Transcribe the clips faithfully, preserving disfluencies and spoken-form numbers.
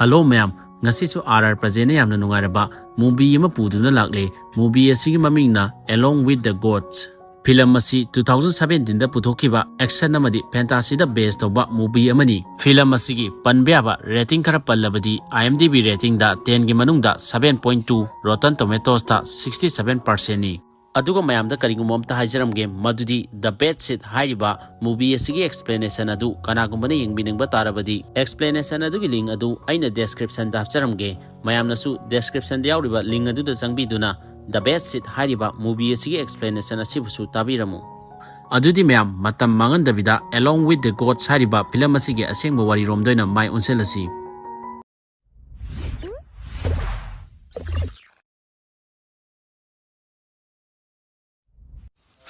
Hello ꯃꯌꯥꯝ, ꯉꯁꯤꯁꯨ R R ꯄ꯭ꯔꯖꯦꯟꯅ ꯌꯥꯝꯅ ꯅꯨꯡꯉꯥꯏꯔꯕ movie ꯑꯃ ꯄꯨꯗꯨꯅ ꯂꯥꯛꯂꯦ꯫ Movie ꯑꯁꯤꯒꯤ ꯃꯃꯤꯡꯅ Along with the Gods꯫ Film ꯑꯁꯤ two thousand seventeen ꯗ ꯄꯨꯊꯣꯛꯈꯤꯕ action ꯑꯃꯗꯤ fantasy ꯗ base ꯇꯧꯕ movie ꯑꯃꯅꯤ꯫ Film ꯑꯁꯤꯒꯤ ꯄꯟꯕ ꯌꯥꯕ rating ꯈꯔ ꯄꯜꯂꯕꯗꯤ, IMDb rating ꯗ ten ꯒꯤ ꯃꯅꯨꯡꯗ seven point two, Rotten Tomatoes ꯇ sixty seven percent ꯅꯤ꯫ ꯑꯗꯨꯒ ꯃꯌꯥꯝꯗ ꯀꯔꯤꯒꯨꯝꯕ ꯑꯝꯇ ꯍꯥꯏꯖꯔꯝꯒꯦ, ꯃꯗꯨꯗꯤ The Bad Seed ꯍꯥꯏꯔꯤꯕ movie ꯑꯁꯤꯒꯤ explanation ꯑꯗꯨ ꯀꯅꯥꯒꯨꯝꯕꯅ ꯌꯦꯡꯕꯤꯅꯤꯡꯕ ꯇꯥꯔꯕꯗꯤ, explanation ꯑꯗꯨꯒꯤ link ꯑꯗꯨ ꯑꯩꯅ description ꯗ ꯍꯥꯞꯆꯔꯝꯒꯦ꯫ ꯃꯌꯥꯝꯅꯁꯨ description ꯗ ꯌꯥꯎꯔꯤꯕ link ꯑꯗꯨꯗ ꯆꯪꯕꯤꯗꯨꯅ The Bad Seed ꯍꯥꯏꯔꯤꯕ movie ꯑꯁꯤꯒꯤ explanation ꯑꯁꯤꯕꯨꯁꯨ ꯇꯥꯕꯤꯔꯝꯃꯨ꯫ ꯑꯗꯨꯗꯤ ꯃꯌꯥꯝ, ꯃꯇꯝ ꯃꯥꯡꯍꯟꯗꯕꯤꯗ Along with the Gods ꯍꯥꯏꯔꯤꯕ film ꯑꯁꯤꯒꯤ ꯑꯁꯦꯡꯕ ꯋꯥꯔꯤꯔꯣꯝꯗ ꯑꯣꯏꯅ ꯃꯥꯏ ꯑꯣꯟꯁꯤꯜꯂꯁꯤ꯫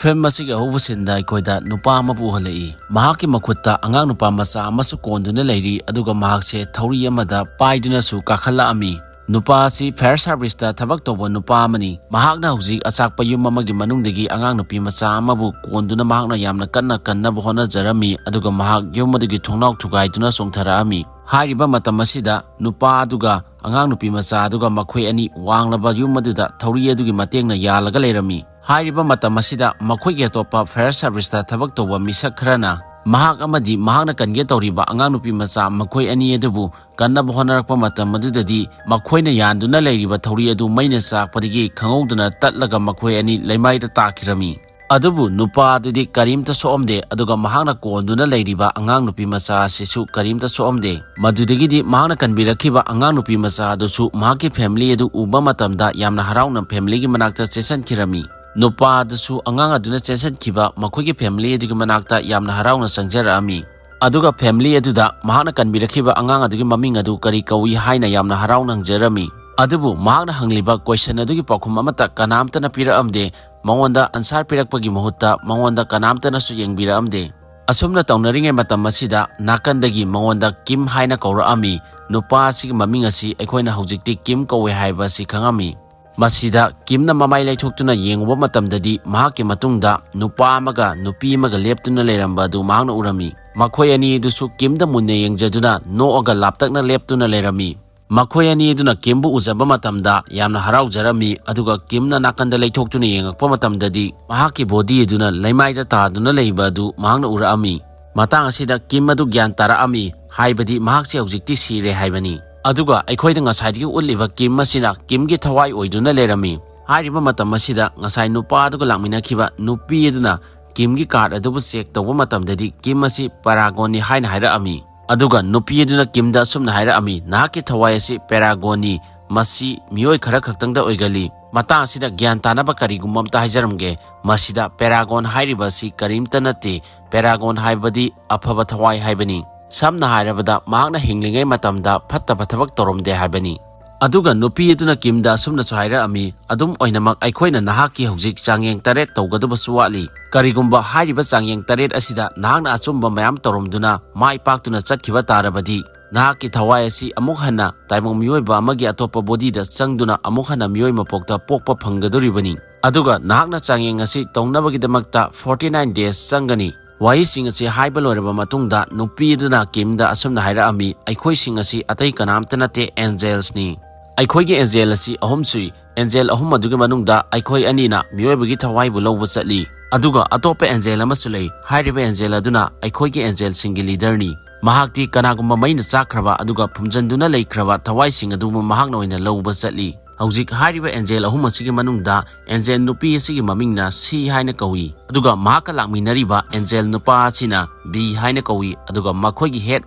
Film ꯑꯁꯤꯒꯤ ꯑꯍꯧꯕ scene ꯗ ꯑꯩꯈꯣꯏꯗ ꯅꯨꯄꯥ ꯑꯃꯕꯨ ꯎꯍꯜꯂꯛꯏ꯫ ꯃꯍꯥꯛꯀꯤ ꯃꯈꯨꯠꯇ ꯑꯉꯥꯡ ꯅꯨꯄꯥ ꯃꯆꯥ ꯑꯃꯁꯨ ꯀꯣꯟꯗꯨꯅ ꯂꯩꯔꯤ, ꯑꯗꯨꯒ ꯃꯍꯥꯛꯁꯦ ꯊꯧꯔꯤ ꯑꯃꯗ ꯄꯥꯏꯗꯨꯅꯁꯨ ꯀꯥꯈꯠꯂꯛꯂꯝꯃꯤ꯫ ꯅꯨꯄꯥ ꯑꯁꯤ fire service ꯇ ꯊꯕꯛ ꯇꯧꯕ ꯅꯨꯄꯥ ꯑꯃꯅꯤ꯫ ꯃꯍꯥꯛꯅ ꯍꯧꯖꯤꯛ ꯑꯆꯥꯛꯄ ꯌꯨꯝ ꯑꯃꯒꯤ ꯃꯅꯨꯡꯗꯒꯤ ꯑꯉꯥꯡ ꯅꯨꯄꯤ ꯃꯆꯥ ꯑꯃꯕꯨ ꯀꯣꯟꯗꯨꯅ ꯃꯍꯥꯛꯅ ꯌꯥꯝꯅ ꯀꯟꯅ ꯀꯟꯅꯕ ꯍꯣꯠꯅꯖꯔꯝꯃꯤ, ꯑꯗꯨꯒ ꯃꯍꯥꯛ ꯌꯨꯝ ꯑꯗꯨꯒꯤ ꯊꯣꯡꯅꯥꯎ ꯊꯨꯒꯥꯏꯗꯨꯅ ꯆꯣꯡꯊꯔꯛꯂꯝꯃꯤ꯫ ꯍꯥꯏꯔꯤꯕ ꯃꯇꯝ ꯑꯁꯤꯗ ꯅꯨꯄꯥ ꯑꯗꯨꯒ ꯑꯉꯥꯡ ꯅꯨꯄꯤ ꯃꯆꯥ ꯑꯗꯨꯒ ꯃꯈꯣꯏ ꯑꯅꯤ ꯋꯥꯡꯂꯕ ꯌꯨꯝ ꯑꯗꯨꯗ ꯊꯧꯔꯤ ꯑꯗꯨꯒꯤ ꯃꯇꯦꯡꯅ ꯌꯥꯜꯂꯒ ꯂꯩꯔꯝꯃꯤ꯫ ꯍꯥꯏꯔꯤꯕ ꯃꯇꯝ ꯑꯁꯤꯗ ꯃꯈꯣꯏꯒꯤ ꯑꯇꯣꯞꯄ fire service ꯇ ꯊꯕꯛ ꯇꯧꯕ ꯃꯤꯁꯛ ꯈꯔꯅ ꯃꯍꯥꯛ ꯑꯃꯗꯤ ꯃꯍꯥꯛꯅ ꯀꯟꯒꯦ ꯇꯧꯔꯤꯕ ꯑꯉꯥꯡ ꯅꯨꯄꯤ ꯃꯆꯥ ꯃꯈꯣꯏ ꯑꯅꯤ ꯑꯗꯨꯕꯨ ꯀꯟꯅꯕ ꯍꯣꯠꯅꯔꯛꯄ ꯃꯇꯝ ꯑꯗꯨꯗꯗꯤ ꯃꯈꯣꯏꯅ ꯌꯥꯟꯗꯨꯅ ꯂꯩꯔꯤꯕ ꯊꯧꯔꯤ ꯑꯗꯨ ꯃꯩꯅ ꯆꯥꯛꯄꯗꯒꯤ ꯈꯪꯍꯧꯗꯅ ꯇꯠꯂꯒ ꯃꯈꯣꯏ ꯑꯅꯤ ꯂꯩꯃꯥꯏꯗ ꯇꯥꯈꯤꯔꯝꯃꯤ꯫ ꯑꯗꯨꯕꯨ ꯅꯨꯄꯥ ꯑꯗꯨꯗꯤ ꯀꯔꯤꯝꯇ ꯁꯣꯛꯂꯝꯗꯦ, ꯑꯗꯨꯒ ꯃꯍꯥꯛꯅ ꯀꯣꯟꯗꯨꯅ ꯂꯩꯔꯤꯕ ꯑꯉꯥꯡ ꯅꯨꯄꯤ ꯃꯆꯥ ꯑꯁꯤꯁꯨ ꯀꯔꯤꯝꯇ ꯁꯣꯛꯂꯝꯗꯦ꯫ ꯃꯗꯨꯗꯒꯤꯗꯤ ꯃꯍꯥꯛꯅ ꯀꯟꯕꯤꯔꯛꯈꯤꯕ ꯑꯉꯥꯡ ꯅꯨꯄꯤ ꯃꯆꯥ ꯑꯗꯨꯁꯨ ꯃꯍꯥꯛꯀꯤ family ꯑꯗꯨ ꯎꯕ ꯃꯇꯝꯗ ꯌꯥꯝꯅ ꯍꯔꯥꯎꯅ family ꯒꯤ ꯃꯅꯥꯛꯇ ꯆꯦꯟꯁꯤꯟꯈꯤꯔꯝꯃꯤ꯫ ꯅꯨꯄꯥ ꯑꯗꯨꯁꯨ ꯑꯉꯥꯡ ꯑꯗꯨꯅ ꯆꯦꯟꯁꯤꯟꯈꯤꯕ ꯃꯈꯣꯏꯒꯤ family ꯑꯗꯨꯒꯤ ꯃꯅꯥꯛꯇ ꯌꯥꯝꯅ ꯍꯔꯥꯎꯅ ꯆꯪꯖꯔꯛꯂꯝꯃꯤ꯫ ꯑꯗꯨꯒ family ꯑꯗꯨꯗ ꯃꯍꯥꯛꯅ ꯀꯟꯕꯤꯔꯛꯈꯤꯕ ꯑꯉꯥꯡ ꯑꯗꯨꯒꯤ ꯃꯃꯤꯡ ꯑꯗꯨ ꯀꯔꯤ ꯀꯧꯏ ꯍꯥꯏꯅ ꯌꯥꯝꯅ ꯍꯔꯥꯎꯅ ꯍꯪꯖꯔꯝꯃꯤ꯫ ꯑꯗꯨꯕꯨ ꯃꯍꯥꯛꯅ ꯍꯪꯂꯤꯕ question ꯑꯗꯨꯒꯤ ꯄꯥꯎꯈꯨꯝ ꯑꯃꯠꯇ ꯀꯅꯥꯝꯇꯅ ꯄꯤꯔꯛꯂꯝꯗꯦ꯫ ꯃꯉꯣꯟꯗ answer ꯄꯤꯔꯛꯄꯒꯤ ꯃꯍꯨꯠꯇ ꯃꯉꯣꯟꯗ ꯀꯅꯥꯝꯇꯅꯁꯨ ꯌꯦꯡꯕꯤꯔꯛꯂꯝꯗꯦ꯫ ꯑꯁꯨꯝꯅ ꯇꯧꯅꯔꯤꯉꯩ ꯃꯇꯝ ꯑꯁꯤꯗ ꯅꯥꯀꯟꯗꯒꯤ ꯃꯉꯣꯟꯗ ꯀꯤꯝ ꯍꯥꯏꯅ ꯀꯧꯔꯛꯂꯝꯃꯤ꯫ ꯅꯨꯄꯥ ꯑꯁꯤꯒꯤ ꯃꯃꯤꯡ ꯑꯁꯤ ꯑꯩꯈꯣꯏꯅ ꯍꯧꯖꯤꯛꯇꯤ ꯀꯤꯝ ꯀꯧꯏ ꯍꯥꯏꯕ ꯑꯁꯤ ꯈꯪꯂꯝꯃꯤ꯫ ꯃꯁꯤꯗ ꯀꯤꯝꯅ ꯃꯃꯥꯏ ꯂꯩꯊꯣꯛꯇꯨꯅ ꯌꯦꯡꯂꯨꯕ ꯃꯇꯝꯗꯗꯤ ꯃꯍꯥꯛꯀꯤ ꯃꯇꯨꯡꯗ ꯅꯨꯄꯥ ꯑꯃꯒ ꯅꯨꯄꯤ ꯑꯃꯒ ꯂꯦꯞꯇꯨꯅ ꯂꯩꯔꯝꯕ ꯑꯗꯨ ꯃꯍꯥꯛꯅ ꯎꯔꯝꯃꯤ꯫ ꯃꯈꯣꯏ ꯑꯅꯤ ꯑꯗꯨꯁꯨ ꯀꯤꯝꯗ ꯃꯨꯟꯅ ꯌꯦꯡꯖꯗꯨꯅ ꯅꯣꯛꯑꯒ ꯂꯥꯞꯇꯛꯅ ꯂꯦꯞꯇꯨꯅ ꯂꯩꯔꯝꯃꯤ꯫ ꯃꯈꯣꯏ ꯑꯅꯤ ꯑꯗꯨꯅ ꯀꯤꯝꯕꯨ ꯎꯖꯕ ꯃꯇꯝꯗ ꯌꯥꯝꯅ ꯍꯔꯥꯎꯖꯔꯝꯃꯤ, ꯑꯗꯨꯒ ꯀꯤꯝꯅ ꯅꯥꯀꯟꯗ ꯂꯩꯊꯣꯛꯇꯨꯅ ꯌꯦꯡꯉꯛꯄ ꯃꯇꯝꯗꯗꯤ ꯃꯍꯥꯛꯀꯤ ꯕꯣꯗꯤ ꯑꯗꯨꯅ ꯂꯩꯃꯥꯏꯗ ꯇꯥꯗꯨꯅ ꯂꯩꯕ ꯑꯗꯨ ꯃꯍꯥꯛꯅ ꯎꯔꯛꯑꯝꯃꯤ꯫ ꯃꯇꯥꯡ ꯑꯁꯤꯗ ꯀꯤꯝ ꯑꯗꯨ ꯒ꯭ꯌꯥꯟ ꯇꯥꯔꯛꯑꯝꯃꯤ, ꯍꯥꯏꯕꯗꯤ ꯃꯍꯥꯛꯁꯤ ꯍꯧꯖꯤꯛꯇꯤ ꯁꯤꯔꯦ ꯍꯥꯏꯕꯅꯤ꯫ ꯑꯗꯨꯒ ꯑꯩꯈꯣꯏꯗ ꯉꯁꯥꯏꯗꯒꯤ ꯎꯠꯂꯤꯕ ꯀꯤꯝ ꯑꯁꯤꯅ ꯀꯤꯝꯒꯤ ꯊꯋꯥꯏ ꯑꯣꯏꯗꯨꯅ ꯂꯩꯔꯝꯃꯤ꯫ ꯍꯥꯏꯔꯤꯕ ꯃꯇꯝ ꯑꯁꯤꯗ ꯉꯁꯥꯏ ꯅꯨꯄꯥ ꯑꯗꯨꯒ ꯂꯥꯛꯃꯤꯟꯅꯈꯤꯕ ꯅꯨꯄꯤ ꯑꯗꯨꯅ ꯀꯤꯝꯒꯤ ꯀꯥꯔꯗ ꯑꯗꯨꯕꯨ ꯆꯦꯛ ꯇꯧꯕ ꯃꯇꯝꯗꯗꯤ ꯀꯤꯝ ꯑꯁꯤ ꯄꯦꯔꯥꯒꯣꯟꯅꯤ ꯍꯥꯏꯅ ꯍꯥꯏꯔꯛꯑꯝꯃꯤ꯫ ꯑꯗꯨꯒ ꯅꯨꯄꯤ ꯑꯗꯨꯅ ꯀꯤꯝꯗ ꯑꯁꯨꯝꯅ ꯍꯥꯏꯔꯛꯑꯝꯃꯤ, "ꯅꯍꯥꯛꯀꯤ ꯊꯋꯥꯏ ꯑꯁꯤ ꯄꯦꯔꯥꯒꯣꯟꯅꯤ, ꯃꯁꯤ ꯃꯤꯑꯣꯏ ꯈꯔ ꯈꯛꯇꯪꯗ ꯑꯣꯏꯒꯜꯂꯤ꯫ ꯃꯇꯥꯡ ꯑꯁꯤꯗ ꯒ꯭ꯌꯥꯟ ꯇꯥꯅꯕ ꯀꯔꯤꯒꯨꯝꯕ ꯑꯝꯇ ꯍꯥꯏꯖꯔꯝꯒꯦ꯫ ꯃꯁꯤꯗ ꯄꯦꯔꯥꯒꯣꯟ ꯍꯥꯏꯔꯤꯕ ꯑꯁꯤ ꯀꯔꯤꯝꯇ ꯅꯠꯇꯦ꯫ ꯄꯦꯔꯥꯒꯣꯟ ꯍꯥꯏꯕꯗꯤ ꯑꯐꯕ ꯊꯋꯥꯏ ꯍꯥꯏꯕꯅꯤ꯫ ꯁꯝꯅ ꯍꯥꯏꯔꯕꯗ ꯃꯍꯥꯛꯅ ꯍꯤꯡꯂꯤꯉꯩ ꯃꯇꯝꯗ ꯐꯠꯇꯕ ꯊꯕꯛ ꯇꯧꯔꯝꯗꯦ ꯍꯥꯏꯕꯅꯤ"꯫ ꯑꯗꯨꯒ ꯅꯨꯄꯤ ꯑꯗꯨꯅ ꯀꯤꯝꯗ ꯑꯁꯨꯝꯅꯁꯨ ꯍꯥꯏꯔꯛꯑꯝꯃꯤ, "ꯑꯗꯨꯝ ꯑꯣꯏꯅꯃꯛ ꯑꯩꯈꯣꯏꯅ ꯅꯍꯥꯛꯀꯤ ꯍꯧꯖꯤꯛ ꯆꯥꯡꯌꯦꯡ ꯇꯔꯦꯠ ꯇꯧꯒꯗꯕꯁꯨ ꯋꯥꯠꯂꯤ꯫ ꯀꯔꯤꯒꯨꯝꯕ ꯍꯥꯏꯔꯤꯕ ꯆꯥꯡꯌꯦꯡ ꯇꯔꯦꯠ ꯑꯁꯤꯗ ꯅꯍꯥꯛꯅ ꯑꯆꯨꯝꯕ ꯃꯌꯥꯝ ꯇꯧꯔꯝꯗꯨꯅ ꯃꯥꯏ ꯄꯥꯛꯇꯨꯅ ꯆꯠꯈꯤꯕ ꯇꯥꯔꯕꯗꯤ, ꯅꯍꯥꯛꯀꯤ ꯊꯋꯥꯏ ꯑꯁꯤ ꯑꯃꯨꯛ ꯍꯟꯅ ꯇꯥꯏꯕꯪ ꯃꯤꯑꯣꯏꯕ ꯑꯃꯒꯤ ꯑꯇꯣꯞꯄ ꯕꯣꯗꯤꯗ ꯆꯪꯗꯨꯅ ꯑꯃꯨꯛ ꯍꯟꯅ ꯃꯤꯑꯣꯏ ꯃꯄꯣꯛꯇ ꯄꯣꯛꯄ ꯐꯪꯒꯗꯧꯔꯤꯕꯅꯤ꯫ ꯑꯗꯨꯒ ꯅꯍꯥꯛꯅ ꯆꯥꯡꯌꯦꯡ ꯑꯁꯤ ꯇꯧꯅꯕꯒꯤꯗꯃꯛꯇ forty nine days ꯆꯪꯒꯅꯤ"꯫ ꯋꯥꯍꯩꯁꯤꯡ ꯑꯁꯤ ꯍꯥꯏꯕ ꯂꯣꯏꯔꯕ ꯃꯇꯨꯡꯗ ꯅꯨꯄꯤ ꯑꯗꯨꯅ ꯀꯤꯝꯗ ꯑꯁꯨꯝꯅ ꯍꯥꯏꯔꯛꯑꯝꯃꯤ, "ꯑꯩꯈꯣꯏꯁꯤꯡ ꯑꯁꯤ ꯑꯇꯩ ꯀꯅꯥꯝꯇ ꯅꯠꯇꯦ, ꯑꯦꯟꯖꯦꯜꯁꯅꯤ꯫ ꯑꯩꯈꯣꯏꯒꯤ ꯑꯦꯟꯖꯦꯜ ꯑꯁꯤ ꯑꯍꯨꯝ ꯁꯨꯏ꯫ ꯑꯦꯟꯖꯦꯜ ꯑꯍꯨꯝ ꯑꯗꯨꯒꯤ ꯃꯅꯨꯡꯗ ꯑꯩꯈꯣꯏ ꯑꯅꯤꯅ ꯃꯤꯑꯣꯏꯕꯒꯤ ꯊꯋꯥꯏꯕꯨ ꯂꯧꯕ ꯆꯠꯂꯤ꯫ ꯑꯗꯨꯒ ꯑꯇꯣꯞꯄ ꯑꯦꯟꯖꯦꯜ ꯑꯃꯁꯨ ꯂꯩ꯫ ꯍꯥꯏꯔꯤꯕ ꯑꯦꯟꯖꯦꯜ ꯑꯗꯨꯅ ꯑꯩꯈꯣꯏꯒꯤ ꯑꯦꯟꯖꯦꯜꯁꯤꯡꯒꯤ ꯂꯤꯗꯔꯅꯤ꯫ ꯃꯍꯥꯛꯇꯤ ꯀꯅꯥꯒꯨꯝꯕ ꯃꯩꯅ ꯆꯥꯛꯈ꯭ꯔꯕ ꯑꯗꯨꯒ ꯐꯨꯝꯖꯤꯟꯗꯨꯅ ꯂꯩꯈ꯭ꯔꯕ ꯊꯋꯥꯏꯁꯤꯡ ꯑꯗꯨꯕꯨ ꯃꯍꯥꯛꯅ ꯑꯣꯏꯅ ꯂꯧꯕ ꯆꯠꯂꯤ꯫ ꯍꯧꯖꯤꯛ ꯍꯥꯏꯔꯤꯕ ꯑꯦꯟꯖꯦꯜ ꯑꯍꯨꯝ ꯑꯁꯤꯒꯤ ꯃꯅꯨꯡꯗ ꯑꯦꯟꯖꯦꯜ ꯅꯨꯄꯤ ꯑꯁꯤꯒꯤ ꯃꯃꯤꯡꯅ ꯁꯤ ꯍꯥꯏꯅ ꯀꯧꯏ, ꯑꯗꯨꯒ ꯃꯍꯥꯛꯀ ꯂꯥꯛꯃꯤꯟꯅꯔꯤꯕ ꯑꯦꯟꯖꯦꯜ ꯅꯨꯄꯥ ꯑꯁꯤꯅ ꯕꯤ ꯍꯥꯏꯅ ꯀꯧꯏ, ꯑꯗꯨꯒ ꯃꯈꯣꯏꯒꯤ ꯍꯦꯗ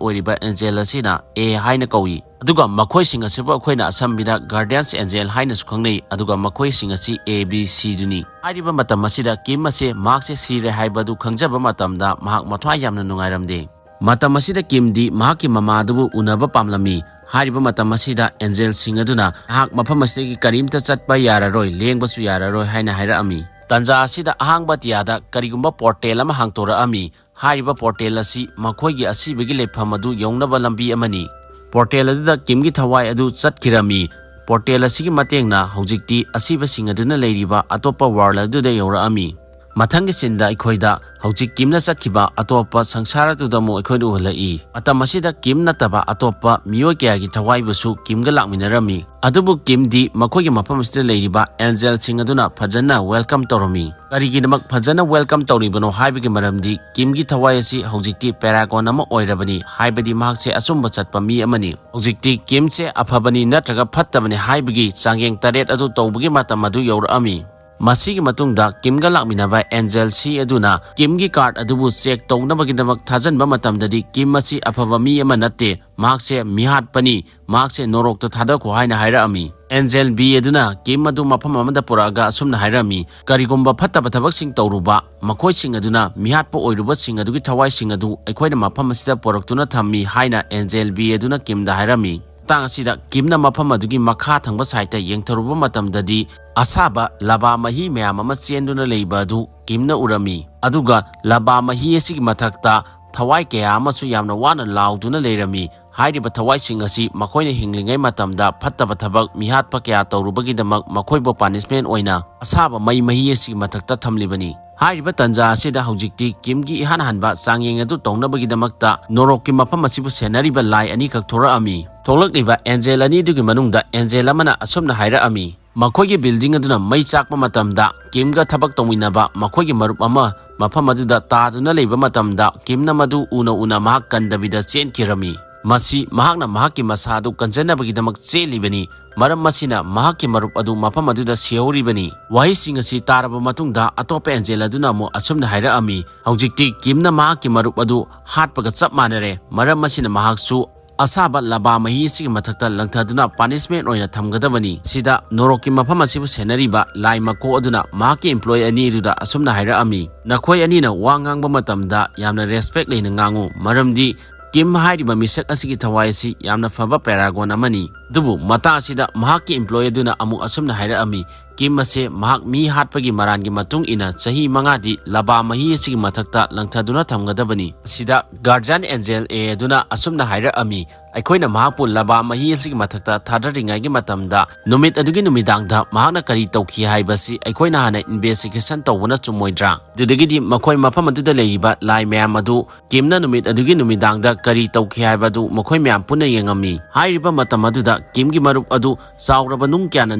ꯑꯣꯏꯔꯤꯕ ꯑꯦꯟꯖꯦꯜ ꯑꯁꯤꯅ ꯑꯦ ꯍꯥꯏꯅ ꯀꯧꯏ꯫ ꯑꯗꯨꯒ ꯃꯈꯣꯏꯁꯤꯡ ꯑꯁꯤꯕꯨ ꯑꯩꯈꯣꯏꯅ ꯑꯁꯝꯕꯤꯗ ꯒꯥꯔꯗꯤꯌꯟꯁ ꯑꯦꯟꯖꯦꯜ ꯍꯥꯏꯅꯁꯨ ꯈꯪꯅꯩ, ꯑꯗꯨꯒ ꯃꯈꯣꯏꯁꯤꯡ ꯑꯁꯤ ꯑꯦ, ꯕꯤ, ꯁꯤ ꯗꯨꯅꯤ꯫ ꯍꯥꯏꯔꯤꯕ ꯃꯇꯝ ꯑꯁꯤꯗ ꯀꯤꯝ ꯑꯁꯤ ꯃꯍꯥꯛꯁꯦ ꯁꯤꯔꯦ ꯍꯥꯏꯕ ꯑꯗꯨ ꯈꯪꯖꯕ ꯃꯇꯝꯗ ꯃꯍꯥꯛ ꯃꯊ꯭ꯋꯥꯏ ꯌꯥꯝꯅ ꯅꯨꯡꯉꯥꯏꯔꯝꯗꯦ꯫ ꯃꯇꯝ ꯑꯁꯤꯗ ꯀꯤꯝꯗꯤ ꯃꯍꯥꯛꯀꯤ ꯃꯃꯥ ꯑꯗꯨꯕꯨ ꯎꯅꯕ ꯄꯥꯝꯂꯝꯃꯤ꯫ ꯍꯥꯏꯔꯤꯕ ꯃꯇꯝ ꯑꯁꯤꯗ ꯑꯦꯟꯖꯦꯜꯁꯤꯡ ꯑꯗꯨꯅ ꯅꯍꯥꯛ ꯃꯐꯝ ꯑꯁꯤꯗꯒꯤ ꯀꯔꯤꯝꯇ ꯆꯠꯄ ꯌꯥꯔꯔꯣꯏ, ꯂꯦꯡꯕꯁꯨ ꯌꯥꯔꯔꯣꯏ ꯍꯥꯏꯅ ꯍꯥꯏꯔꯛꯑꯝꯃꯤ꯫ ꯇꯥꯟꯖꯥ ꯑꯁꯤꯗ ꯑꯍꯥꯡꯕ ꯑꯇꯤꯌꯥꯗ ꯀꯔꯤꯒꯨꯝꯕ ꯄꯣꯔꯇꯦꯜ ꯑꯃ ꯍꯥꯡꯇꯣꯔꯛꯑꯝꯃꯤ꯫ ꯍꯥꯏꯔꯤꯕ ꯄꯣꯔꯇꯦꯜ ꯑꯁꯤ ꯃꯈꯣꯏꯒꯤ ꯑꯁꯤꯕꯒꯤ ꯂꯩꯐꯝ ꯑꯗꯨ ꯌꯧꯅꯕ ꯂꯝꯕꯤ ꯑꯃꯅꯤ꯫ ꯄꯣꯔꯇꯦꯜ ꯑꯗꯨꯗ ꯀꯤꯝꯒꯤ ꯊꯋꯥꯏ ꯑꯗꯨ ꯆꯠꯈꯤꯔꯝꯃꯤ꯫ ꯄꯣꯔꯇꯦꯜ ꯑꯁꯤꯒꯤ ꯃꯇꯦꯡꯅ ꯍꯧꯖꯤꯛꯇꯤ ꯑꯁꯤꯕꯁꯤꯡ ꯑꯗꯨꯅ ꯂꯩꯔꯤꯕ ꯑꯇꯣꯞꯄ ꯋꯥꯔꯜ ꯑꯗꯨꯗ ꯌꯧꯔꯛꯑꯝꯃꯤ꯫ ꯃꯊꯪꯒꯤ ꯁꯤꯟꯗ ꯑꯩꯈꯣꯏꯗ ꯍꯧꯖꯤꯛ ꯀꯤꯝꯅ ꯆꯠꯈꯤꯕ ꯑꯇꯣꯞꯄ ꯁꯪꯁꯥꯔ ꯑꯗꯨꯗ ꯑꯃꯨꯛ ꯑꯩꯈꯣꯏꯅ ꯎꯍꯜꯂꯛꯏ꯫ ꯃꯇꯝ ꯑꯁꯤꯗ ꯀꯤꯝ ꯅꯠꯇꯕ ꯑꯇꯣꯞꯄ ꯃꯤꯑꯣꯏ ꯀꯌꯥꯒꯤ ꯊꯋꯥꯏꯕꯨꯁꯨ ꯀꯤꯝꯒ ꯂꯥꯛꯃꯤꯟꯅꯔꯝꯃꯤ꯫ ꯑꯗꯨꯕꯨ ꯀꯤꯝꯗꯤ ꯃꯈꯣꯏꯒꯤ ꯃꯐꯝ ꯑꯁꯤꯗ ꯂꯩꯔꯤꯕ ꯑꯦꯟꯖꯦꯜꯁꯤꯡ ꯑꯗꯨꯅ ꯐꯖꯅ ꯋꯦꯜꯀꯝ ꯇꯧꯔꯝꯃꯤ꯫ ꯀꯔꯤꯒꯤꯗꯃꯛ ꯐꯖꯅ ꯋꯦꯜꯀꯝ ꯇꯧꯔꯤꯕꯅꯣ ꯍꯥꯏꯕꯒꯤ ꯃꯔꯝꯗꯤ ꯀꯤꯝꯒꯤ ꯊꯋꯥꯏ ꯑꯁꯤ ꯍꯧꯖꯤꯛꯇꯤ ꯄꯦꯔꯥꯒꯣꯟ ꯑꯃ ꯑꯣꯏꯔꯕꯅꯤ, ꯍꯥꯏꯕꯗꯤ ꯃꯍꯥꯛꯁꯦ ꯑꯆꯨꯝꯕ ꯆꯠꯄ ꯃꯤ ꯑꯃꯅꯤ꯫ ꯍꯧꯖꯤꯛꯇꯤ ꯀꯤꯝꯁꯦ ꯑꯐꯕꯅꯤ ꯅꯠꯇ꯭ꯔꯒ ꯐꯠꯇꯕꯅꯤ ꯍꯥꯏꯕꯒꯤ ꯆꯥꯡꯌꯦꯡ ꯇꯔꯦꯠ ꯑꯗꯨ ꯇꯧꯕꯒꯤ ꯃꯇꯝ ꯑꯗꯨ ꯌꯧꯔꯛꯑꯝꯃꯤ꯫ ꯃꯁꯤꯒꯤ ꯃꯇꯨꯡꯗ ꯀꯤꯝꯒ ꯂꯥꯛꯃꯤꯟꯅꯕ ꯑꯦꯟꯖꯦꯜ ꯁꯤ ꯑꯗꯨꯅ ꯀꯤꯝꯒꯤ ꯀꯥꯔꯗ ꯑꯗꯨꯕꯨ ꯆꯦꯛ ꯇꯧꯅꯕꯒꯤꯗꯃꯛ ꯊꯥꯖꯟꯕ ꯃꯇꯝꯗꯗꯤ ꯀꯤꯝ ꯑꯁꯤ ꯑꯐꯕ ꯃꯤ ꯑꯃ ꯅꯠꯇꯦ, ꯃꯍꯥꯛꯁꯦ ꯃꯤꯍꯥꯠꯄꯅꯤ, ꯃꯍꯥꯛꯁꯦ ꯅꯣꯔꯣꯛꯇ ꯊꯥꯗꯈꯣ ꯍꯥꯏꯅ ꯍꯥꯏꯔꯛꯑꯝꯃꯤ꯫ ꯑꯦꯟꯖꯦꯜ ꯕꯤ ꯑꯗꯨꯅ ꯀꯤꯝ ꯑꯗꯨ ꯃꯐꯝ ꯑꯃꯗ ꯄꯨꯔꯛꯑꯒ ꯑꯁꯨꯝꯅ ꯍꯥꯏꯔꯛꯑꯝꯃꯤ, "ꯀꯔꯤꯒꯨꯝꯕ ꯐꯠꯇꯕ ꯊꯕꯛꯁꯤꯡ ꯇꯧꯔꯨꯕ ꯃꯈꯣꯏꯁꯤꯡ ꯑꯗꯨꯅ ꯃꯤꯍꯥꯠꯄ ꯑꯣꯏꯔꯨꯕꯁꯤꯡ ꯑꯗꯨꯒꯤ ꯊꯋꯥꯏꯁꯤꯡ ꯑꯗꯨ ꯑꯩꯈꯣꯏꯅ ꯃꯐꯝ ꯑꯁꯤꯗ ꯄꯨꯔꯛꯇꯨꯅ ꯊꯝꯃꯤ" ꯍꯥꯏꯅ ꯑꯦꯟꯖꯦꯜ ꯕꯤ ꯑꯗꯨꯅ ꯀꯤꯝꯗ ꯍꯥꯏꯔꯝꯃꯤ꯫ ꯃꯇꯥꯡ ꯑꯁꯤꯗ ꯀꯤꯝꯅ ꯃꯐꯝ ꯑꯗꯨꯒꯤ ꯃꯈꯥ ꯊꯪꯕ ꯁꯥꯏꯠꯇ ꯌꯦꯡꯊꯔꯨꯕ ꯃꯇꯝꯗꯗꯤ ꯑꯁꯥꯕ ꯂꯕꯥ ꯃꯍꯤ ꯃꯌꯥꯝ ꯑꯃ ꯆꯦꯟꯗꯨꯅ ꯂꯩꯕ ꯑꯗꯨ ꯀꯤꯝꯅ ꯎꯔꯝꯃꯤ꯫ ꯑꯗꯨꯒ ꯂꯕꯥ ꯃꯍꯤ ꯑꯁꯤꯒꯤ ꯃꯊꯛꯇ ꯊꯋꯥꯏ ꯀꯌꯥ ꯑꯃꯁꯨ ꯌꯥꯝꯅ ꯋꯥꯅ ꯂꯥꯎꯗꯨꯅ ꯂꯩꯔꯝꯃꯤ꯫ ꯍꯥꯏꯔꯤꯕ ꯊꯋꯥꯏꯁꯤꯡ ꯑꯁꯤ ꯃꯈꯣꯏꯅ ꯍꯤꯡꯂꯤꯉꯩ ꯃꯇꯝꯗ ꯐꯠꯇꯕ ꯊꯕꯛ, ꯃꯤꯍꯥꯠꯄ ꯀꯌꯥ ꯇꯧꯔꯨꯕꯒꯤꯗꯃꯛ ꯃꯈꯣꯏꯕꯨ ꯄꯥꯅꯤꯁꯃꯦꯟ ꯑꯣꯏꯅ ꯑꯁꯥꯕ ꯃꯩ ꯃꯍꯤ ꯑꯁꯤꯒꯤ ꯃꯊꯛꯇ ꯊꯝꯂꯤꯕꯅꯤ꯫ ꯍꯥꯏꯔꯤꯕ ꯇꯟꯖꯥ ꯑꯁꯤꯗ ꯍꯧꯖꯤꯛꯇꯤ ꯀꯤꯝꯒꯤ ꯏꯍꯥꯟ ꯍꯥꯟꯕ ꯆꯥꯡꯌꯦꯡ ꯑꯗꯨ ꯇꯧꯅꯕꯒꯤꯗꯃꯛꯇ ꯅꯣꯔꯣꯛꯀꯤ ꯃꯐꯝ ꯑꯁꯤꯕꯨ ꯁꯦꯟꯅꯔꯤꯕ ꯂꯥꯏ ꯑꯅꯤꯈꯛ ꯊꯣꯔꯛꯑꯝꯃꯤ꯫ ꯊꯣꯛꯂꯛꯂꯤꯕ ꯑꯦꯟꯖꯦꯜ ꯑꯅꯤꯗꯨꯒꯤ ꯃꯅꯨꯡꯗ ꯑꯦꯟꯖꯦꯜ ꯑꯃꯅ ꯑꯁꯨꯝꯅ ꯍꯥꯏꯔꯛꯑꯝꯃꯤ, ꯃꯈꯣꯏꯒꯤ ꯕꯤꯜꯗꯤꯡ ꯑꯗꯨꯅ ꯃꯩ ꯆꯥꯛꯄ ꯃꯇꯝꯗ ꯀꯤꯝꯒ ꯊꯕꯛ ꯇꯧꯃꯤꯟꯅꯕ ꯃꯈꯣꯏꯒꯤ ꯃꯔꯨꯞ ꯑꯃ ꯃꯐꯝ ꯑꯗꯨꯗ ꯇꯥꯗꯨꯅ ꯂꯩꯕ ꯃꯇꯝꯗ ꯀꯤꯝꯅ ꯃꯗꯨ ꯎꯅ ꯎꯅ ꯃꯍꯥꯛ ꯀꯟꯗꯕꯤꯗ ꯆꯦꯟꯈꯤꯔꯝꯃꯤ꯫ ꯃꯁꯤ ꯃꯍꯥꯛꯅ ꯃꯍꯥꯛꯀꯤ ꯃꯁꯥ ꯑꯗꯨ ꯀꯟꯖꯅꯕꯒꯤꯗꯃꯛ ꯆꯦꯜꯂꯤꯕꯅꯤ꯫ ꯃꯔꯝ ꯑꯁꯤꯅ ꯃꯍꯥꯛꯀꯤ ꯃꯔꯨꯞ ꯑꯗꯨ ꯃꯐꯝ ꯑꯗꯨꯗ ꯁꯤꯍꯧꯔꯤꯕꯅꯤ꯫ ꯋꯥꯍꯩꯁꯤꯡ ꯑꯁꯤ ꯇꯥꯔꯕ ꯃꯇꯨꯡꯗ ꯑꯇꯣꯞꯄ ꯑꯦꯟꯖꯦꯜ ꯑꯗꯨꯅ ꯑꯃꯨꯛ ꯑꯁꯨꯝꯅ ꯍꯥꯏꯔꯛꯑꯝꯃꯤ, "ꯍꯧꯖꯤꯛꯇꯤ ꯀꯤꯝꯅ ꯃꯍꯥꯛꯀꯤ ꯃꯔꯨꯞ ꯑꯗꯨ ꯍꯥꯠꯄꯒ ꯆꯞ ꯃꯥꯟꯅꯔꯦ꯫ ꯃꯔꯝ ꯑꯁꯤꯅ ꯃꯍꯥꯛꯁꯨ ꯑꯁꯥꯕ ꯂꯕꯥ ꯃꯍꯤ ꯑꯁꯤꯒꯤ ꯃꯊꯛꯇ ꯂꯪꯊꯗꯨꯅ ꯄꯥꯅꯤꯁꯃꯦꯟ ꯑꯣꯏꯅ ꯊꯝꯒꯗꯕꯅꯤ꯫" ꯁꯤꯗ ꯅꯣꯔꯣꯛꯀꯤ ꯃꯐꯝ ꯑꯁꯤꯕꯨ ꯁꯦꯟꯅꯔꯤꯕ ꯂꯥꯏ ꯃꯀꯣꯛ ꯑꯗꯨꯅ ꯃꯍꯥꯛꯀꯤ ꯏꯝꯄ꯭ꯂꯣꯌꯤ ꯑꯅꯤ ꯑꯗꯨꯗ ꯑꯁꯨꯝꯅ ꯍꯥꯏꯔꯛꯑꯝꯃꯤ, "ꯅꯈꯣꯏ ꯑꯅꯤꯅ ꯋꯥ ꯉꯥꯡꯕ ꯃꯇꯝꯗ ꯌꯥꯝꯅ ꯔꯦꯁꯄꯦꯛ ꯂꯩꯅ ꯉꯥꯡꯉꯨ, ꯃꯔꯝꯗꯤ ꯀꯤꯝ ꯍꯥꯏꯔꯤꯕ ꯃꯤꯁꯛ ꯑꯁꯤꯒꯤ ꯊꯋꯥꯏ ꯑꯁꯤ ꯌꯥꯝꯅ ꯐꯕ ꯄꯦꯔꯥꯒꯣꯟ ꯑꯃꯅꯤ꯫ ꯑꯗꯨꯕꯨ ꯃꯇꯥꯡ ꯑꯁꯤꯗ ꯃꯍꯥꯛꯀꯤ ꯏꯝꯄ꯭ꯂꯣꯌꯤ ꯑꯗꯨꯅ ꯑꯃꯨꯛ ꯑꯁꯨꯝꯅ ꯍꯥꯏꯔꯛꯑꯝꯃꯤ, ꯀꯤꯝ ꯑꯁꯦ ꯃꯍꯥꯛ ꯃꯤ ꯍꯥꯠꯄꯒꯤ ꯃꯔꯥꯟꯒꯤ ꯃꯇꯨꯡ ꯏꯟꯅ ꯆꯍꯤ ꯃꯉꯥꯗꯤ ꯂꯕꯥ ꯃꯍꯤ ꯑꯁꯤꯒꯤ ꯃꯊꯛꯇ ꯂꯪꯊꯗꯨꯅ ꯊꯝꯒꯗꯕꯅꯤ꯫" ꯑꯁꯤꯗ ꯒꯥꯔꯗꯤꯌꯟ ꯑꯦꯟꯖꯦꯜ ꯑꯦ ꯑꯗꯨꯅ ꯑꯁꯨꯝꯅ ꯍꯥꯏꯔꯛꯑꯝꯃꯤ, ꯑꯩꯈꯣꯏꯅ ꯃꯍꯥꯛꯄꯨ ꯂꯕꯥ ꯃꯍꯤ ꯑꯁꯤꯒꯤ ꯃꯊꯛꯇ ꯊꯥꯗꯔꯤꯉꯩꯒꯤ ꯃꯇꯝꯗ ꯅꯨꯃꯤꯠ ꯑꯗꯨꯒꯤ ꯅꯨꯃꯤꯗꯥꯡꯗ ꯃꯍꯥꯛꯅ ꯀꯔꯤ ꯇꯧꯈꯤ ꯍꯥꯏꯕꯁꯤ ꯑꯩꯈꯣꯏꯅ ꯍꯥꯟꯅ ꯏꯟꯚꯦꯁꯇꯤꯒꯦꯁꯟ ꯇꯧꯕꯅ ꯆꯨꯝꯃꯣꯏꯗ꯭ꯔꯥ? ꯑꯗꯨꯗꯒꯤꯗꯤ ꯃꯈꯣꯏ ꯃꯐꯝ ꯑꯗꯨꯗ ꯂꯩꯔꯤꯕ ꯂꯥꯏ ꯃꯌꯥꯝ ꯑꯗꯨ ꯀꯤꯝꯅ ꯅꯨꯃꯤꯠ ꯑꯗꯨꯒꯤ ꯅꯨꯃꯤꯗꯥꯡꯗ ꯀꯔꯤ ꯇꯧꯈꯤ ꯍꯥꯏꯕ ꯑꯗꯨ ꯃꯈꯣꯏ ꯃꯌꯥꯝ ꯄꯨꯟꯅ ꯌꯦꯡꯉꯝꯃꯤ꯫ ꯍꯥꯏꯔꯤꯕ ꯃꯇꯝ ꯑꯗꯨꯗ ꯀꯤꯝꯒꯤ ꯃꯔꯨꯞ ꯑꯗꯨ ꯆꯥꯎꯔꯕ ꯅꯨꯡ ꯀꯌꯥꯅ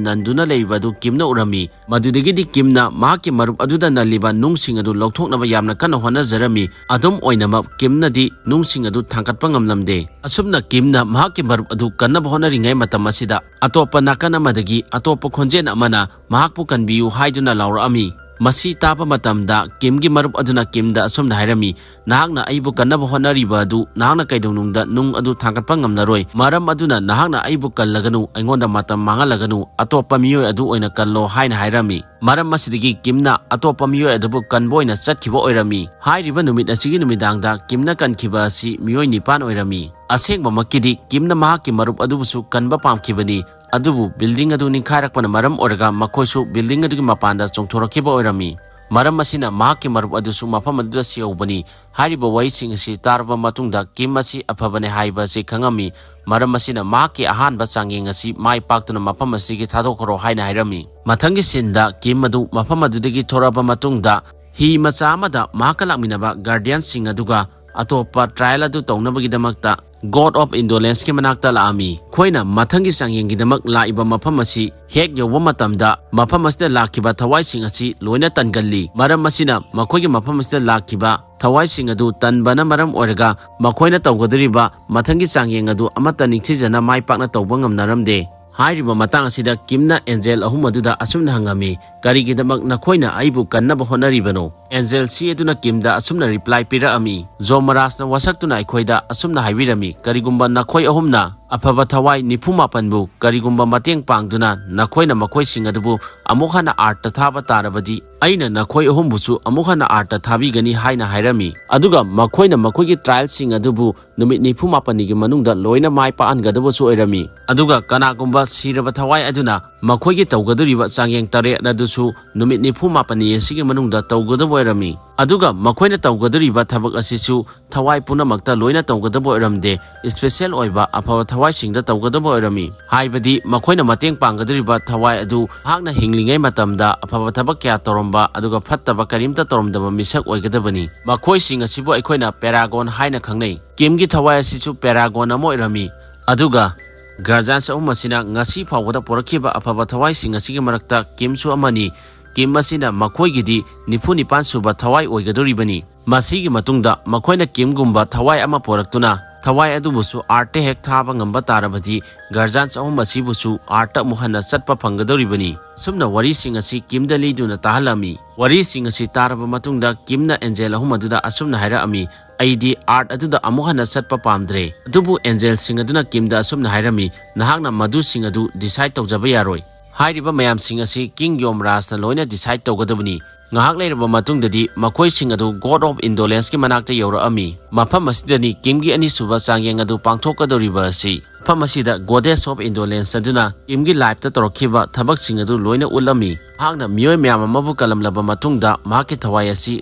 ꯅꯟꯗꯨꯅ ꯂꯩꯕ ꯑꯗꯨ ꯀꯤꯝꯅ ꯎꯔꯝꯃꯤ꯫ ꯃꯗꯨꯗꯒꯤꯗꯤ ꯀꯤꯝꯅ ꯃꯍꯥꯛꯀꯤ ꯃꯔꯨꯞ ꯑꯗꯨꯗ ꯅꯜꯂꯤꯕ ꯅꯨꯡꯁꯤꯡ ꯑꯗꯨ ꯂꯧꯊꯣꯛꯅꯕ ꯌꯥꯝꯅ ꯀꯟꯅ ꯍꯣꯠꯅꯖꯔꯝꯃꯤ꯫ ꯑꯗꯨꯝ ꯑꯣꯏꯅꯃꯛ ꯀꯤꯝꯅꯗꯤ ꯅꯨꯡꯁꯤꯡ ꯑꯗꯨ ꯊꯥꯡꯒꯠꯄ ꯉꯝꯂꯝꯗꯦ꯫ ꯑꯁꯨꯝꯅ ꯀꯤꯝꯅ ꯃꯍꯥꯛꯀꯤ ꯃꯔꯨꯞ ꯑꯗꯨ ꯀꯟꯅꯕ ꯍꯣꯠꯅꯔꯤꯉꯩ ꯃꯇꯝ ꯑꯁꯤꯗ ꯑꯇꯣꯞꯄ ꯅꯥꯀꯟ ꯑꯃꯗꯒꯤ ꯑꯇꯣꯞꯄ ꯈꯣꯟꯖꯦꯜ ꯑꯃꯅ ꯃꯍꯥꯛꯄꯨ ꯀꯟꯕꯤꯌꯨ ꯍꯥꯏꯗꯨꯅ ꯂꯥꯎꯔꯛꯑꯝꯃꯤ꯫ ꯃꯁꯤ ꯇꯥꯕ ꯃꯇꯝꯗ ꯀꯤꯝꯒꯤ ꯃꯔꯨꯞ ꯑꯗꯨꯅ ꯀꯤꯝꯗ ꯑꯁꯨꯝꯅ ꯍꯥꯏꯔꯝꯃꯤ, "ꯅꯍꯥꯛꯅ ꯑꯩꯕꯨ ꯀꯟꯅꯕ ꯍꯣꯠꯅꯔꯤꯕ ꯑꯗꯨ ꯅꯍꯥꯛꯅ ꯀꯩꯗꯧꯅꯨꯡꯗ ꯅꯨꯡ ꯑꯗꯨ ꯊꯥꯡꯒꯠꯄ ꯉꯝꯂꯔꯣꯏ꯫ ꯃꯔꯝ ꯑꯗꯨꯅ ꯅꯍꯥꯛꯅ ꯑꯩꯕꯨ ꯀꯜꯂꯒꯅꯨ, ꯑꯩꯉꯣꯟꯗ ꯃꯇꯝ ꯃꯥꯡꯍꯜꯂꯒꯅꯨ, ꯑꯇꯣꯞꯄ ꯃꯤꯑꯣꯏ ꯑꯗꯨ ꯑꯣꯏꯅ ꯀꯜꯂꯣ" ꯍꯥꯏꯅ ꯍꯥꯏꯔꯝꯃꯤ꯫ ꯃꯔꯝ ꯑꯁꯤꯗꯒꯤ ꯀꯤꯝꯅ ꯑꯇꯣꯞꯄ ꯃꯤꯑꯣꯏ ꯑꯗꯨꯕꯨ ꯀꯟꯕ ꯑꯣꯏꯅ ꯆꯠꯈꯤꯕ ꯑꯣꯏꯔꯝꯃꯤ꯫ ꯍꯥꯏꯔꯤꯕ ꯅꯨꯃꯤꯠ ꯑꯁꯤꯒꯤ ꯅꯨꯃꯤꯗꯥꯡꯗ ꯀꯤꯝꯅ ꯀꯟꯈꯤꯕ ꯑꯁꯤ ꯃꯤꯑꯣꯏ ꯅꯤꯄꯥꯟ ꯑꯣꯏꯔꯝꯃꯤ꯫ ꯑꯁꯦꯡꯕꯃꯛꯀꯤꯗꯤ ꯀꯤꯝꯅ ꯃꯍꯥꯛꯀꯤ ꯃꯔꯨꯞ ꯑꯗꯨꯕꯨꯁꯨ ꯀꯟꯕ ꯄꯥꯝꯈꯤꯕꯅꯤ, ꯑꯗꯨꯕꯨ ꯕꯤꯜꯗꯤꯡ ꯑꯗꯨ ꯅꯤꯡꯈꯥꯏꯔꯛꯄꯅ ꯃꯔꯝ ꯑꯣꯏꯔꯒ ꯃꯈꯣꯏꯁꯨ ꯕꯤꯜꯗꯤꯡ ꯑꯗꯨꯒꯤ ꯃꯄꯥꯟꯗ ꯆꯣꯡꯊꯣꯔꯛꯈꯤꯕ ꯑꯣꯏꯔꯝꯃꯤ꯫ ꯃꯔꯝ ꯑꯁꯤꯅ ꯃꯍꯥꯛꯀꯤ ꯃꯔꯨꯞ ꯑꯗꯨꯁꯨ ꯃꯐꯝ ꯑꯗꯨꯗ ꯁꯤꯍꯧꯕꯅꯤ꯫ ꯍꯥꯏꯔꯤꯕ ꯋꯥꯍꯩꯁꯤꯡ ꯑꯁꯤ ꯇꯥꯔꯕ ꯃꯇꯨꯡꯗ ꯀꯤꯝ ꯑꯁꯤ ꯑꯐꯕꯅꯦ ꯍꯥꯏꯕ ꯑꯁꯤ ꯈꯪꯉꯝꯃꯤ꯫ ꯃꯔꯝ ꯑꯁꯤꯅ ꯃꯍꯥꯛꯀꯤ ꯑꯍꯥꯟꯕ ꯆꯥꯡꯌꯦꯡ ꯑꯁꯤ ꯃꯥꯏ ꯄꯥꯛꯇꯨꯅ ꯃꯐꯝ ꯑꯁꯤꯒꯤ ꯊꯥꯗꯣꯛꯈ꯭ꯔꯣ ꯍꯥꯏꯅ ꯍꯥꯏꯔꯝꯃꯤ꯫ ꯃꯊꯪꯒꯤ ꯁꯤꯟꯗ ꯀꯤꯝ ꯑꯗꯨ ꯃꯐꯝ ꯑꯗꯨꯗꯒꯤ ꯊꯣꯔꯛꯑꯕ ꯃꯇꯨꯡꯗ ꯍꯤ ꯃꯆꯥ ꯑꯃꯗ ꯃꯍꯥꯛꯀ ꯂꯥꯛꯃꯤꯟꯅꯕ ꯒꯥꯔꯗꯤꯌꯟꯁꯤꯡ ꯑꯗꯨꯒ ꯑꯇꯣꯞꯄ ꯇ꯭ꯔꯥꯌꯦꯜ ꯑꯗꯨ ꯇꯧꯅꯕꯒꯤꯗꯃꯛꯇ God of Indolenceꯀꯤ ꯃꯅꯥꯛꯇ ꯂꯥꯛꯑꯝꯃꯤ꯫ ꯑꯩꯈꯣꯏꯅ ꯃꯊꯪꯒꯤ ꯆꯥꯡꯌꯦꯡꯒꯤꯗꯃꯛ ꯂꯥꯛꯏꯕ ꯃꯐꯝ ꯑꯁꯤ ꯍꯦꯛ ꯌꯧꯕ ꯃꯇꯝꯗ ꯃꯐꯝ ꯑꯁꯤꯗ ꯂꯥꯛꯈꯤꯕ ꯊꯋꯥꯏꯁꯤꯡ ꯑꯁꯤ ꯂꯣꯏꯅ ꯇꯟꯒꯜꯂꯤ꯫ ꯃꯔꯝ ꯑꯁꯤꯅ ꯃꯈꯣꯏꯒꯤ ꯃꯐꯝ ꯑꯁꯤꯗ ꯂꯥꯛꯈꯤꯕ ꯊꯋꯥꯏꯁꯤꯡ ꯑꯗꯨ ꯇꯟꯕꯅ ꯃꯔꯝ ꯑꯣꯏꯔꯒ ꯃꯈꯣꯏꯅ ꯇꯧꯒꯗꯧꯔꯤꯕ ꯃꯊꯪꯒꯤ ꯆꯥꯡꯌꯦꯡ ꯑꯗꯨ ꯑꯃꯠꯇ ꯅꯤꯡꯊꯤꯖꯅ ꯃꯥꯏ ꯄꯥꯛꯅ ꯇꯧꯕ ꯉꯝꯅꯔꯝꯗꯦ꯫ ꯍꯥꯏꯔꯤꯕ ꯃꯇꯥꯡ ꯑꯁꯤꯗ ꯀꯤꯝꯅ ꯑꯦꯟꯖꯦꯜ ꯑꯍꯨꯝ ꯑꯗꯨꯗ ꯑꯁꯨꯝꯅ ꯍꯪꯉꯝꯃꯤ, "ꯀꯔꯤꯒꯤꯗꯃꯛ ꯅꯈꯣꯏꯅ ꯑꯩꯕꯨ ꯀꯟꯅꯕ ꯍꯣꯠꯅꯔꯤꯕꯅꯣ?" ꯑꯦꯟꯖꯦꯜ ꯁꯤ ꯑꯗꯨꯅ ꯀꯤꯝꯗ ꯑꯁꯨꯝꯅ ꯔꯤꯄ꯭ꯂꯥꯏ ꯄꯤꯔꯛꯑꯝꯃꯤ, "ꯖꯣꯃꯔꯥꯖꯅ ꯋꯥꯁꯛꯇꯨꯅ ꯑꯩꯈꯣꯏꯗ ꯑꯁꯨꯝꯅ ꯍꯥꯏꯕꯤꯔꯝꯃꯤ, ꯀꯔꯤꯒꯨꯝꯕ ꯅꯈꯣꯏ ꯑꯍꯨꯝꯅ ꯑꯐꯕ ꯊꯋꯥꯏ ꯅꯤꯐꯨ ꯃꯥꯄꯟꯕꯨ ꯀꯔꯤꯒꯨꯝꯕ ꯃꯇꯦꯡ ꯄꯥꯡꯗꯨꯅ ꯅꯈꯣꯏꯅ ꯃꯈꯣꯏꯁꯤꯡ ꯑꯗꯨꯕꯨ ꯑꯃꯨꯛ ꯍꯟꯅ ꯑꯥꯔꯠꯇ ꯊꯥꯕ ꯇꯥꯔꯕꯗꯤ, ꯑꯩꯅ ꯅꯈꯣꯏ ꯑꯍꯨꯝꯕꯨꯁꯨ ꯑꯃꯨꯛ ꯍꯟꯅ ꯑꯥꯔꯠꯇ ꯊꯥꯕꯤꯒꯅꯤ" ꯍꯥꯏꯅ ꯍꯥꯏꯔꯝꯃꯤ꯫ ꯑꯗꯨꯒ ꯃꯈꯣꯏꯅ ꯃꯈꯣꯏꯒꯤ ꯇ꯭ꯔꯥꯌꯦꯜꯁꯤꯡ ꯑꯗꯨꯕꯨ ꯅꯨꯃꯤꯠ ꯅꯤꯐꯨ ꯃꯥꯄꯟꯅꯤꯒꯤ ꯃꯅꯨꯡꯗ ꯂꯣꯏꯅ ꯃꯥꯏ ꯄꯥꯛꯍꯟꯒꯗꯕꯁꯨ ꯑꯣꯏꯔꯝꯃꯤ꯫ ꯑꯗꯨꯒ ꯀꯅꯥꯒꯨꯝꯕ ꯁꯤꯔꯕ ꯊꯋꯥꯏ ꯑꯗꯨꯅ ꯃꯈꯣꯏꯒꯤ ꯇꯧꯒꯗꯧꯔꯤꯕ ꯆꯥꯡꯌꯦꯡ ꯇꯔꯦꯠ ꯑꯗꯨꯁꯨ ꯅꯨꯃꯤꯠ ꯅꯤꯐꯨ ꯃꯥꯄꯟꯅꯤ ꯑꯁꯤꯒꯤ ꯃꯅꯨꯡꯗ ꯇꯧꯒꯗꯕ ꯑꯣꯏꯔꯝꯃꯤ꯫ ꯔꯝꯃꯤ꯫ ꯑꯗꯨꯒ ꯃꯈꯣꯏꯅ ꯇꯧꯒꯗꯧꯔꯤꯕ ꯊꯕꯛ ꯑꯁꯤꯁꯨ ꯊꯋꯥꯏ ꯄꯨꯝꯅꯃꯛꯇ ꯂꯣꯏꯅ ꯇꯧꯒꯗꯕ ꯑꯣꯏꯔꯝꯗꯦ, ꯏꯁꯄꯦꯁꯦꯜ ꯑꯣꯏꯕ ꯑꯐꯕ ꯊꯋꯥꯏꯁꯤꯡꯗ ꯇꯧꯒꯗꯕ ꯑꯣꯏꯔꯝꯃꯤ꯫ ꯍꯥꯏꯕꯗꯤ ꯃꯈꯣꯏꯅ ꯃꯇꯦꯡ ꯄꯥꯡꯒꯗꯧꯔꯤꯕ ꯊꯋꯥꯏ ꯑꯗꯨ ꯃꯍꯥꯛꯅ ꯍꯤꯡꯂꯤꯉꯩ ꯃꯇꯝꯗ ꯑꯐꯕ ꯊꯕꯛ ꯀꯌꯥ ꯇꯧꯔꯝꯕ ꯑꯗꯨꯒ ꯐꯠꯇꯕ ꯀꯔꯤꯝꯇ ꯇꯧꯔꯝꯗꯕ ꯃꯤꯁꯛ ꯑꯣꯏꯒꯗꯕꯅꯤ꯫ ꯃꯈꯣꯏꯁꯤꯡ ꯑꯁꯤꯕꯨ ꯑꯩꯈꯣꯏꯅ ꯄꯦꯔꯥꯒꯣꯟ ꯍꯥꯏꯅ ꯈꯪꯅꯩ꯫ ꯀꯤꯝꯒꯤ ꯊꯋꯥꯏ ꯑꯁꯤꯁꯨ ꯄꯦꯔꯥꯒꯣꯟ ꯑꯃ ꯑꯣꯏꯔꯝꯃꯤ꯫ ꯑꯗꯨꯒ ꯒꯥꯔꯖꯤꯌꯟꯁ ꯑꯍꯨꯝ ꯑꯁꯤꯅ ꯉꯁꯤ ꯐꯥꯎꯕꯗ ꯄꯨꯔꯛꯈꯤꯕ ꯑꯐꯕ ꯊꯋꯥꯏꯁꯤꯡ ꯑꯁꯤꯒꯤ ꯃꯔꯛꯇ ꯀꯤꯝꯁꯨ ꯑꯃꯅꯤ꯫ ꯀꯤꯝ ꯑꯁꯤꯅ ꯃꯈꯣꯏꯒꯤꯗꯤ ꯅꯤꯐꯨ ꯅꯤꯄꯥꯟ ꯁꯨꯕ ꯊꯋꯥꯏ ꯑꯣꯏꯒꯗꯧꯔꯤꯕꯅꯤ꯫ ꯃꯁꯤꯒꯤ ꯃꯇꯨꯡꯗ ꯃꯈꯣꯏꯅ ꯀꯤꯝꯒꯨꯝꯕ ꯊꯋꯥꯏ ꯑꯃ ꯄꯨꯔꯛꯇꯨꯅ ꯊꯋꯥꯏ ꯑꯗꯨꯕꯨꯁꯨ ꯑꯥꯔꯠꯇ ꯍꯦꯛ ꯊꯥꯕ ꯉꯝꯕ ꯇꯥꯔꯕꯗꯤ ꯒꯥꯔꯖꯤꯌꯟꯁ ꯑꯍꯨꯝ ꯑꯁꯤꯕꯨꯁꯨ ꯑꯥꯔꯠꯇ ꯑꯃꯨꯛ ꯍꯟꯅ ꯆꯠꯄ ꯐꯪꯒꯗꯧꯔꯤꯕꯅꯤ꯫ ꯑꯁꯨꯝꯅ ꯋꯥꯔꯤꯁꯤꯡ ꯑꯁꯤ ꯀꯤꯝꯗ ꯂꯤꯗꯨꯅ ꯇꯥꯍꯜꯂꯝꯃꯤ꯫ ꯋꯥꯔꯤꯁꯤꯡ ꯑꯁꯤ ꯇꯥꯔꯕ ꯃꯇꯨꯡꯗ ꯀꯤꯝꯅ ꯑꯦꯟꯖꯦꯜ ꯑꯍꯨꯝ ꯑꯗꯨꯗ ꯑꯁꯨꯝꯅ ꯍꯥꯏꯔꯛꯑꯝꯃꯤ, "ꯑꯩꯗꯤ ꯑꯥꯔꯠ ꯑꯗꯨꯗ ꯑꯃꯨꯛ ꯍꯟꯅ ꯆꯠꯄ ꯄꯥꯝꯗ꯭ꯔꯦ"꯫ ꯑꯗꯨꯕꯨ ꯑꯦꯟꯖꯦꯜꯁꯤꯡ ꯑꯗꯨꯅ ꯀꯤꯝꯗ ꯑꯁꯨꯝꯅ ꯍꯥꯏꯔꯝꯃꯤ, "ꯅꯍꯥꯛꯅ ꯃꯗꯨꯁꯤꯡ ꯑꯗꯨ ꯗꯤꯁꯥꯏꯗ ꯇꯧꯖꯕ ꯌꯥꯔꯣꯏ꯫ ꯍꯥꯏꯔꯤꯕ ꯃꯌꯥꯝꯁꯤꯡ ꯑꯁꯤ ꯀꯤꯡ ꯌꯣꯝꯔꯥꯖꯅ ꯂꯣꯏꯅ ꯗꯤꯁꯥꯏꯗ ꯇꯧꯒꯗꯕꯅꯤ"꯫ ꯉꯥꯏꯍꯥꯛ ꯂꯩꯔꯕ ꯃꯇꯨꯡꯗꯗꯤ ꯃꯈꯣꯏꯁꯤꯡ ꯑꯗꯨ ꯒꯣꯗ ꯑꯣꯐ ꯏꯟꯗꯣꯂꯦꯟꯁꯀꯤ ꯃꯅꯥꯛꯇ ꯌꯧꯔꯛꯑꯝꯃꯤ꯫ ꯃꯐꯝ ꯑꯁꯤꯗꯅꯤ ꯀꯤꯝꯒꯤ ꯑꯅꯤꯁꯨꯕ ꯆꯥꯡꯌꯦꯡ ꯑꯗꯨ ꯄꯥꯡꯊꯣꯛꯀꯗꯧꯔꯤꯕ ꯑꯁꯤ꯫ ꯃꯐꯝ ꯑꯁꯤꯗ ꯒꯣꯗꯦꯁ ꯑꯣꯐ ꯏꯟꯗꯣꯂꯦꯟꯁ ꯑꯗꯨꯅ ꯀꯤꯝꯒꯤ ꯂꯥꯏꯐꯇ ꯇꯧꯔꯛꯈꯤꯕ ꯊꯕꯛꯁꯤꯡ ꯑꯗꯨ ꯂꯣꯏꯅ ꯎꯠꯂꯝꯃꯤ꯫ ꯃꯍꯥꯛꯅ ꯃꯤꯑꯣꯏ ꯃꯌꯥꯝ ꯑꯃꯕꯨ ꯀꯜꯂꯝꯂꯕ ꯃꯇꯨꯡꯗ ꯃꯍꯥꯛꯀꯤ ꯊꯋꯥꯏ ꯑꯁꯤ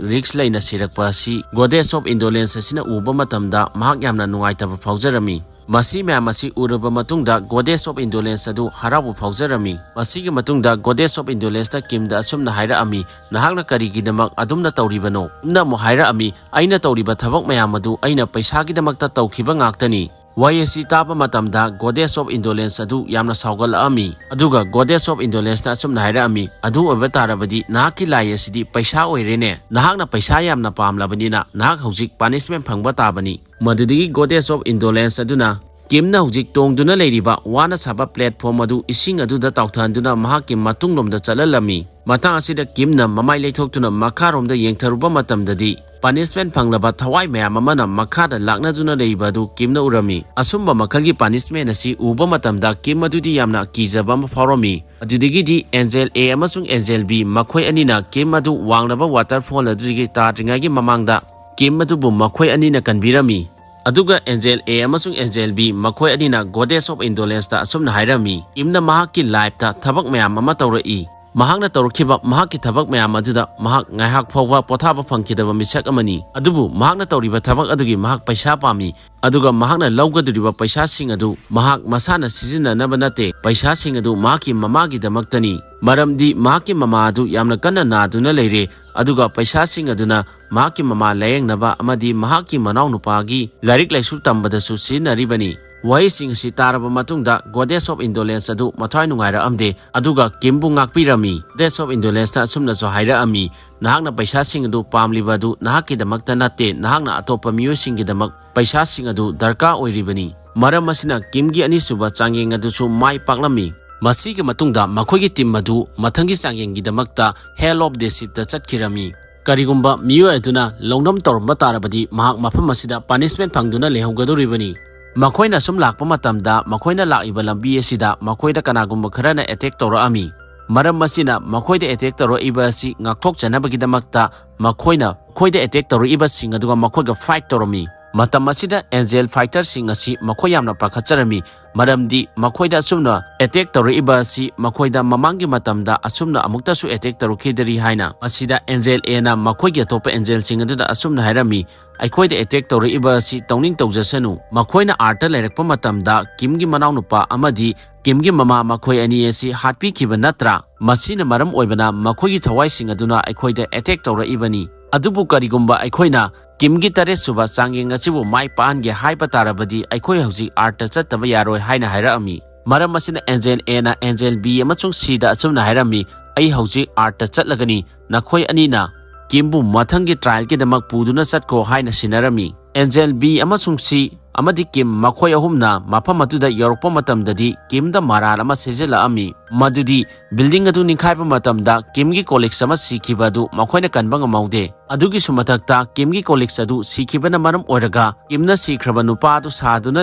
ꯔꯤꯛꯁ ꯂꯩꯅ ꯁꯤꯔꯛꯄ ꯑꯁꯤ ꯒꯣꯗꯦꯁ ꯑꯣꯐ ꯏꯟꯗꯣꯂꯦꯟꯁ ꯑꯁꯤꯅ ꯎꯕ ꯃꯇꯝꯗ ꯃꯍꯥꯛ ꯌꯥꯝꯅ ꯅꯨꯡꯉꯥꯏꯇꯕ ꯐꯥꯎꯖꯔꯝꯃꯤ꯫ ꯃꯁꯤ ꯃꯌꯥꯝ ꯑꯁꯤ ꯎꯔꯕ ꯃꯇꯨꯡꯗ ꯒꯣꯗꯦꯁ ꯑꯣꯐ ꯏꯟꯗꯣꯂꯦꯟꯁ ꯑꯗꯨ ꯍꯔꯥꯎꯕ ꯐꯥꯎꯖꯔꯝꯃꯤ꯫ ꯃꯁꯤꯒꯤ ꯃꯇꯨꯡꯗ ꯒꯣꯗꯦꯁ ꯑꯣꯐ ꯏꯟꯗꯣꯂꯦꯟꯁꯅ ꯀꯤꯝꯗ ꯑꯁꯨꯝꯅ ꯍꯥꯏꯔꯛꯑꯝꯃꯤ, "ꯅꯍꯥꯛꯅ ꯀꯔꯤꯒꯤꯗꯃꯛ ꯑꯗꯨꯝꯅ ꯇꯧꯔꯤꯕꯅꯣ?" ꯀꯤꯝꯅ ꯑꯃꯨꯛ ꯍꯥꯏꯔꯛꯑꯝꯃꯤ, "ꯑꯩꯅ ꯇꯧꯔꯤꯕ ꯊꯕꯛ ꯃꯌꯥꯝ ꯑꯗꯨ ꯑꯩꯅ ꯄꯩꯁꯥꯒꯤꯗꯃꯛꯇ ꯇꯧꯈꯤꯕ ꯉꯥꯛꯇꯅꯤ"꯫ ꯋꯥꯍꯩ ꯑꯁꯤ ꯇꯥꯕ ꯃꯇꯝꯗ ꯒꯣꯗꯦꯁ ꯑꯣꯐ ꯏꯟꯗꯣꯂꯦꯟꯁ ꯑꯗꯨ ꯌꯥꯝꯅ ꯁꯥꯎꯒꯠꯂꯛꯑꯝꯃꯤ꯫ ꯑꯗꯨꯒ ꯒꯣꯗꯦꯁ ꯑꯣꯐ ꯏꯟꯗꯣꯂꯦꯟꯁꯅ ꯑꯁꯨꯝꯅ ꯍꯥꯏꯔꯛꯑꯝꯃꯤ, "ꯑꯗꯨ ꯑꯣꯏꯕ ꯇꯥꯔꯕꯗꯤ ꯅꯍꯥꯛꯀꯤ ꯂꯥꯏ ꯑꯁꯤꯗꯤ ꯄꯩꯁꯥ ꯑꯣꯏꯔꯦꯅꯦ꯫ ꯅꯍꯥꯛꯅ ꯄꯩꯁꯥ ꯌꯥꯝꯅ ꯄꯥꯝꯂꯕꯅꯤꯅ ꯅꯍꯥꯛ ꯍꯧꯖꯤꯛ ꯄꯥꯅꯤꯁꯃꯦꯟ ꯐꯪꯕ ꯇꯥꯕꯅꯤ"꯫ ꯃꯗꯨꯗꯒꯤ ꯒꯣꯗꯦꯁ ꯑꯣꯐ ꯏꯟꯗꯣꯂꯦꯟꯁ ꯑꯗꯨꯅ ꯀꯤꯝꯅ ꯍꯧꯖꯤꯛ ꯇꯣꯡꯗꯨꯅ ꯂꯩꯔꯤꯕ ꯋꯥꯅ ꯁꯥꯕ ꯄ꯭ꯂꯦꯠꯐꯣꯔꯝ ꯑꯗꯨ ꯏꯁꯤꯡ ꯑꯗꯨꯗ ꯇꯥꯎꯊꯍꯟꯗꯨꯅ ꯃꯍꯥꯛꯀꯤ ꯃꯇꯨꯡꯂꯣꯝꯗ ꯆꯠꯍꯜꯂꯝꯃꯤ꯫ ꯃꯇꯥꯡ ꯑꯁꯤꯗ ꯀꯤꯝꯅ ꯃꯃꯥꯏ ꯂꯩꯊꯣꯛꯇꯨꯅ ꯃꯈꯥꯔꯣꯝꯗ ꯌꯦꯡꯊꯔꯨꯕ ꯃꯇꯝꯗꯗꯤ, ꯄꯥꯅꯤꯁꯃꯦꯟ ꯐꯪꯂꯕ ꯊꯋꯥꯏ ꯃꯌꯥꯝ ꯑꯃꯅ ꯃꯈꯥꯗ ꯂꯥꯛꯅꯗꯨꯅ ꯂꯩꯕ ꯑꯗꯨ ꯀꯤꯝꯅ ꯎꯔꯝꯃꯤ꯫ ꯑꯁꯨꯝꯕ ꯃꯈꯜꯒꯤ ꯄꯥꯅꯤꯁꯃꯦꯟ ꯑꯁꯤ ꯎꯕ ꯃꯇꯝꯗ ꯀꯤꯝ ꯑꯗꯨꯗꯤ ꯌꯥꯝꯅ ꯀꯤꯖꯕ ꯑꯃ ꯐꯥꯎꯔꯝꯃꯤ꯫ ꯑꯗꯨꯗꯒꯤꯗꯤ ꯑꯦꯟꯖꯦꯜ ꯑꯦ ꯑꯃꯁꯨꯡ ꯑꯦꯟꯖꯦꯜ ꯕꯤ ꯃꯈꯣꯏ ꯑꯅꯤꯅ ꯀꯤꯝ ꯑꯗꯨ ꯋꯥꯡꯂꯕ ꯋꯥꯇꯔꯐꯣꯜ ꯑꯗꯨꯗꯒꯤ ꯇꯥꯗ꯭ꯔꯤꯉꯩꯒꯤ ꯃꯃꯥꯡꯗ ꯀꯤꯝ ꯑꯗꯨꯕꯨ ꯃꯈꯣꯏ ꯑꯅꯤꯅ ꯀꯟꯕꯤꯔꯝꯃꯤ꯫ ꯑꯗꯨꯒ ꯑꯦꯟꯖꯦꯜ ꯑꯦ ꯑꯃꯁꯨꯡ ꯑꯦꯟꯖꯦꯜ ꯕꯤ ꯃꯈꯣꯏ ꯑꯅꯤꯅ ꯒꯣꯗꯦꯁ ꯑꯣꯐ ꯏꯟꯗꯣꯂꯦꯟꯁꯇ ꯑꯁꯨꯝꯅ ꯍꯥꯏꯔꯝꯃꯤ, "ꯀꯤꯝꯅ ꯃꯍꯥꯛꯀꯤ ꯂꯥꯏꯐꯇ ꯊꯕꯛ ꯃꯌꯥꯝ ꯑꯃ ꯇꯧꯔꯛꯏ꯫ ꯃꯍꯥꯛꯅ ꯇꯧꯔꯛꯈꯤꯕ ꯃꯍꯥꯛꯀꯤ ꯊꯕꯛ ꯃꯌꯥꯝ ꯑꯗꯨꯗ ꯃꯍꯥꯛ ꯉꯥꯏꯍꯥꯛ ꯐꯥꯎꯕ ꯄꯣꯊꯥꯕ ꯐꯪꯈꯤꯗꯕ ꯃꯤꯁꯛ ꯑꯃꯅꯤ꯫ ꯑꯗꯨꯕꯨ ꯃꯍꯥꯛꯅ ꯇꯧꯔꯤꯕ ꯊꯕꯛ ꯑꯗꯨꯒꯤ ꯃꯍꯥꯛ ꯄꯩꯁꯥ ꯄꯥꯝꯃꯤ, ꯑꯗꯨꯒ ꯃꯍꯥꯛꯅ ꯂꯧꯒꯗꯧꯔꯤꯕ ꯄꯩꯁꯥꯁꯤꯡ ꯑꯗꯨ ꯃꯍꯥꯛ ꯃꯁꯥꯅ ꯁꯤꯖꯤꯟꯅꯅꯕ ꯅꯠꯇꯦ, ꯄꯩꯁꯥꯁꯤꯡ ꯑꯗꯨ ꯃꯍꯥꯛꯀꯤ ꯃꯃꯥꯒꯤꯗꯃꯛꯇꯅꯤ꯫ ꯃꯔꯝꯗꯤ ꯃꯍꯥꯛꯀꯤ ꯃꯃꯥ ꯑꯗꯨ ꯌꯥꯝꯅ ꯀꯟꯅ ꯅꯥꯗꯨꯅ ꯂꯩꯔꯦ, ꯑꯗꯨꯒ ꯄꯩꯁꯥꯁꯤꯡ ꯑꯗꯨꯅ ꯃꯍꯥꯛꯀꯤ ꯃꯃꯥ ꯂꯥꯌꯦꯡꯅꯕ ꯑꯃꯗꯤ ꯃꯍꯥꯛꯀꯤ ꯃꯅꯥꯎꯅꯨꯄꯥꯒꯤ ꯂꯥꯏꯔꯤꯛ ꯂꯥꯏꯁꯨ ꯇꯝꯕꯗꯁꯨ ꯁꯤꯖꯤꯟꯅꯔꯤꯕꯅꯤ꯫ ꯋꯥꯍꯩꯁꯤꯡ ꯑꯁꯤ ꯇꯥꯔꯕ ꯃꯇꯨꯡꯗ Goddess of Indolence ꯑꯗꯨ ꯃꯊ꯭ꯋꯥꯏ ꯅꯨꯡꯉꯥꯏꯔꯛꯑꯝꯗꯦ, ꯑꯗꯨꯒ ꯀꯤꯝꯕꯨ ꯉꯥꯛꯄꯤꯔꯝꯃꯤ꯫ Goddess of Indolence ꯅ ꯑꯁꯨꯝꯅꯁꯨ ꯍꯥꯏꯔꯛꯑꯝꯃꯤ, "ꯅꯍꯥꯛꯅ ꯄꯩꯁꯥꯁꯤꯡ ꯑꯗꯨ ꯄꯥꯝꯂꯤꯕ ꯑꯗꯨ ꯅꯍꯥꯛꯀꯤꯗꯃꯛꯇ ꯅꯠꯇꯦ, ꯅꯍꯥꯛꯅ ꯑꯇꯣꯞꯄ ꯃꯤꯑꯣꯏꯁꯤꯡꯒꯤꯗꯃꯛ ꯄꯩꯁꯥꯁꯤꯡ ꯑꯗꯨ ꯗꯔꯀꯥꯔ ꯑꯣꯏꯔꯤꯕꯅꯤ꯫ ꯃꯔꯝ ꯑꯁꯤꯅ ꯀꯤꯝꯒꯤ ꯑꯅꯤꯁꯨꯕ ꯆꯥꯡꯌꯦꯡ ꯑꯗꯨꯁꯨ ꯃꯥꯏ ꯄꯥꯛꯂꯝꯃꯤ꯫ ꯃꯁꯤꯒꯤ ꯃꯇꯨꯡꯗ ꯃꯈꯣꯏꯒꯤ ꯇꯤꯝ ꯑꯗꯨ ꯃꯊꯪꯒꯤ ꯆꯥꯡꯌꯦꯡꯒꯤꯗꯃꯛꯇ Hell of Decepꯇ ꯆꯠꯈꯤꯔꯝꯃꯤ꯫ ꯀꯔꯤꯒꯨꯝꯕ ꯃꯤꯑꯣꯏ ꯑꯗꯨꯅ ꯂꯧꯅꯝ ꯇꯧꯔꯝꯕ ꯇꯥꯔꯕꯗꯤ ꯃꯍꯥꯛ ꯃꯐꯝ ꯑꯁꯤꯗ ꯄꯅꯤꯁꯃꯦꯟ ꯐꯪꯗꯨꯅ ꯂꯩꯍꯧꯒꯗꯧꯔꯤꯕꯅꯤ꯫ ꯃꯈꯣꯏꯅ ꯁꯨꯝ ꯂꯥꯛꯄ ꯃꯇꯝꯗ ꯃꯈꯣꯏꯅ ꯂꯥꯛꯏꯕ ꯂꯝꯕꯤ ꯑꯁꯤꯗ ꯃꯈꯣꯏꯗ ꯀꯅꯥꯒꯨꯝꯕ ꯈꯔꯅ ꯑꯦꯇꯦꯛ ꯇꯧꯔꯛꯑꯝꯃꯤ꯫ ꯃꯔꯝ ꯑꯁꯤꯅ ꯃꯈꯣꯏꯗ ꯑꯦꯇꯦꯛ ꯇꯧꯔꯛꯏꯕ ꯑꯁꯤ ꯉꯥꯛꯊꯣꯛꯆꯅꯕꯒꯤꯗꯃꯛꯇ ꯃꯈꯣꯏꯅ ꯃꯈꯣꯏꯗ ꯑꯦꯇꯦꯛ ꯇꯧꯔꯛꯏꯕꯁꯤꯡ ꯑꯗꯨꯒ ꯃꯈꯣꯏꯒ ꯐꯥꯏꯠ ꯇꯧꯔꯝꯃꯤ꯫ ꯃꯇꯝ ꯑꯁꯤꯗ ꯑꯦꯟꯖꯦꯜ ꯐꯥꯏꯇꯔꯁꯤꯡ ꯑꯁꯤ ꯃꯈꯣꯏ ꯌꯥꯝꯅ ꯄꯥꯈꯠꯆꯔꯝꯃꯤ, ꯃꯔꯝꯗꯤ ꯃꯈꯣꯏꯗ ꯑꯁꯨꯝꯅ ꯑꯦꯇꯦꯛ ꯇꯧꯔꯛꯏꯕ ꯑꯁꯤ ꯃꯈꯣꯏꯗ ꯃꯃꯥꯡꯒꯤ ꯃꯇꯝꯗ ꯑꯁꯨꯝꯅ ꯑꯃꯨꯛꯇꯁꯨ ꯑꯦꯇꯦꯛ ꯇꯧꯔꯛꯈꯤꯗ꯭ꯔꯤ ꯍꯥꯏꯅ꯫ ꯃꯁꯤꯗ ꯑꯦꯟꯖꯦꯜ ꯑꯦꯅ ꯃꯈꯣꯏꯒꯤ ꯑꯇꯣꯞꯄ ꯑꯦꯟꯖꯦꯜꯁꯤꯡ ꯑꯗꯨꯗ ꯑꯁꯨꯝꯅ ꯍꯥꯏꯔꯝꯃꯤ, "ꯑꯩꯈꯣꯏꯗ ꯑꯦꯇꯦꯛ ꯇꯧꯔꯛꯏꯕ ꯑꯁꯤ ꯇꯧꯅꯤꯡ ꯇꯧꯖꯁꯅꯨ꯫ ꯃꯈꯣꯏꯅ ꯑꯥꯔꯠꯇ ꯂꯩꯔꯛꯄ ꯃꯇꯝꯗ ꯀꯤꯝꯒꯤ ꯃꯅꯥꯎꯅꯨꯄꯥ ꯑꯃꯗꯤ ꯀꯤꯝꯒꯤ ꯃꯃꯥ ꯃꯈꯣꯏ ꯑꯅꯤ ꯑꯁꯤ ꯍꯥꯠꯄꯤꯈꯤꯕ ꯅꯠꯇ꯭ꯔꯥ? ꯃꯁꯤꯅ ꯃꯔꯝ ꯑꯣꯏꯕꯅ ꯃꯈꯣꯏꯒꯤ ꯊꯋꯥꯏꯁꯤꯡ ꯑꯗꯨꯅ ꯑꯩꯈꯣꯏꯗ ꯑꯦꯇꯦꯛ ꯇꯧꯔꯛꯏꯕꯅꯤ꯫ ꯑꯗꯨꯕꯨ ꯀꯔꯤꯒꯨꯝꯕ ꯑꯩꯈꯣꯏꯅ ꯀꯤꯝꯒꯤ ꯇꯔꯦꯠꯁꯨꯕ ꯆꯥꯡꯌꯦꯡ ꯑꯁꯤꯕꯨ ꯃꯥꯏ ꯄꯥꯛꯍꯟꯒꯦ ꯍꯥꯏꯕ ꯇꯥꯔꯕꯗꯤ ꯑꯩꯈꯣꯏ ꯍꯧꯖꯤꯛ ꯑꯥꯔꯠꯇ ꯆꯠꯇꯕ ꯌꯥꯔꯣꯏ" ꯍꯥꯏꯅ ꯍꯥꯏꯔꯛꯑꯝꯃꯤ꯫ ꯃꯔꯝ ꯑꯁꯤꯅ ꯑꯦꯟꯖꯦꯜ ꯑꯦꯅ ꯑꯦꯟꯖꯦꯜ ꯕꯤ ꯑꯃꯁꯨꯡ ꯁꯤꯗ ꯑꯁꯨꯝꯅ ꯍꯥꯏꯔꯝꯃꯤ, "ꯑꯩ ꯍꯧꯖꯤꯛ ꯑꯥꯔꯠꯇ ꯆꯠꯂꯒꯅꯤ꯫ ꯅꯈꯣꯏ ꯑꯅꯤꯅ ꯀꯤꯝꯕꯨ ꯃꯊꯪꯒꯤ ꯇ꯭ꯔꯥꯏꯜꯒꯤꯗꯃꯛ ꯄꯨꯗꯨꯅ ꯆꯠꯈꯣ" ꯍꯥꯏꯅ ꯁꯤꯟꯅꯔꯝꯃꯤ꯫ ꯑꯦꯟꯖꯦꯜ ꯕꯤ ꯑꯃꯁꯨꯡ ꯁꯤ ꯑꯃꯗꯤ ꯀꯤꯝ ꯃꯈꯣꯏ ꯑꯍꯨꯝꯅ ꯃꯐꯝ ꯑꯗꯨꯗ ꯌꯧꯔꯛꯄ ꯃꯇꯝꯗꯗꯤ ꯀꯤꯝꯗ ꯃꯔꯥꯜ ꯑꯃ ꯁꯤꯖꯤꯜꯂꯛꯑꯝꯃꯤ꯫ ꯃꯗꯨꯗꯤ ꯕꯤꯜꯗꯤꯡ ꯑꯗꯨ ꯅꯤꯡꯈꯥꯏꯕ ꯃꯇꯝꯗ ꯀꯤꯝꯒꯤ ꯀꯣꯂꯤꯛꯁ ꯑꯃ ꯁꯤꯈꯤꯕ ꯑꯗꯨ ꯃꯈꯣꯏꯅ ꯀꯟꯕ ꯉꯝꯍꯧꯗꯦ꯫ ꯑꯗꯨꯒꯤꯁꯨ ꯃꯊꯛꯇ ꯀꯤꯝꯒꯤ ꯀꯣꯂꯤꯛꯁ ꯑꯗꯨ ꯁꯤꯈꯤꯕꯅ ꯃꯔꯝ ꯑꯣꯏꯔꯒ ꯀꯤꯝꯅ ꯁꯤꯈ꯭ꯔꯕ ꯅꯨꯄꯥ ꯑꯗꯨ ꯁꯥꯗꯨꯅ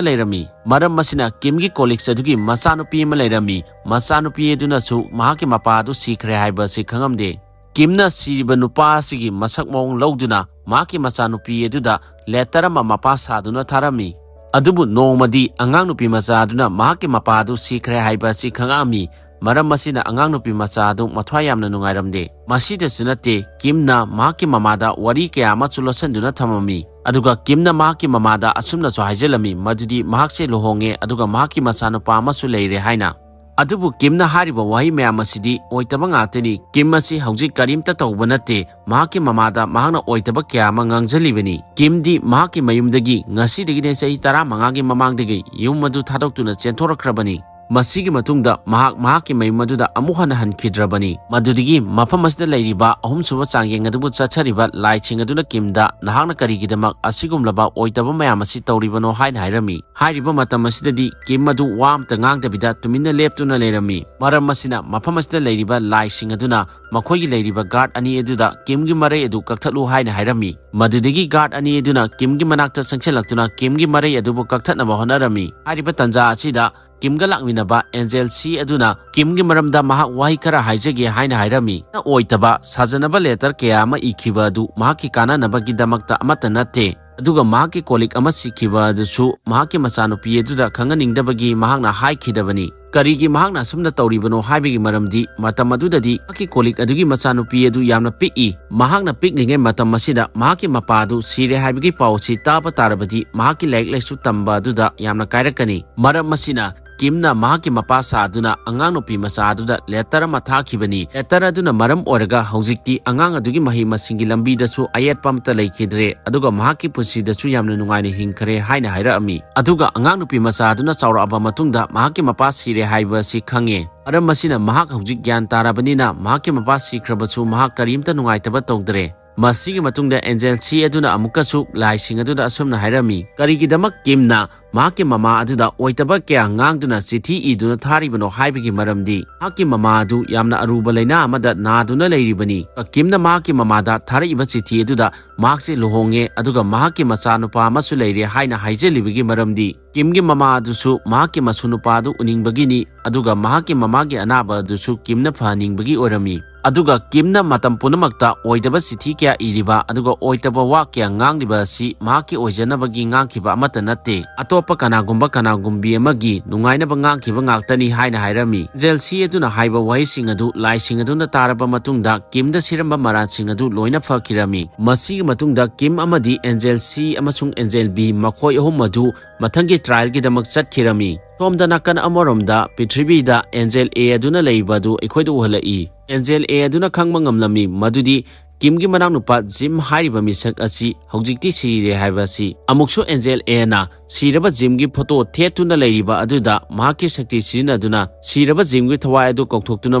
ꯂꯩꯔꯝꯃꯤ꯫ ꯃꯔꯝ ꯑꯁꯤꯅ ꯀꯤꯝꯒꯤ ꯀꯣꯂꯤꯛꯁ ꯑꯗꯨꯒꯤ ꯃꯆꯥꯅꯨꯄꯤ ꯑꯃ ꯂꯩꯔꯝꯃꯤ꯫ ꯃꯆꯥꯅꯨꯄꯤ ꯑꯗꯨꯅꯁꯨ ꯃꯍꯥꯛꯀꯤ ꯃꯄꯥ ꯑꯗꯨ ꯁꯤꯈ꯭ꯔꯦ ꯍꯥꯏꯕ ꯑꯁꯤ ꯈꯪꯉꯝꯗꯦ꯫ ꯀꯤꯝꯅ ꯁꯤꯔꯤꯕ ꯅꯨꯄꯥ ꯑꯁꯤꯒꯤ ꯃꯁꯛ ꯃꯑꯣꯡ ꯂꯧꯗꯨꯅ ꯃꯍꯥꯛꯀꯤ ꯃꯆꯥꯅꯨꯄꯤ ꯑꯗꯨꯗ ꯂꯦꯇꯔ ꯑꯃ ꯃꯄꯥ ꯁꯥꯗꯨꯅ ꯊꯥꯔꯝꯃꯤ꯫ ꯑꯗꯨꯕꯨ ꯅꯣꯡꯃꯗꯤ ꯑꯉꯥꯡ ꯅꯨꯄꯤ ꯃꯆꯥ ꯑꯗꯨꯅ ꯃꯍꯥꯛꯀꯤ ꯃꯄꯥ ꯑꯗꯨ ꯁꯤꯈ꯭ꯔꯦ ꯍꯥꯏꯕ ꯑꯁꯤ ꯈꯪꯉꯛꯑꯝꯃꯤ꯫ ꯃꯔꯝ ꯑꯁꯤꯅ ꯑꯉꯥꯡ ꯅꯨꯄꯤ ꯃꯆꯥ ꯑꯗꯨ ꯃꯊ꯭ꯋꯥꯏ ꯌꯥꯝꯅ ꯅꯨꯡꯉꯥꯏꯔꯝꯗꯦ꯫ ꯃꯁꯤꯗꯁꯨ ꯅꯠꯇꯦ, ꯀꯤꯝꯅ ꯃꯍꯥꯛꯀꯤ ꯃꯃꯥꯗ ꯋꯥꯔꯤ ꯀꯌꯥ ꯑꯃꯁꯨ ꯂꯣꯠꯁꯤꯟꯗꯨꯅ ꯊꯝꯃꯝꯃꯤ꯫ ꯑꯗꯨꯒ ꯀꯤꯝꯅ ꯃꯍꯥꯛꯀꯤ ꯃꯃꯥꯗ ꯑꯁꯨꯝꯅꯁꯨ ꯍꯥꯏꯖꯤꯜꯂꯝꯃꯤ, ꯃꯗꯨꯗꯤ ꯃꯍꯥꯛꯁꯦ ꯂꯨꯍꯣꯡꯉꯦ ꯑꯗꯨꯒ ꯃꯍꯥꯛꯀꯤ ꯃꯆꯥꯅꯨꯄꯥ ꯑꯃꯁꯨ ꯂꯩꯔꯦ ꯍꯥꯏꯅ꯫ ꯑꯗꯨꯕꯨ ꯀꯤꯝꯅ ꯍꯥꯏꯔꯤꯕ ꯋꯥꯍꯩ ꯃꯌꯥꯝ ꯑꯁꯤꯗꯤ ꯑꯣꯏꯗꯕ ꯉꯥꯛꯇꯅꯤ꯫ ꯀꯤꯝ ꯑꯁꯤ ꯍꯧꯖꯤꯛ ꯀꯔꯤꯝꯇ ꯇꯧꯕ ꯅꯠꯇꯦ꯫ ꯃꯍꯥꯛꯀꯤ ꯃꯃꯥꯗ ꯃꯍꯥꯛꯅ ꯑꯣꯏꯗꯕ ꯀꯌꯥ ꯑꯃ ꯉꯥꯡꯖꯜꯂꯤꯕꯅꯤ꯫ ꯀꯤꯝꯗꯤ ꯃꯍꯥꯛꯀꯤ ꯃꯌꯨꯝꯗꯒꯤ ꯉꯁꯤꯗꯒꯤꯅꯦ ꯆꯍꯤ ꯇꯔꯥꯃꯉꯥꯒꯤ ꯃꯃꯥꯡꯗꯒꯤ ꯌꯨꯝ ꯑꯗꯨ ꯊꯥꯗꯣꯛꯇꯨꯅ ꯆꯦꯟꯊꯣꯔꯛꯈ꯭ꯔꯕꯅꯤ꯫ ꯃꯁꯤꯒꯤ ꯃꯇꯨꯡꯗ ꯃꯍꯥꯛ ꯃꯍꯥꯛꯀꯤ ꯃꯌꯨꯝ ꯑꯗꯨꯗ ꯑꯃꯨꯛ ꯍꯟꯅ ꯍꯟꯈꯤꯗ꯭ꯔꯕꯅꯤ꯫ ꯃꯗꯨꯗꯒꯤ ꯃꯐꯝ ꯑꯁꯤꯗ ꯂꯩꯔꯤꯕ ꯑꯍꯨꯝꯁꯨꯕ ꯆꯥꯡꯌꯦꯡ ꯑꯗꯨꯕꯨ ꯆꯠꯊꯔꯤꯕ ꯂꯥꯏꯁꯤꯡ ꯑꯗꯨꯅ ꯀꯤꯝꯗ, "ꯅꯍꯥꯛꯅ ꯀꯔꯤꯒꯤꯗꯃꯛ ꯑꯁꯤꯒꯨꯝꯂꯕ ꯑꯣꯏꯗꯕ ꯃꯌꯥꯝ ꯑꯁꯤ ꯇꯧꯔꯤꯕꯅꯣ?" ꯍꯥꯏꯅ ꯍꯥꯏꯔꯝꯃꯤ꯫ ꯍꯥꯏꯔꯤꯕ ꯃꯇꯝ ꯑꯁꯤꯗꯗꯤ ꯀꯤꯝ ꯑꯗꯨ ꯋꯥ ꯑꯃꯇ ꯉꯥꯡꯗꯕꯤꯗ ꯇꯨꯃꯤꯟꯅ ꯂꯦꯞꯇꯨꯅ ꯂꯩꯔꯝꯃꯤ꯫ ꯃꯔꯝ ꯑꯁꯤꯅ ꯃꯐꯝ ꯑꯁꯤꯗ ꯂꯩꯔꯤꯕ ꯂꯥꯏꯁꯤꯡ ꯑꯗꯨꯅ ꯃꯈꯣꯏꯒꯤ ꯂꯩꯔꯤꯕ ꯒꯥꯔꯗ ꯑꯅꯤ ꯑꯗꯨꯗ ꯀꯤꯝꯒꯤ ꯃꯔꯩ ꯑꯗꯨ ꯀꯛꯊꯠꯂꯨ ꯍꯥꯏꯅ ꯍꯥꯏꯔꯝꯃꯤ꯫ ꯃꯗꯨꯗꯒꯤ ꯒꯥꯔꯗ ꯑꯅꯤ ꯑꯗꯨꯅ ꯀꯤꯝꯒꯤ ꯃꯅꯥꯛꯇ ꯆꯪꯁꯤꯜꯂꯛꯇꯨꯅ ꯀꯤꯝꯒꯤ ꯃꯔꯩ ꯑꯗꯨꯕꯨ ꯀꯛꯊꯠꯅꯕ ꯍꯣꯠꯅꯔꯝꯃꯤ꯫ ꯍꯥꯏꯔꯤꯕ ꯇꯥꯟꯖꯥ ꯑꯁꯤꯗ ꯀꯤꯝꯒ ꯂꯥꯛꯃꯤꯟꯅꯕ ꯑꯦꯟꯖꯦꯜ ꯁꯤ ꯑꯗꯨꯅ ꯀꯤꯝꯒꯤ ꯃꯔꯝꯗ ꯃꯍꯥꯛ ꯋꯥꯍꯩ ꯈꯔ ꯍꯥꯏꯖꯒꯦ ꯍꯥꯏꯅ ꯍꯥꯏꯔꯝꯃꯤ꯫ ꯑꯣꯏꯗꯕ ꯁꯥꯖꯅꯕ ꯂꯦꯇꯔ ꯀꯌꯥ ꯑꯃ ꯏꯈꯤꯕ ꯑꯗꯨ ꯃꯍꯥꯛꯀꯤ ꯀꯥꯟꯅꯅꯕꯒꯤꯗꯃꯛꯇ ꯑꯃꯠꯇ ꯅꯠꯇꯦ, ꯑꯗꯨꯒ ꯃꯍꯥꯛꯀꯤ ꯀꯣꯂꯤꯛ ꯑꯃ ꯁꯤꯈꯤꯕ ꯑꯗꯨꯁꯨ ꯃꯍꯥꯛꯀꯤ ꯃꯆꯥꯅꯨꯄꯤ ꯑꯗꯨꯗ ꯈꯪꯍꯟꯅꯤꯡꯗꯕꯒꯤ ꯃꯍꯥꯛꯅ ꯍꯥꯏꯈꯤꯗꯕꯅꯤ꯫ ꯀꯔꯤꯒꯤ ꯃꯍꯥꯛꯅ ꯑꯁꯨꯝꯅ ꯇꯧꯔꯤꯕꯅꯣ ꯍꯥꯏꯕꯒꯤ ꯃꯔꯝꯗꯤ ꯃꯇꯝ ꯑꯗꯨꯗꯗꯤ ꯃꯍꯥꯛꯀꯤ ꯀꯣꯂꯤꯛ ꯑꯗꯨꯒꯤ ꯃꯆꯥꯅꯨꯄꯤ ꯑꯗꯨ ꯌꯥꯝꯅ ꯄꯤꯛꯏ꯫ ꯃꯍꯥꯛꯅ ꯄꯤꯛꯂꯤꯉꯩ ꯃꯇꯝ ꯑꯁꯤꯗ ꯃꯍꯥꯛꯀꯤ ꯃꯄꯥ ꯑꯗꯨ ꯁꯤꯔꯦ ꯍꯥꯏꯕꯒꯤ ꯄꯥꯎ ꯑꯁꯤ ꯇꯥꯕ ꯇꯥꯔꯕꯗꯤ ꯃꯍꯥꯛꯀꯤ ꯂꯥꯏꯔꯤꯛ ꯂꯥꯏꯁꯨ ꯇꯝꯕ ꯑꯗꯨꯗ ꯌꯥꯝꯅ ꯀꯥꯏꯔꯛꯀꯅꯤ꯫ ꯃꯔꯝ ꯑꯁꯤꯅ ꯀꯤꯝꯅ ꯃꯍꯥꯛꯀꯤ ꯃꯄꯥ ꯁꯥꯗꯨꯅ ꯑꯉꯥꯡ ꯅꯨꯄꯤ ꯃꯆꯥ ꯑꯗꯨꯗ ꯂꯦꯇꯔ ꯑꯃ ꯊꯥꯈꯤꯕꯅꯤ꯫ ꯂꯦꯇꯔ ꯑꯗꯨꯅ ꯃꯔꯝ ꯑꯣꯏꯔꯒ ꯍꯧꯖꯤꯛꯇꯤ ꯑꯉꯥꯡ ꯑꯗꯨꯒꯤ ꯃꯍꯩ ꯃꯁꯤꯡꯒꯤ ꯂꯝꯕꯤꯗꯁꯨ ꯑꯌꯦꯠꯄ ꯑꯃꯠꯇ ꯂꯩꯈꯤꯗ꯭ꯔꯦ, ꯑꯗꯨꯒ ꯃꯍꯥꯛꯀꯤ ꯄꯨꯟꯁꯤꯗꯁꯨ ꯌꯥꯝꯅ ꯅꯨꯡꯉꯥꯏꯅ ꯍꯤꯡꯈ꯭ꯔꯦ ꯍꯥꯏꯅ ꯍꯥꯏꯔꯛꯑꯝꯃꯤ꯫ ꯑꯗꯨꯒ ꯑꯉꯥꯡ ꯅꯨꯄꯤ ꯃꯆꯥ ꯑꯗꯨꯅ ꯆꯥꯎꯔꯛꯑꯕ ꯃꯇꯨꯡꯗ ꯃꯍꯥꯛꯀꯤ ꯃꯄꯥ ꯁꯤꯔꯦ ꯍꯥꯏꯕ ꯑꯁꯤ ꯈꯪꯉꯦ꯫ ꯃꯔꯝ ꯑꯁꯤꯅ ꯃꯍꯥꯛ ꯍꯧꯖꯤꯛ ꯒ꯭ꯌꯥꯟ ꯇꯥꯔꯕꯅꯤꯅ ꯃꯍꯥꯛꯀꯤ ꯃꯄꯥ ꯁꯤꯈ꯭ꯔꯕꯁꯨ ꯃꯍꯥꯛ ꯀꯔꯤꯝꯇ ꯅꯨꯡꯉꯥꯏꯇꯕ ꯇꯧꯗ꯭ꯔꯦ꯫ ꯃꯁꯤꯒꯤ ꯃꯇꯨꯡꯗ ꯑꯦꯟꯖꯦꯜ ꯁꯤ ꯑꯗꯨꯅ ꯑꯃꯨꯛꯀꯁꯨ ꯂꯥꯏꯁꯤꯡ ꯑꯗꯨꯗ ꯑꯁꯨꯝꯅ ꯍꯥꯏꯔꯝꯃꯤ, ꯀꯔꯤꯒꯤꯗꯃꯛ ꯀꯤꯝꯅ ꯃꯍꯥꯛꯀꯤ ꯃꯃꯥ ꯑꯗꯨꯗ ꯑꯣꯏꯗꯕ ꯀꯌꯥ ꯉꯥꯡꯗꯨꯅ ꯆꯤꯊꯤ ꯏꯗꯨꯅ ꯊꯥꯔꯤꯕꯅꯣ ꯍꯥꯏꯕꯒꯤ ꯃꯔꯝꯗꯤ ꯃꯍꯥꯛꯀꯤ ꯃꯃꯥ ꯑꯗꯨ ꯌꯥꯝꯅ ꯑꯔꯨꯕ ꯂꯥꯏꯅꯥ ꯑꯃꯗ ꯅꯥꯗꯨꯅ ꯂꯩꯔꯤꯕꯅꯤ꯫ ꯀꯤꯝꯅ ꯃꯍꯥꯛꯀꯤ ꯃꯃꯥꯗ ꯊꯥꯔꯛꯏꯕ ꯆꯤꯊꯤ ꯑꯗꯨꯗ ꯃꯍꯥꯛꯁꯦ ꯂꯨꯍꯣꯡꯉꯦ ꯑꯗꯨꯒ ꯃꯍꯥꯛꯀꯤ ꯃꯆꯥꯅꯨꯄꯥ ꯑꯃꯁꯨ ꯂꯩꯔꯦ ꯍꯥꯏꯅ ꯍꯥꯏꯖꯜꯂꯤꯕꯒꯤ ꯃꯔꯝꯗꯤ ꯀꯤꯝꯒꯤ ꯃꯃꯥ ꯑꯗꯨꯁꯨ ꯃꯍꯥꯛꯀꯤ ꯃꯁꯨ ꯅꯨꯄꯥ ꯑꯗꯨ ꯎꯅꯤꯡꯕꯒꯤꯅꯤ, ꯑꯗꯨꯒ ꯃꯍꯥꯛꯀꯤ ꯃꯃꯥꯒꯤ ꯑꯅꯥꯕ ꯑꯗꯨꯁꯨ ꯀꯤꯝꯅ ꯐꯍꯟꯅꯤꯡꯕꯒꯤ ꯑꯣꯏꯔꯝꯃꯤ꯫ ꯑꯗꯨꯒ ꯀꯤꯝꯅ ꯃꯇꯝ ꯄꯨꯝꯅꯃꯛꯇ ꯑꯣꯏꯗꯕ ꯆꯤꯊꯤ ꯀꯌꯥ ꯏꯔꯤꯕ ꯑꯗꯨꯒ ꯑꯣꯏꯗꯕ ꯋꯥ ꯀꯌꯥ ꯉꯥꯡꯂꯤꯕ ꯑꯁꯤ ꯃꯍꯥꯛꯀꯤ ꯑꯣꯏꯖꯅꯕꯒꯤ ꯉꯥꯡꯈꯤꯕ ꯑꯃꯠꯇ ꯅꯠꯇꯦ꯫ ꯑꯇꯣꯞꯄ ꯀꯅꯥꯒꯨꯝꯕ ꯀꯅꯥꯒꯨꯝꯕꯤ ꯑꯃꯒꯤ ꯅꯨꯡꯉꯥꯏꯅꯕ ꯉꯥꯡꯈꯤꯕ ꯉꯥꯛꯇꯅꯤ ꯍꯥꯏꯅ ꯍꯥꯏꯔꯝꯃꯤ꯫ ꯑꯦꯟꯖꯦꯜ ꯁꯤ ꯑꯗꯨꯅ ꯍꯥꯏꯕ ꯋꯥꯍꯩꯁꯤꯡ ꯑꯗꯨ ꯂꯥꯏꯁꯤꯡ ꯑꯗꯨꯅ ꯇꯥꯔꯕ ꯃꯇꯨꯡꯗ ꯀꯤꯝꯗ ꯁꯤꯔꯝꯕ ꯃꯔꯥꯜꯁꯤꯡ ꯑꯗꯨ ꯂꯣꯏꯅ ꯐꯈꯤꯔꯝꯃꯤ꯫ ꯃꯁꯤꯒꯤ ꯃꯇꯨꯡꯗ ꯀꯤꯝ ꯑꯃꯗꯤ ꯑꯦꯟꯖꯦꯜ ꯁꯤ ꯑꯃꯁꯨꯡ ꯑꯦꯟꯖꯦꯜ ꯕꯤ ꯃꯈꯣꯏ ꯑꯍꯨꯝ ꯑꯗꯨ ꯃꯊꯪꯒꯤ ꯇ꯭ꯔꯥꯏꯜꯒꯤꯗꯃꯛ ꯆꯠꯈꯤꯔꯝꯃꯤ꯫ ꯁꯣꯝꯗ ꯅꯥꯀꯟ ꯑꯃꯔꯣꯝꯗ ꯄ꯭ꯔꯤꯊꯤꯕꯤꯗ ꯑꯦꯟꯖꯦꯜ ꯑꯦ ꯑꯗꯨꯅ ꯂꯩꯔꯤꯕ ꯑꯗꯨ ꯑꯩꯈꯣꯏꯗ ꯎꯍꯜꯂꯛꯏ꯫ ꯑꯦꯟꯖꯦꯜ ꯑꯦ ꯑꯗꯨꯅ ꯈꯪꯕ ꯉꯝꯂꯝꯃꯤ ꯃꯗꯨꯗꯤ ꯀꯤꯝꯒꯤ ꯃꯅꯥꯎꯅꯨꯄꯥ ꯖꯤꯝ ꯍꯥꯏꯔꯤꯕ ꯃꯤꯁꯛ ꯑꯁꯤ ꯍꯧꯖꯤꯛꯇꯤ ꯁꯤꯔꯦ ꯍꯥꯏꯕ ꯑꯁꯤ꯫ ꯑꯃꯨꯛꯁꯨ ꯑꯦꯟꯖꯦꯜ ꯑꯦꯅ ꯁꯤꯔꯕ ꯖꯤꯝꯒꯤ ꯐꯣꯇꯣ ꯊꯦꯠꯇꯨꯅ ꯂꯩꯔꯤꯕ ꯑꯗꯨꯗ ꯃꯍꯥꯛꯀꯤ ꯁꯛꯇꯤ ꯁꯤꯖꯤꯟꯅꯗꯨꯅ ꯁꯤꯔꯕ ꯖꯤꯝꯒꯤ ꯊꯋꯥꯏ ꯑꯗꯨ ꯀꯧꯊꯣꯛꯇꯨꯅ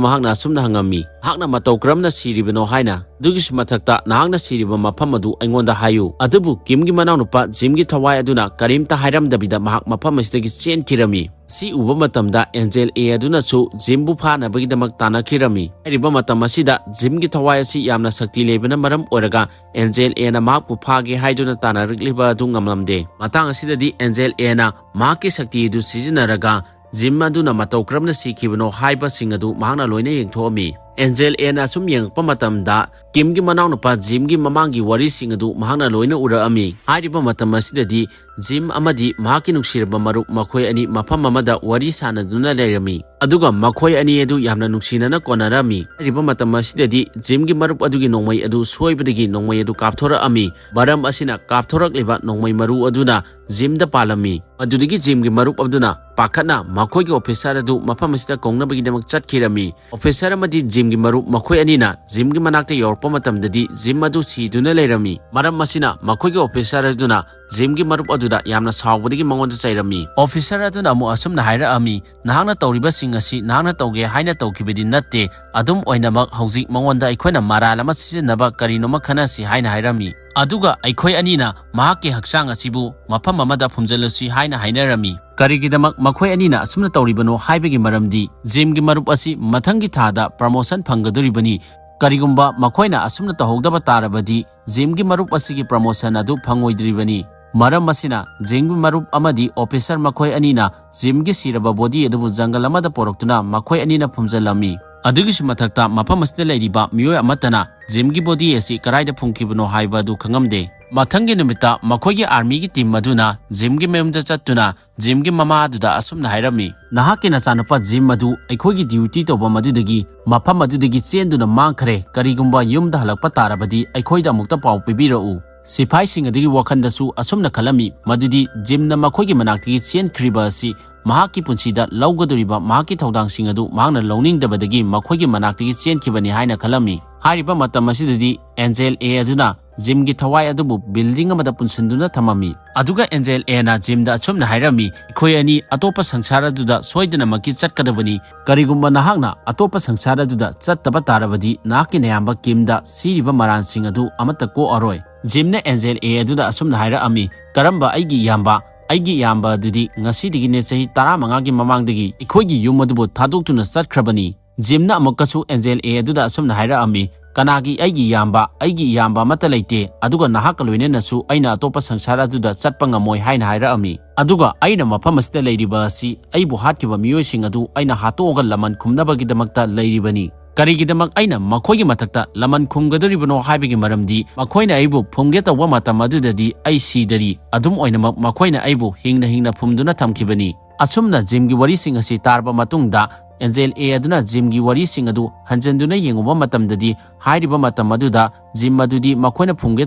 ꯃꯍꯥꯛꯅ ꯑꯁꯨꯝꯅ ꯍꯪꯉꯝꯃꯤ, "ꯅꯍꯥꯛꯅ ꯃꯇꯧ ꯀꯔꯝꯅ ꯁꯤꯔꯤꯕꯅꯣ?" ꯍꯥꯏꯅ꯫ ꯑꯗꯨꯒꯤꯁꯨ ꯃꯊꯛꯇ ꯅꯍꯥꯛꯅ ꯁꯤꯔꯤꯕ ꯃꯐꯝ ꯑꯗꯨ ꯑꯩꯉꯣꯟꯗ ꯍꯥꯏꯌꯨ꯫ ꯑꯗꯨꯕꯨ ꯀꯤꯝꯒꯤ ꯃꯅꯥꯎꯅꯨꯄꯥ ꯖꯤꯝꯒꯤ ꯊꯋꯥꯏ ꯑꯗꯨꯅ ꯀꯔꯤꯝꯇ ꯍꯥꯏꯔꯝꯗꯕꯤꯗ ꯃꯍꯥꯛ ꯃꯐꯝ ꯑꯁꯤꯗꯒꯤ ꯆꯦꯟꯈꯤꯔꯝꯃꯤ꯫ ꯁꯤ ꯎꯕ ꯃꯇꯝꯗ ꯑꯦꯟꯖꯦꯜ ꯑꯦ ꯑꯗꯨꯅꯁꯨ ꯖꯤꯝꯕꯨ ꯐꯥꯅꯕꯒꯤꯗꯃꯛ ꯇꯥꯟꯅꯈꯤꯔꯝꯃꯤ꯫ ꯍꯥꯏꯔꯤꯕ ꯃꯇꯝ ꯑꯁꯤꯗ ꯖꯤꯝꯒꯤ ꯊꯋꯥꯏ ꯑꯁꯤ ꯌꯥꯝꯅ ꯁꯛꯇꯤ ꯂꯩꯕꯅ ꯃꯔꯝ ꯑꯣꯏꯔꯒ ꯑꯦꯟꯖꯦꯜ ꯑꯦꯅ ꯃꯍꯥꯛꯄꯨ ꯐꯥꯒꯦ ꯍꯥꯏꯗꯨꯅ ꯇꯥꯟꯅꯔꯛꯂꯤꯕ ꯑꯗꯨ ꯉꯝꯂꯝꯗꯦ꯫ ꯃꯇꯥꯡ ꯑꯁꯤꯗꯗꯤ ꯑꯦꯟꯖꯦꯜ ꯑꯦꯅ ꯃꯍꯥꯛꯀꯤ ꯁꯛꯇꯤ ꯑꯗꯨ ꯁꯤꯖꯤꯟꯅꯔꯒ ꯖꯤꯝ ꯑꯗꯨꯅ ꯃꯇꯧ ꯀꯔꯝꯅ ꯁꯤꯈꯤꯕꯅꯣ ꯍꯥꯏꯕꯁꯤꯡ ꯑꯗꯨ ꯃꯍꯥꯛꯅ ꯂꯣꯏꯅ ꯌꯦꯡꯊꯣꯛꯑꯝꯃꯤ꯫ ꯑꯦꯟꯖꯦꯜ ꯑꯦꯅ ꯑꯁꯨꯝ ꯌꯦꯡꯉꯛꯄ ꯃꯇꯝꯗ ꯀꯤꯝꯒꯤ ꯃꯅꯥꯎꯅꯨꯄꯥ ꯖꯤꯝꯒꯤ ꯃꯃꯥꯡꯒꯤ ꯋꯥꯔꯤꯁꯤꯡ ꯑꯗꯨ ꯃꯍꯥꯛꯅ ꯂꯣꯏꯅ ꯎꯔꯛꯑꯝꯃꯤ꯫ ꯍꯥꯏꯔꯤꯕ ꯃꯇꯝ ꯑꯁꯤꯗꯗꯤ ꯖꯤꯝ ꯑꯃꯗꯤ ꯃꯍꯥꯛꯀꯤ ꯅꯨꯡꯁꯤꯔꯕ ꯃꯔꯨꯞ ꯃꯈꯣꯏ ꯑꯅꯤ ꯃꯐꯝ ꯑꯃꯗ ꯋꯥꯔꯤ ꯁꯥꯟꯅꯗꯨꯅ ꯂꯩꯔꯝꯃꯤ꯫ ꯑꯗꯨꯒ ꯃꯈꯣꯏ ꯑꯅꯤ ꯑꯗꯨ ꯌꯥꯝꯅ ꯅꯨꯡꯁꯤꯅꯅ ꯀꯣꯟꯅꯔꯝꯃꯤ꯫ ꯍꯥꯏꯔꯤꯕ ꯃꯇꯝ ꯑꯁꯤꯗꯗꯤ ꯖꯤꯝꯒꯤ ꯃꯔꯨꯞ ꯑꯗꯨꯒꯤ ꯅꯣꯡꯃꯩ ꯑꯗꯨ ꯁꯣꯏꯕꯗꯒꯤ ꯅꯣꯡꯃꯩ ꯑꯗꯨ ꯀꯥꯞꯊꯣꯔꯛꯑꯝꯃꯤ꯫ ꯃꯔꯝ ꯑꯁꯤꯅ ꯀꯥꯞꯊꯣꯔꯛꯂꯤꯕ ꯅꯣꯡꯃꯩ ꯃꯔꯨ ꯑꯗꯨꯅ ꯖꯤꯝꯗ ꯄꯥꯜꯂꯝꯃꯤ꯫ ꯃꯗꯨꯗꯒꯤ ꯖꯤꯝꯒꯤ ꯃꯔꯨꯞ ꯑꯗꯨꯅ ꯄꯥꯈꯠꯅ ꯃꯈꯣꯏꯒꯤ ꯑꯣꯐꯤꯁꯥꯔ ꯑꯗꯨ ꯃꯐꯝ ꯑꯁꯤꯗ ꯀꯧꯅꯕꯒꯤꯗꯃꯛ ꯆꯠꯈꯤꯔꯝꯃꯤ꯫ ꯑꯣꯐꯤꯁꯥꯔ ꯑꯃꯗꯤ ꯖꯤꯝꯒꯤ ꯃꯔꯨꯞ ꯃꯈꯣꯏ ꯑꯅꯤꯅ ꯖꯤꯝꯒꯤ ꯃꯅꯥꯛꯇ ꯌꯧꯔꯛꯄ ꯃꯇꯝꯗꯗꯤ ꯖꯤꯝ ꯑꯗꯨ ꯁꯤꯗꯨꯅ ꯂꯩꯔꯝꯃꯤ꯫ ꯃꯔꯝ ꯑꯁꯤꯅ ꯃꯈꯣꯏꯒꯤ ꯑꯣꯐꯤꯁꯥꯔ ꯑꯗꯨꯅ ꯖꯤꯝꯒꯤ ꯃꯔꯨꯞ ꯑꯗꯨꯗ ꯌꯥꯝꯅ ꯁꯥꯎꯕꯗꯒꯤ ꯃꯉꯣꯟꯗ ꯆꯩꯔꯝꯃꯤ꯫ ꯑꯣꯐꯤꯁꯥꯔ ꯑꯗꯨꯅ ꯑꯃꯨꯛ ꯑꯁꯨꯝꯅ ꯍꯥꯏꯔꯛꯑꯝꯃꯤ, "ꯅꯍꯥꯛꯅ ꯇꯧꯔꯤꯕꯁꯤꯡ ꯑꯁꯤ ꯅꯍꯥꯛꯅ ꯇꯧꯒꯦ ꯍꯥꯏꯅ ꯇꯧꯈꯤꯕꯗꯤ ꯅꯠꯇꯦ꯫ ꯑꯗꯨꯝ ꯑꯣꯏꯅꯃꯛ ꯍꯧꯖꯤꯛ ꯃꯉꯣꯟꯗ ꯑꯩꯈꯣꯏꯅ ꯃꯔꯥꯜ ꯑꯃ ꯁꯤꯖꯤꯟꯅꯕ ꯀꯔꯤꯅꯣꯃ ꯈꯟꯅꯁꯤ" ꯍꯥꯏꯅ ꯍꯥꯏꯔꯝꯃꯤ꯫ ꯑꯗꯨꯒ ꯑꯩꯈꯣꯏ ꯑꯅꯤꯅ ꯃꯍꯥꯛꯀꯤ ꯍꯛꯆꯥꯡ ꯑꯁꯤꯕꯨ ꯃꯐꯝ ꯑꯃꯗ ꯐꯨꯝꯖꯤꯜꯂꯁꯤ ꯍꯥꯏꯅ ꯍꯥꯏꯅꯔꯝꯃꯤ꯫ ꯀꯔꯤꯒꯤꯗꯃꯛ ꯃꯈꯣꯏ ꯑꯅꯤꯅ ꯑꯁꯨꯝꯅ ꯇꯧꯔꯤꯕꯅꯣ ꯍꯥꯏꯕꯒꯤ ꯃꯔꯝꯗꯤ ꯖꯤꯝꯒꯤ ꯃꯔꯨꯞ ꯑꯁꯤ ꯃꯊꯪꯒꯤ ꯊꯥꯗ ꯄ꯭ꯔꯃꯣꯁꯟ ꯐꯪꯒꯗꯧꯔꯤꯕꯅꯤ꯫ ꯀꯔꯤꯒꯨꯝꯕ ꯃꯈꯣꯏꯅ ꯑꯁꯨꯝꯅ ꯇꯧꯍꯧꯗꯕ ꯇꯥꯔꯕꯗꯤ ꯖꯤꯝꯒꯤ ꯃꯔꯨꯞ ꯑꯁꯤꯒꯤ ꯄ꯭ꯔꯃꯣꯁꯟ ꯑꯗꯨ ꯐꯪꯉꯣꯏꯗ꯭ꯔꯤꯕꯅꯤ꯫ ꯃꯔꯝ ꯑꯁꯤꯅ ꯖꯤꯝꯒꯤ ꯃꯔꯨꯞ ꯑꯃꯗꯤ ꯑꯣꯐꯤꯁꯥꯔ ꯃꯈꯣꯏ ꯑꯅꯤꯅ ꯖꯤꯝꯒꯤ ꯁꯤꯔꯕ ꯕꯣꯗꯤ ꯑꯗꯨꯕꯨ ꯖꯪꯒꯜ ꯑꯃꯗ ꯄꯨꯔꯛꯇꯨꯅ ꯃꯈꯣꯏ ꯑꯅꯤꯅ ꯐꯨꯝꯖꯤꯜꯂꯝꯃꯤ꯫ ꯑꯗꯨꯒꯤꯁꯨ ꯃꯊꯛꯇ ꯃꯐꯝ ꯑꯁꯤꯗ ꯂꯩꯔꯤꯕ ꯃꯤꯑꯣꯏ ꯑꯃꯠꯇꯅ ꯖꯤꯝꯒꯤ ꯕꯣꯗꯤ ꯑꯁꯤ ꯀꯗꯥꯏꯗ ꯐꯨꯝꯈꯤꯕꯅꯣ ꯍꯥꯏꯕ ꯑꯗꯨ ꯈꯪꯉꯝꯗꯦ꯫ ꯃꯊꯪꯒꯤ ꯅꯨꯃꯤꯠꯇ ꯃꯈꯣꯏꯒꯤ ꯑꯥꯔꯃꯤꯒꯤ ꯇꯤꯝ ꯑꯗꯨꯅ ꯖꯤꯝꯒꯤ ꯃꯌꯨꯝꯗ ꯆꯠꯇꯨꯅ ꯖꯤꯝꯒꯤ ꯃꯃꯥ ꯑꯗꯨꯗ ꯑꯁꯨꯝꯅ ꯍꯥꯏꯔꯝꯃꯤ, "ꯅꯍꯥꯛꯀꯤ ꯅꯆꯥꯅꯨꯄꯥ ꯖꯤꯝ ꯑꯗꯨ ꯑꯩꯈꯣꯏꯒꯤ ꯗ꯭ꯌꯨꯇꯤ ꯇꯧꯐꯝ ꯑꯗꯨꯗꯒꯤ ꯃꯐꯝ ꯑꯗꯨꯗꯒꯤ ꯆꯦꯟꯗꯨꯅ ꯃꯥꯡꯈ꯭ꯔꯦ꯫ ꯀꯔꯤꯒꯨꯝꯕ ꯌꯨꯝꯗ ꯍꯜꯂꯛꯄ ꯇꯥꯔꯕꯗꯤ ꯑꯩꯈꯣꯏꯗ ꯑꯃꯨꯛꯇ ꯄꯥꯎ ꯄꯤꯕꯤꯔꯛꯎ"꯫ ꯁꯤꯐꯥꯏꯁꯤꯡ ꯑꯗꯨꯒꯤ ꯋꯥꯈꯜꯗꯁꯨ ꯑꯁꯨꯝꯅ ꯈꯜꯂꯝꯃꯤ, ꯃꯗꯨꯗꯤ ꯖꯤꯝꯅ ꯃꯈꯣꯏꯒꯤ ꯃꯅꯥꯛꯇꯒꯤ ꯆꯦꯟꯈ꯭ꯔꯤꯕ ꯑꯁꯤ ꯃꯍꯥꯛꯀꯤ ꯄꯨꯟꯁꯤꯗ ꯂꯧꯒꯗꯧꯔꯤꯕ ꯃꯍꯥꯛꯀꯤ ꯊꯧꯗꯥꯡꯁꯤꯡ ꯑꯗꯨ ꯃꯍꯥꯛꯅ ꯂꯧꯅꯤꯡꯗꯕꯗꯒꯤ ꯃꯈꯣꯏꯒꯤ ꯃꯅꯥꯛꯇꯒꯤ ꯆꯦꯟꯈꯤꯕꯅꯤ ꯍꯥꯏꯅ ꯈꯜꯂꯝꯃꯤ꯫ ꯍꯥꯏꯔꯤꯕ ꯃꯇꯝ ꯑꯁꯤꯗꯗꯤ ꯑꯦꯟꯖꯦꯜ ꯑꯦ ꯑꯗꯨꯅ ꯖꯤꯝꯒꯤ ꯊꯋꯥꯏ ꯑꯗꯨꯕꯨ ꯕꯤꯜꯗꯤꯡ ꯑꯃꯗ ꯄꯨꯟꯁꯤꯟꯗꯨꯅ ꯊꯝꯃꯝꯃꯤ꯫ ꯑꯗꯨꯒ ꯑꯦꯟꯖꯦꯜ ꯑꯦꯅ ꯖꯤꯝꯗ ꯑꯁꯨꯝꯅ ꯍꯥꯏꯔꯝꯃꯤ, "ꯑꯩꯈꯣꯏ ꯑꯅꯤ ꯑꯇꯣꯞꯄ ꯁꯪꯁꯥꯔ ꯑꯗꯨꯗ ꯁꯣꯏꯗꯅꯃꯛꯀꯤ ꯆꯠꯀꯗꯕꯅꯤ꯫ ꯀꯔꯤꯒꯨꯝꯕ ꯅꯍꯥꯛꯅ ꯑꯇꯣꯞꯄ ꯁꯪꯁꯥꯔ ꯑꯗꯨꯗ ꯆꯠꯇꯕ ꯇꯥꯔꯕꯗꯤ ꯅꯍꯥꯛꯀꯤ ꯅꯌꯥꯝꯕ ꯀꯤꯝꯗ ꯁꯤꯔꯤꯕ ꯃꯔꯥꯟꯁꯤꯡ ꯑꯗꯨ ꯑꯃꯠꯇ ꯀꯣꯛꯑꯔꯣꯏ"꯫ ꯖꯤꯝꯅ ꯑꯦꯟꯖꯦꯜ ꯑꯦ ꯑꯗꯨꯗ ꯑꯁꯨꯝꯅ ꯍꯥꯏꯔꯛꯑꯝꯃꯤ, "ꯀꯔꯝꯕ ꯑꯩꯒꯤ ꯏꯌꯥꯝꯕ? ꯑꯩꯒꯤ ꯏꯌꯥꯝꯕ ꯑꯗꯨꯗꯤ ꯉꯁꯤꯗꯒꯤꯅꯦ ꯆꯍꯤ ꯇꯔꯥꯃꯉꯥꯒꯤ ꯃꯃꯥꯡꯗꯒꯤ ꯑꯩꯈꯣꯏꯒꯤ ꯌꯨꯝ ꯑꯗꯨꯕꯨ ꯊꯥꯗꯣꯛꯇꯨꯅ ꯆꯠꯈ꯭ꯔꯕꯅꯤ"꯫ ꯖꯤꯝꯅ ꯑꯃꯨꯛꯀꯁꯨ ꯑꯦꯟꯖꯦꯜ ꯑꯦ ꯑꯗꯨꯗ ꯑꯁꯨꯝꯅ ꯍꯥꯏꯔꯛꯑꯝꯃꯤ, "ꯀꯅꯥꯒꯤ ꯑꯩꯒꯤ ꯏꯌꯥꯝꯕ? ꯑꯩꯒꯤ ꯏꯌꯥꯝꯕ ꯑꯃꯠꯇ ꯂꯩꯇꯦ, ꯑꯗꯨꯒ ꯅꯍꯥꯛꯀ ꯂꯣꯏꯅꯅꯁꯨ ꯑꯩꯅ ꯑꯇꯣꯞꯄ ꯁꯪꯁꯥꯔ ꯑꯗꯨꯗ ꯆꯠꯄ ꯉꯝꯃꯣꯏ" ꯍꯥꯏꯅ ꯍꯥꯏꯔꯛꯑꯝꯃꯤ꯫ ꯑꯗꯨꯒ ꯑꯩꯅ ꯃꯐꯝ ꯑꯁꯤꯗ ꯂꯩꯔꯤꯕ ꯑꯁꯤ ꯑꯩꯕꯨ ꯍꯥꯠꯈꯤꯕ ꯃꯤꯑꯣꯏꯁꯤꯡ ꯑꯗꯨ ꯑꯩꯅ ꯍꯥꯠꯇꯣꯛꯑꯒ ꯂꯃꯟ ꯈꯨꯝꯅꯕꯒꯤꯗꯃꯛꯇ ꯂꯩꯔꯤꯕꯅꯤ꯫ ꯀꯔꯤꯒꯤꯗꯃꯛ ꯑꯩꯅ ꯃꯈꯣꯏꯒꯤ ꯃꯊꯛꯇ ꯂꯃꯟ ꯈꯨꯝꯒꯗꯧꯔꯤꯕꯅꯣ ꯍꯥꯏꯕꯒꯤ ꯃꯔꯝꯗꯤ ꯃꯈꯣꯏꯅ ꯑꯩꯕꯨ ꯐꯨꯝꯒꯦ ꯇꯧꯕ ꯃꯇꯝ ꯑꯗꯨꯗꯗꯤ ꯑꯩ ꯁꯤꯗꯔꯤ꯫ ꯑꯗꯨꯝ ꯑꯣꯏꯅꯃꯛ ꯃꯈꯣꯏꯅ ꯑꯩꯕꯨ ꯍꯤꯡꯅ ꯍꯤꯡꯅ ꯐꯨꯝꯗꯨꯅ ꯊꯝꯈꯤꯕꯅꯤ꯫ ꯑꯁꯨꯝꯅ ꯖꯤꯝꯒꯤ ꯋꯥꯔꯤꯁꯤꯡ ꯑꯁꯤ ꯇꯥꯔꯕ ꯃꯇꯨꯡꯗ, ꯑꯦꯟꯖꯦꯜ ꯑꯦ ꯑꯗꯨꯅ ꯖꯤꯝꯒꯤ ꯋꯥꯔꯤꯁꯤꯡ ꯑꯗꯨ ꯍꯟꯖꯤꯟꯗꯨꯅ ꯌꯦꯡꯉꯨꯕ ꯃꯇꯝꯗꯗꯤ, ꯍꯥꯏꯔꯤꯕ ꯃꯇꯝ ꯑꯗꯨꯗ ꯖꯤꯝ ꯑꯗꯨꯗꯤ ꯃꯈꯣꯏꯅ ꯐꯨꯝꯒꯦ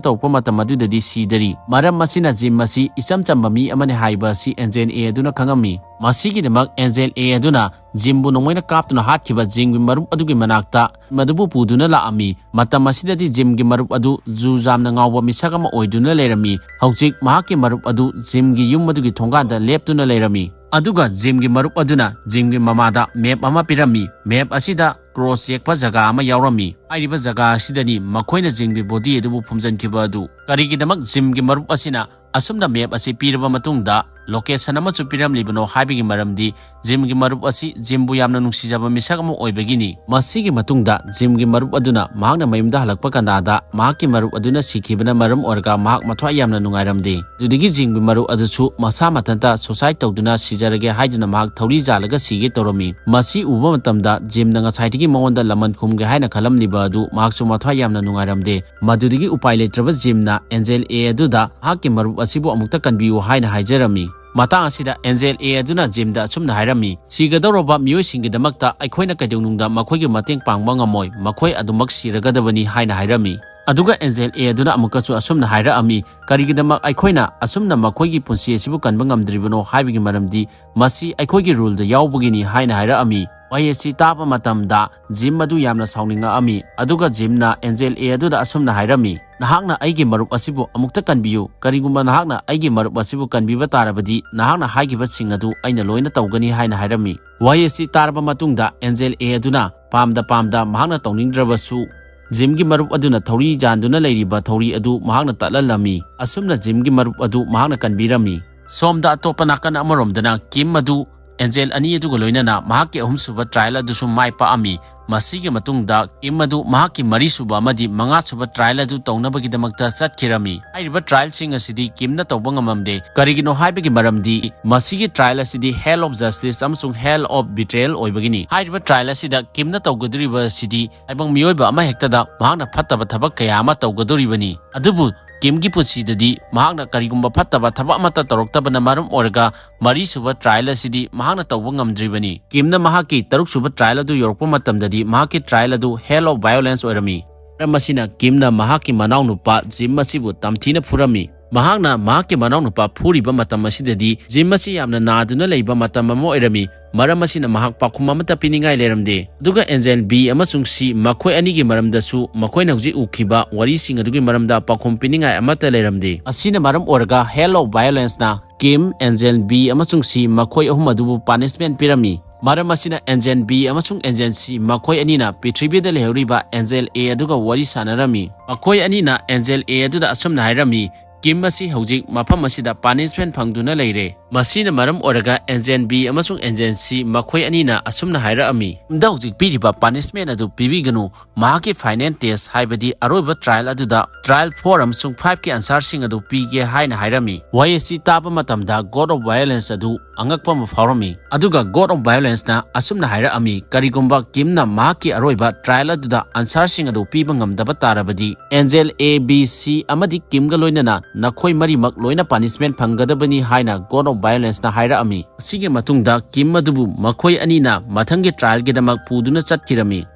ꯇꯧꯔꯛꯄ ꯃꯇꯝ ꯑꯗꯨꯗꯗꯤ ꯁꯤꯗꯔꯤ꯫ ꯃꯔꯝ ꯑꯁꯤꯅ ꯖꯤꯝ ꯑꯁꯤ ꯏꯆꯝ ꯆꯝꯕ ꯃꯤ ꯑꯃꯅꯤ ꯍꯥꯏꯕ ꯑꯁꯤ ꯑꯦꯟꯖꯦꯜ ꯑꯦ ꯑꯗꯨꯅ ꯈꯪꯉꯝꯃꯤ꯫ ꯃꯁꯤꯒꯤꯗꯃꯛ ꯑꯦꯟꯖꯦꯜ ꯑꯦ ꯑꯗꯨꯅ ꯖꯤꯝꯕꯨ ꯅꯣꯡꯃꯩꯅ ꯀꯥꯞꯇꯨꯅ ꯍꯥꯠꯈꯤꯕ ꯖꯤꯝꯒꯤ ꯃꯔꯨꯞ ꯑꯗꯨꯒꯤ ꯃꯅꯥꯛꯇ ꯃꯗꯨꯕꯨ ꯄꯨꯗꯨꯅ ꯂꯥꯛꯑꯝꯃꯤ꯫ ꯃꯇꯝ ꯑꯁꯤꯗꯗꯤ ꯖꯤꯝꯒꯤ ꯃꯔꯨꯞ ꯑꯗꯨ ꯖꯨ ꯌꯥꯝꯅ ꯉꯥꯎꯕ ꯃꯤꯁꯛ ꯑꯃ ꯑꯣꯏꯗꯨꯅ ꯂꯩꯔꯝꯃꯤ꯫ ꯍꯧꯖꯤꯛ ꯃꯍꯥꯛꯀꯤ ꯃꯔꯨꯞ ꯑꯗꯨ ꯖꯤꯝꯒꯤ ꯌꯨꯝ ꯑꯗꯨꯒꯤ ꯊꯣꯡꯒꯥꯟꯗ ꯂꯦꯞꯇꯨꯅ ꯂꯩꯔꯝꯃꯤ꯫ ꯑꯗꯨꯒ ꯖꯤꯝꯒꯤ ꯃꯔꯨꯞ ꯑꯗꯨꯅ ꯖꯤꯝꯒꯤ ꯃꯃꯥꯗ ꯃꯦꯞ ꯑꯃ ꯄꯤꯔꯝꯃꯤ꯫ ꯃꯦꯞ ꯑꯁꯤꯗ ꯀ꯭ꯔꯣꯁ ꯌꯦꯛꯄ ꯖꯒꯥ ꯑꯃ ꯌꯥꯎꯔꯝꯃꯤ꯫ ꯍꯥꯏꯔꯤꯕ ꯖꯒꯥ ꯑꯁꯤꯗꯅꯤ ꯃꯈꯣꯏꯅ ꯖꯤꯝꯒꯤ ꯕꯣꯗꯤ ꯑꯗꯨꯕꯨ ꯐꯨꯝꯖꯤꯟꯈꯤꯕ ꯑꯗꯨ꯫ ꯀꯔꯤꯒꯤꯗꯃꯛ ꯖꯤꯝꯒꯤ ꯃꯔꯨꯞ ꯑꯁꯤꯅ ꯑꯁꯨꯝꯅ ꯃꯦꯞ ꯑꯁꯤ ꯄꯤꯔꯕ ꯃꯇꯨꯡꯗ ꯂꯣꯀꯦꯁꯟ ꯑꯃꯁꯨ ꯄꯤꯔꯝꯂꯤꯕꯅꯣ ꯍꯥꯏꯕꯒꯤ ꯃꯔꯝꯗꯤ ꯖꯤꯝꯒꯤ ꯃꯔꯨꯞ ꯑꯁꯤ ꯖꯤꯝꯕꯨ ꯌꯥꯝꯅ ꯅꯨꯡꯁꯤꯖꯕ ꯃꯤꯁꯛ ꯑꯃ ꯑꯣꯏꯕꯒꯤꯅꯤ꯫ ꯃꯁꯤꯒꯤ ꯃꯇꯨꯡꯗ ꯖꯤꯝꯒꯤ ꯃꯔꯨꯞ ꯑꯗꯨꯅ ꯃꯍꯥꯛꯅ ꯃꯌꯨꯝꯗ ꯍꯜꯂꯛꯄ ꯀꯥꯟꯗ ꯃꯍꯥꯛꯀꯤ ꯃꯔꯨꯞ ꯑꯗꯨꯅ ꯁꯤꯈꯤꯕꯅ ꯃꯔꯝ ꯑꯣꯏꯔꯒ ꯃꯍꯥꯛ ꯃꯊ꯭ꯋꯥꯏ ꯌꯥꯝꯅ ꯅꯨꯡꯉꯥꯏꯔꯝꯗꯦ꯫ ꯑꯗꯨꯗꯒꯤ ꯖꯤꯝꯒꯤ ꯃꯔꯨꯞ ꯑꯗꯨꯁꯨ ꯃꯁꯥ ꯃꯊꯟꯇ suicide ꯇꯧꯗꯨꯅ ꯁꯤꯖꯔꯒꯦ ꯍꯥꯏꯗꯨꯅ ꯃꯍꯥꯛ ꯊꯧꯔꯤ ꯌꯥꯜꯂꯒ ꯁꯤꯒꯦ ꯇꯧꯔꯝꯃꯤ꯫ ꯃꯁꯤ ꯎꯕ ꯃꯇꯝꯗ ꯖꯤꯝꯅ ꯉꯁꯥꯏꯗꯒꯤ ꯃꯉꯣꯟꯗ ꯂꯃꯟ ꯈꯨꯝꯒꯦ ꯍꯥꯏꯅ ꯈꯜꯂꯝꯂꯤꯕ ꯑꯗꯨ ꯃꯍꯥꯛꯁꯨ ꯃꯊ꯭ꯋꯥꯏ ꯌꯥꯝꯅ ꯅꯨꯡꯉꯥꯏꯔꯝꯗꯦ꯫ ꯃꯗꯨꯗꯒꯤ ꯎꯄꯥꯏ ꯂꯩꯇ꯭ꯔꯕ ꯖꯤꯝꯅ ꯑꯦꯟꯖꯦꯜ ꯑꯦ ꯑꯗꯨꯗ ꯃꯍꯥꯛꯀꯤ ꯃꯔꯨꯞ ꯑꯁꯤꯕꯨ ꯑꯃꯨꯛꯇ ꯀꯟꯕꯤꯌꯨ ꯍꯥꯏꯅ ꯍꯥꯏꯖꯔꯝꯃꯤ꯫ ꯃꯇꯥꯡ ꯑꯁꯤꯗ ꯑꯦꯟꯖꯦꯜ ꯑꯦ ꯑꯗꯨꯅ ꯖꯤꯝꯗ ꯑꯁꯨꯝꯅ ꯍꯥꯏꯔꯝꯃꯤ, "ꯁꯤꯒꯗꯧꯔꯕ ꯃꯤꯑꯣꯏꯁꯤꯡꯒꯤꯗꯃꯛꯇ ꯑꯩꯈꯣꯏꯅ ꯀꯩꯗꯧꯅꯨꯡꯗ ꯃꯈꯣꯏꯒꯤ ꯃꯇꯦꯡ ꯄꯥꯡꯕ ꯉꯝꯃꯣꯏ, ꯃꯈꯣꯏ ꯑꯗꯨꯃꯛ ꯁꯤꯔꯒꯗꯕꯅꯤ" ꯍꯥꯏꯅ ꯍꯥꯏꯔꯝꯃꯤ꯫ ꯑꯗꯨꯒ ꯑꯦꯟꯖꯦꯜ ꯑꯦ ꯑꯗꯨꯅ ꯑꯃꯨꯛꯀꯁꯨ ꯑꯁꯨꯝꯅ ꯍꯥꯏꯔꯛꯑꯝꯃꯤ, "ꯀꯔꯤꯒꯤꯗꯃꯛ ꯑꯩꯈꯣꯏꯅ ꯑꯁꯨꯝꯅ ꯃꯈꯣꯏꯒꯤ ꯄꯨꯟꯁꯤ ꯑꯁꯤꯕꯨ ꯀꯟꯕ ꯉꯝꯗ꯭ꯔꯤꯕꯅꯣ ꯍꯥꯏꯕꯒꯤ ꯃꯔꯝꯗꯤ ꯃꯁꯤ ꯑꯩꯈꯣꯏꯒꯤ ꯔꯨꯜꯗ ꯌꯥꯎꯕꯒꯤꯅꯤ" ꯍꯥꯏꯅ ꯍꯥꯏꯔꯛꯑꯝꯃꯤ꯫ ꯋꯥꯍꯩ ꯑꯁꯤ ꯇꯥꯕ ꯃꯇꯝꯗ ꯖꯤꯝ ꯑꯗꯨ ꯌꯥꯝꯅ ꯁꯥꯎꯅꯤꯡꯉꯛꯑꯝꯃꯤ꯫ ꯑꯗꯨꯒ ꯖꯤꯝꯅ ꯑꯦꯟꯖꯦꯜ ꯑꯦ ꯑꯗꯨꯗ ꯑꯁꯨꯝꯅ ꯍꯥꯏꯔꯝꯃꯤ, "ꯅꯍꯥꯛꯅ ꯑꯩꯒꯤ ꯃꯔꯨꯞ ꯑꯁꯤꯕꯨ ꯑꯃꯨꯛꯇ ꯀꯟꯕꯤꯌꯨ꯫ ꯀꯔꯤꯒꯨꯝꯕ ꯅꯍꯥꯛꯅ ꯑꯩꯒꯤ ꯃꯔꯨꯞ ꯑꯁꯤꯕꯨ ꯀꯟꯕꯤꯕ ꯇꯥꯔꯕꯗꯤ ꯅꯍꯥꯛꯅ ꯍꯥꯏꯈꯤꯕꯁꯤꯡ ꯑꯗꯨ ꯑꯩꯅ ꯂꯣꯏꯅ ꯇꯧꯒꯅꯤ" ꯍꯥꯏꯅ ꯍꯥꯏꯔꯝꯃꯤ꯫ ꯋꯥꯍꯩ ꯑꯁꯤ ꯇꯥꯔꯕ ꯃꯇꯨꯡꯗ ꯑꯦꯟꯖꯦꯜ ꯑꯦ ꯑꯗꯨꯅ ꯄꯥꯝꯗ ꯄꯥꯝꯗ ꯃꯍꯥꯛꯅ ꯇꯧꯅꯤꯡꯗ꯭ꯔꯕꯁꯨ ꯖꯤꯝꯒꯤ ꯃꯔꯨꯞ ꯑꯗꯨꯅ ꯊꯧꯔꯤ ꯌꯥꯟꯗꯨꯅ ꯂꯩꯔꯤꯕ ꯊꯧꯔꯤ ꯑꯗꯨ ꯃꯍꯥꯛꯅ ꯇꯠꯍꯜꯂꯝꯃꯤ꯫ ꯑꯁꯨꯝꯅ ꯖꯤꯝꯒꯤ ꯃꯔꯨꯞ ꯑꯗꯨ ꯃꯍꯥꯛꯅ ꯀꯟꯕꯤꯔꯝꯃꯤ꯫ ꯁꯣꯝꯗ ꯑꯇꯣꯞꯄ ꯅꯥꯀꯟ ꯑꯃꯔꯣꯝꯗꯅ ꯀꯤꯝ ꯑꯗꯨ ꯑꯦꯟꯖꯦꯜ ꯑꯅꯤ ꯑꯗꯨꯒ ꯂꯣꯏꯅꯅ ꯃꯍꯥꯛꯀꯤ ꯑꯍꯨꯝꯁꯨꯕ ꯇ꯭ꯔꯥꯌꯦꯜ ꯑꯗꯨꯁꯨ ꯃꯥꯏ ꯄꯥꯛꯑꯝꯃꯤ꯫ ꯃꯁꯤꯒꯤ ꯃꯇꯨꯡꯗ ꯀꯤꯝ ꯑꯗꯨ ꯃꯍꯥꯛꯀꯤ ꯃꯔꯤꯁꯨꯕ ꯑꯃꯗꯤ ꯃꯉꯥꯁꯨꯕ ꯇ꯭ꯔꯥꯌꯦꯜ ꯑꯗꯨ ꯇꯧꯅꯕꯒꯤꯗꯃꯛꯇ ꯆꯠꯈꯤꯔꯝꯃꯤ꯫ ꯍꯥꯏꯔꯤꯕ ꯇ꯭ꯔꯥꯌꯦꯜꯁꯤꯡ ꯑꯁꯤꯗꯤ ꯀꯤꯝꯅ ꯇꯧꯕ ꯉꯝꯂꯝꯗꯦ꯫ ꯀꯔꯤꯒꯤꯅꯣ ꯍꯥꯏꯕꯒꯤ ꯃꯔꯝꯗꯤ ꯃꯁꯤꯒꯤ ꯇ꯭ꯔꯥꯌꯦꯜ ꯑꯁꯤꯗꯤ ꯍꯦꯜ ꯑꯣꯐ ꯖꯁꯇꯤꯁ ꯑꯃꯁꯨꯡ ꯍꯦꯜ ꯑꯣꯐ ꯕꯤꯇ꯭ꯔꯦꯌꯦꯜ ꯑꯣꯏꯕꯒꯤꯅꯤ꯫ ꯍꯥꯏꯔꯤꯕ ꯇ꯭ꯔꯥꯌꯦꯜ ꯑꯁꯤꯗ ꯀꯤꯝꯅ ꯇꯧꯒꯗꯧꯔꯤꯕ ꯑꯁꯤꯗꯤ ꯇꯥꯏꯕꯪ ꯃꯤꯑꯣꯏꯕ ꯑꯃꯍꯦꯛꯇꯗ ꯃꯍꯥꯛꯅ ꯐꯠꯇꯕ ꯊꯕꯛ ꯀꯌꯥ ꯑꯃ ꯇꯧꯒꯗꯧꯔꯤꯕꯅꯤ꯫ ꯑꯗꯨꯕꯨ ꯀꯤꯝꯒꯤ ꯄꯨꯟꯁꯤꯗꯗꯤ ꯃꯍꯥꯛꯅ ꯀꯔꯤꯒꯨꯝꯕ ꯐꯠꯇꯕ ꯊꯕꯛ ꯑꯃꯠꯇ ꯇꯧꯔꯛꯇꯕꯅ ꯃꯔꯝ ꯑꯣꯏꯔꯒ ꯃꯔꯤꯁꯨꯕ ꯇ꯭ꯔꯥꯌꯦꯜ ꯑꯁꯤꯗꯤ ꯃꯍꯥꯛꯅ ꯇꯧꯕ ꯉꯝꯗ꯭ꯔꯤꯕꯅꯤ꯫ ꯀꯤꯝꯅ ꯃꯍꯥꯛꯀꯤ ꯇꯔꯨꯛꯁꯨꯕ ꯇ꯭ꯔꯥꯌꯦꯜ ꯑꯗꯨ ꯌꯧꯔꯛꯄ ꯃꯇꯝꯗꯗꯤ ꯃꯍꯥꯛꯀꯤ ꯇ꯭ꯔꯥꯌꯦꯜ ꯑꯗꯨ ꯍꯦꯜ ꯑꯣꯐ ꯚꯥꯏꯑꯣꯂꯦꯟꯁ ꯑꯣꯏꯔꯝꯃꯤ꯫ ꯃꯔꯝ ꯑꯁꯤꯅ ꯀꯤꯝꯅ ꯃꯍꯥꯛꯀꯤ ꯃꯅꯥꯎꯅꯨꯄꯥ ꯖꯤꯝ ꯑꯁꯤꯕꯨ ꯇꯝꯊꯤꯅ ꯐꯨꯔꯝꯃꯤ꯫ ꯃꯍꯥꯛꯅ ꯃꯍꯥꯛꯀꯤ ꯃꯅꯥꯎꯅꯨꯄꯥ ꯐꯨꯔꯤꯕ ꯃꯇꯝ ꯑꯁꯤꯗꯗꯤ ꯖꯤꯝ ꯑꯁꯤ ꯌꯥꯝꯅ ꯅꯥꯗꯨꯅ ꯂꯩꯕ ꯃꯇꯝ ꯑꯃ ꯑꯣꯏꯔꯝꯃꯤ꯫ ꯃꯔꯝ ꯑꯁꯤꯅ ꯃꯍꯥꯛ ꯄꯥꯎꯈꯨꯝ ꯑꯃꯠꯇ ꯄꯤꯅꯤꯡꯉꯥꯏ ꯂꯩꯔꯝꯗꯦ꯫ ꯑꯗꯨꯒ ꯑꯦꯟꯖꯦꯜ ꯕꯤ ꯑꯃꯁꯨꯡ ꯁꯤ ꯃꯈꯣꯏ ꯑꯅꯤꯒꯤ ꯃꯔꯝꯗꯁꯨ ꯃꯈꯣꯏꯅ ꯍꯧꯖꯤꯛ ꯎꯈꯤꯕ ꯋꯥꯔꯤꯁꯤꯡ ꯑꯗꯨꯒꯤ ꯃꯔꯝꯗ ꯄꯥꯎꯈꯨꯝ ꯄꯤꯅꯤꯡꯉꯥꯏ ꯑꯃꯠꯇ ꯂꯩꯔꯝꯗꯦ꯫ ꯑꯁꯤꯅ ꯃꯔꯝ ꯑꯣꯏꯔꯒ ꯍꯦꯜ ꯑꯣꯐ ꯚꯥꯏꯑꯣꯂꯦꯟꯁꯅ ꯀꯤꯝ, ꯑꯦꯟꯖꯦꯜ ꯕꯤ ꯑꯃꯁꯨꯡ ꯁꯤ ꯃꯈꯣꯏ ꯑꯍꯨꯝ ꯑꯗꯨꯕꯨ ꯄꯥꯅꯤꯁꯃꯦꯟ ꯄꯤꯔꯝꯃꯤ꯫ ꯃꯔꯝ ꯑꯁꯤꯅ ꯑꯦꯟꯖꯦꯜ ꯕꯤ ꯑꯃꯁꯨꯡ ꯑꯦꯟꯖꯦꯜ ꯁꯤ ꯃꯈꯣꯏ ꯑꯅꯤꯅ ꯄ꯭ꯔꯤꯊꯤꯕꯤꯗ ꯂꯩꯍꯧꯔꯤꯕ ꯑꯦꯟꯖꯦꯜ ꯑꯦ ꯑꯗꯨꯒ ꯋꯥꯔꯤ ꯁꯥꯟꯅꯔꯝꯃꯤ꯫ ꯃꯈꯣꯏ ꯑꯅꯤꯅ ꯑꯦꯟꯖꯦꯜ ꯑꯦ ꯑꯗꯨꯗ ꯑꯁꯨꯝꯅ ꯍꯥꯏꯔꯝꯃꯤ, "ꯀꯤꯝ ꯑꯁꯤ ꯍꯧꯖꯤꯛ ꯃꯐꯝ ꯑꯁꯤꯗ ꯄꯥꯅꯤꯁꯃꯦꯟ ꯐꯪꯗꯨꯅ ꯂꯩꯔꯦ꯫ ꯃꯁꯤꯅ ꯃꯔꯝ ꯑꯣꯏꯔꯒ ꯑꯦꯟꯖꯦꯜ ꯕꯤ ꯑꯃꯁꯨꯡ ꯑꯦꯟꯖꯦꯜ ꯁꯤ ꯃꯈꯣꯏ ꯑꯅꯤꯅ ꯑꯁꯨꯝꯅ ꯍꯥꯏꯔꯛꯑꯝꯃꯤ, "ꯀꯤꯝꯗ ꯍꯧꯖꯤꯛ ꯄꯤꯔꯤꯕ ꯄꯅꯤꯁꯃꯦꯟ ꯑꯗꯨ ꯄꯤꯕꯤꯒꯅꯨ꯫ ꯃꯍꯥꯛꯀꯤ ꯐꯥꯏꯅꯦꯜ ꯇꯦꯁ, ꯍꯥꯏꯕꯗꯤ ꯑꯔꯣꯏꯕ ꯇ꯭ꯔꯥꯌꯦꯜ ꯑꯗꯨꯗ ꯇ꯭ꯔꯥꯌꯦꯜ ꯐꯣꯔ ꯑꯃꯁꯨꯡ ꯐꯥꯏꯚꯀꯤ ꯑꯟꯁꯥꯔꯁꯤꯡ ꯑꯗꯨ ꯄꯤꯒꯦ" ꯍꯥꯏꯅ ꯍꯥꯏꯔꯝꯃꯤ꯫ ꯋꯥꯍꯩ ꯑꯁꯤ ꯇꯥꯕ ꯃꯇꯝꯗ God of Violence ꯑꯗꯨ ꯑꯉꯛꯄ ꯑꯃ ꯐꯥꯎꯔꯝꯃꯤ꯫ ꯑꯗꯨꯒ God of Violenceꯅ ꯑꯁꯨꯝꯅ ꯍꯥꯏꯔꯛꯑꯝꯃꯤ, "ꯀꯔꯤꯒꯨꯝꯕ ꯀꯤꯝꯅ ꯃꯍꯥꯛꯀꯤ ꯑꯔꯣꯏꯕ ꯇ꯭ꯔꯥꯌꯦꯜ ꯑꯗꯨꯗ ꯑꯟꯁꯥꯔꯁꯤꯡ ꯑꯗꯨ ꯄꯤꯕ ꯉꯝꯗꯕ ꯇꯥꯔꯕꯗꯤ, ꯑꯦꯟꯖꯦꯜ ꯑꯦ, ꯕꯤ, ꯁꯤ ꯑꯃꯗꯤ ꯀꯤꯝꯒ ꯂꯣꯏꯅꯅ ꯅꯈꯣꯏ ꯃꯔꯤꯃꯛ ꯂꯣꯏꯅ ꯄꯅꯤꯁꯃꯦꯟ ꯐꯪꯒꯗꯕꯅꯤ" ꯍꯥꯏꯅ God of Violenceꯅ ꯍꯥꯏꯔꯛꯑꯝꯃꯤ꯫ ꯑꯁꯤꯒꯤ ꯃꯇꯨꯡꯗ ꯀꯤꯝ ꯑꯗꯨꯕꯨ ꯃꯈꯣꯏ ꯑꯅꯤꯅ ꯃꯊꯪꯒꯤ ꯇ꯭ꯔꯥꯌꯦꯜꯒꯤꯗꯃꯛ ꯄꯨꯗꯨꯅ ꯆꯠꯈꯤꯔꯝꯃꯤ꯫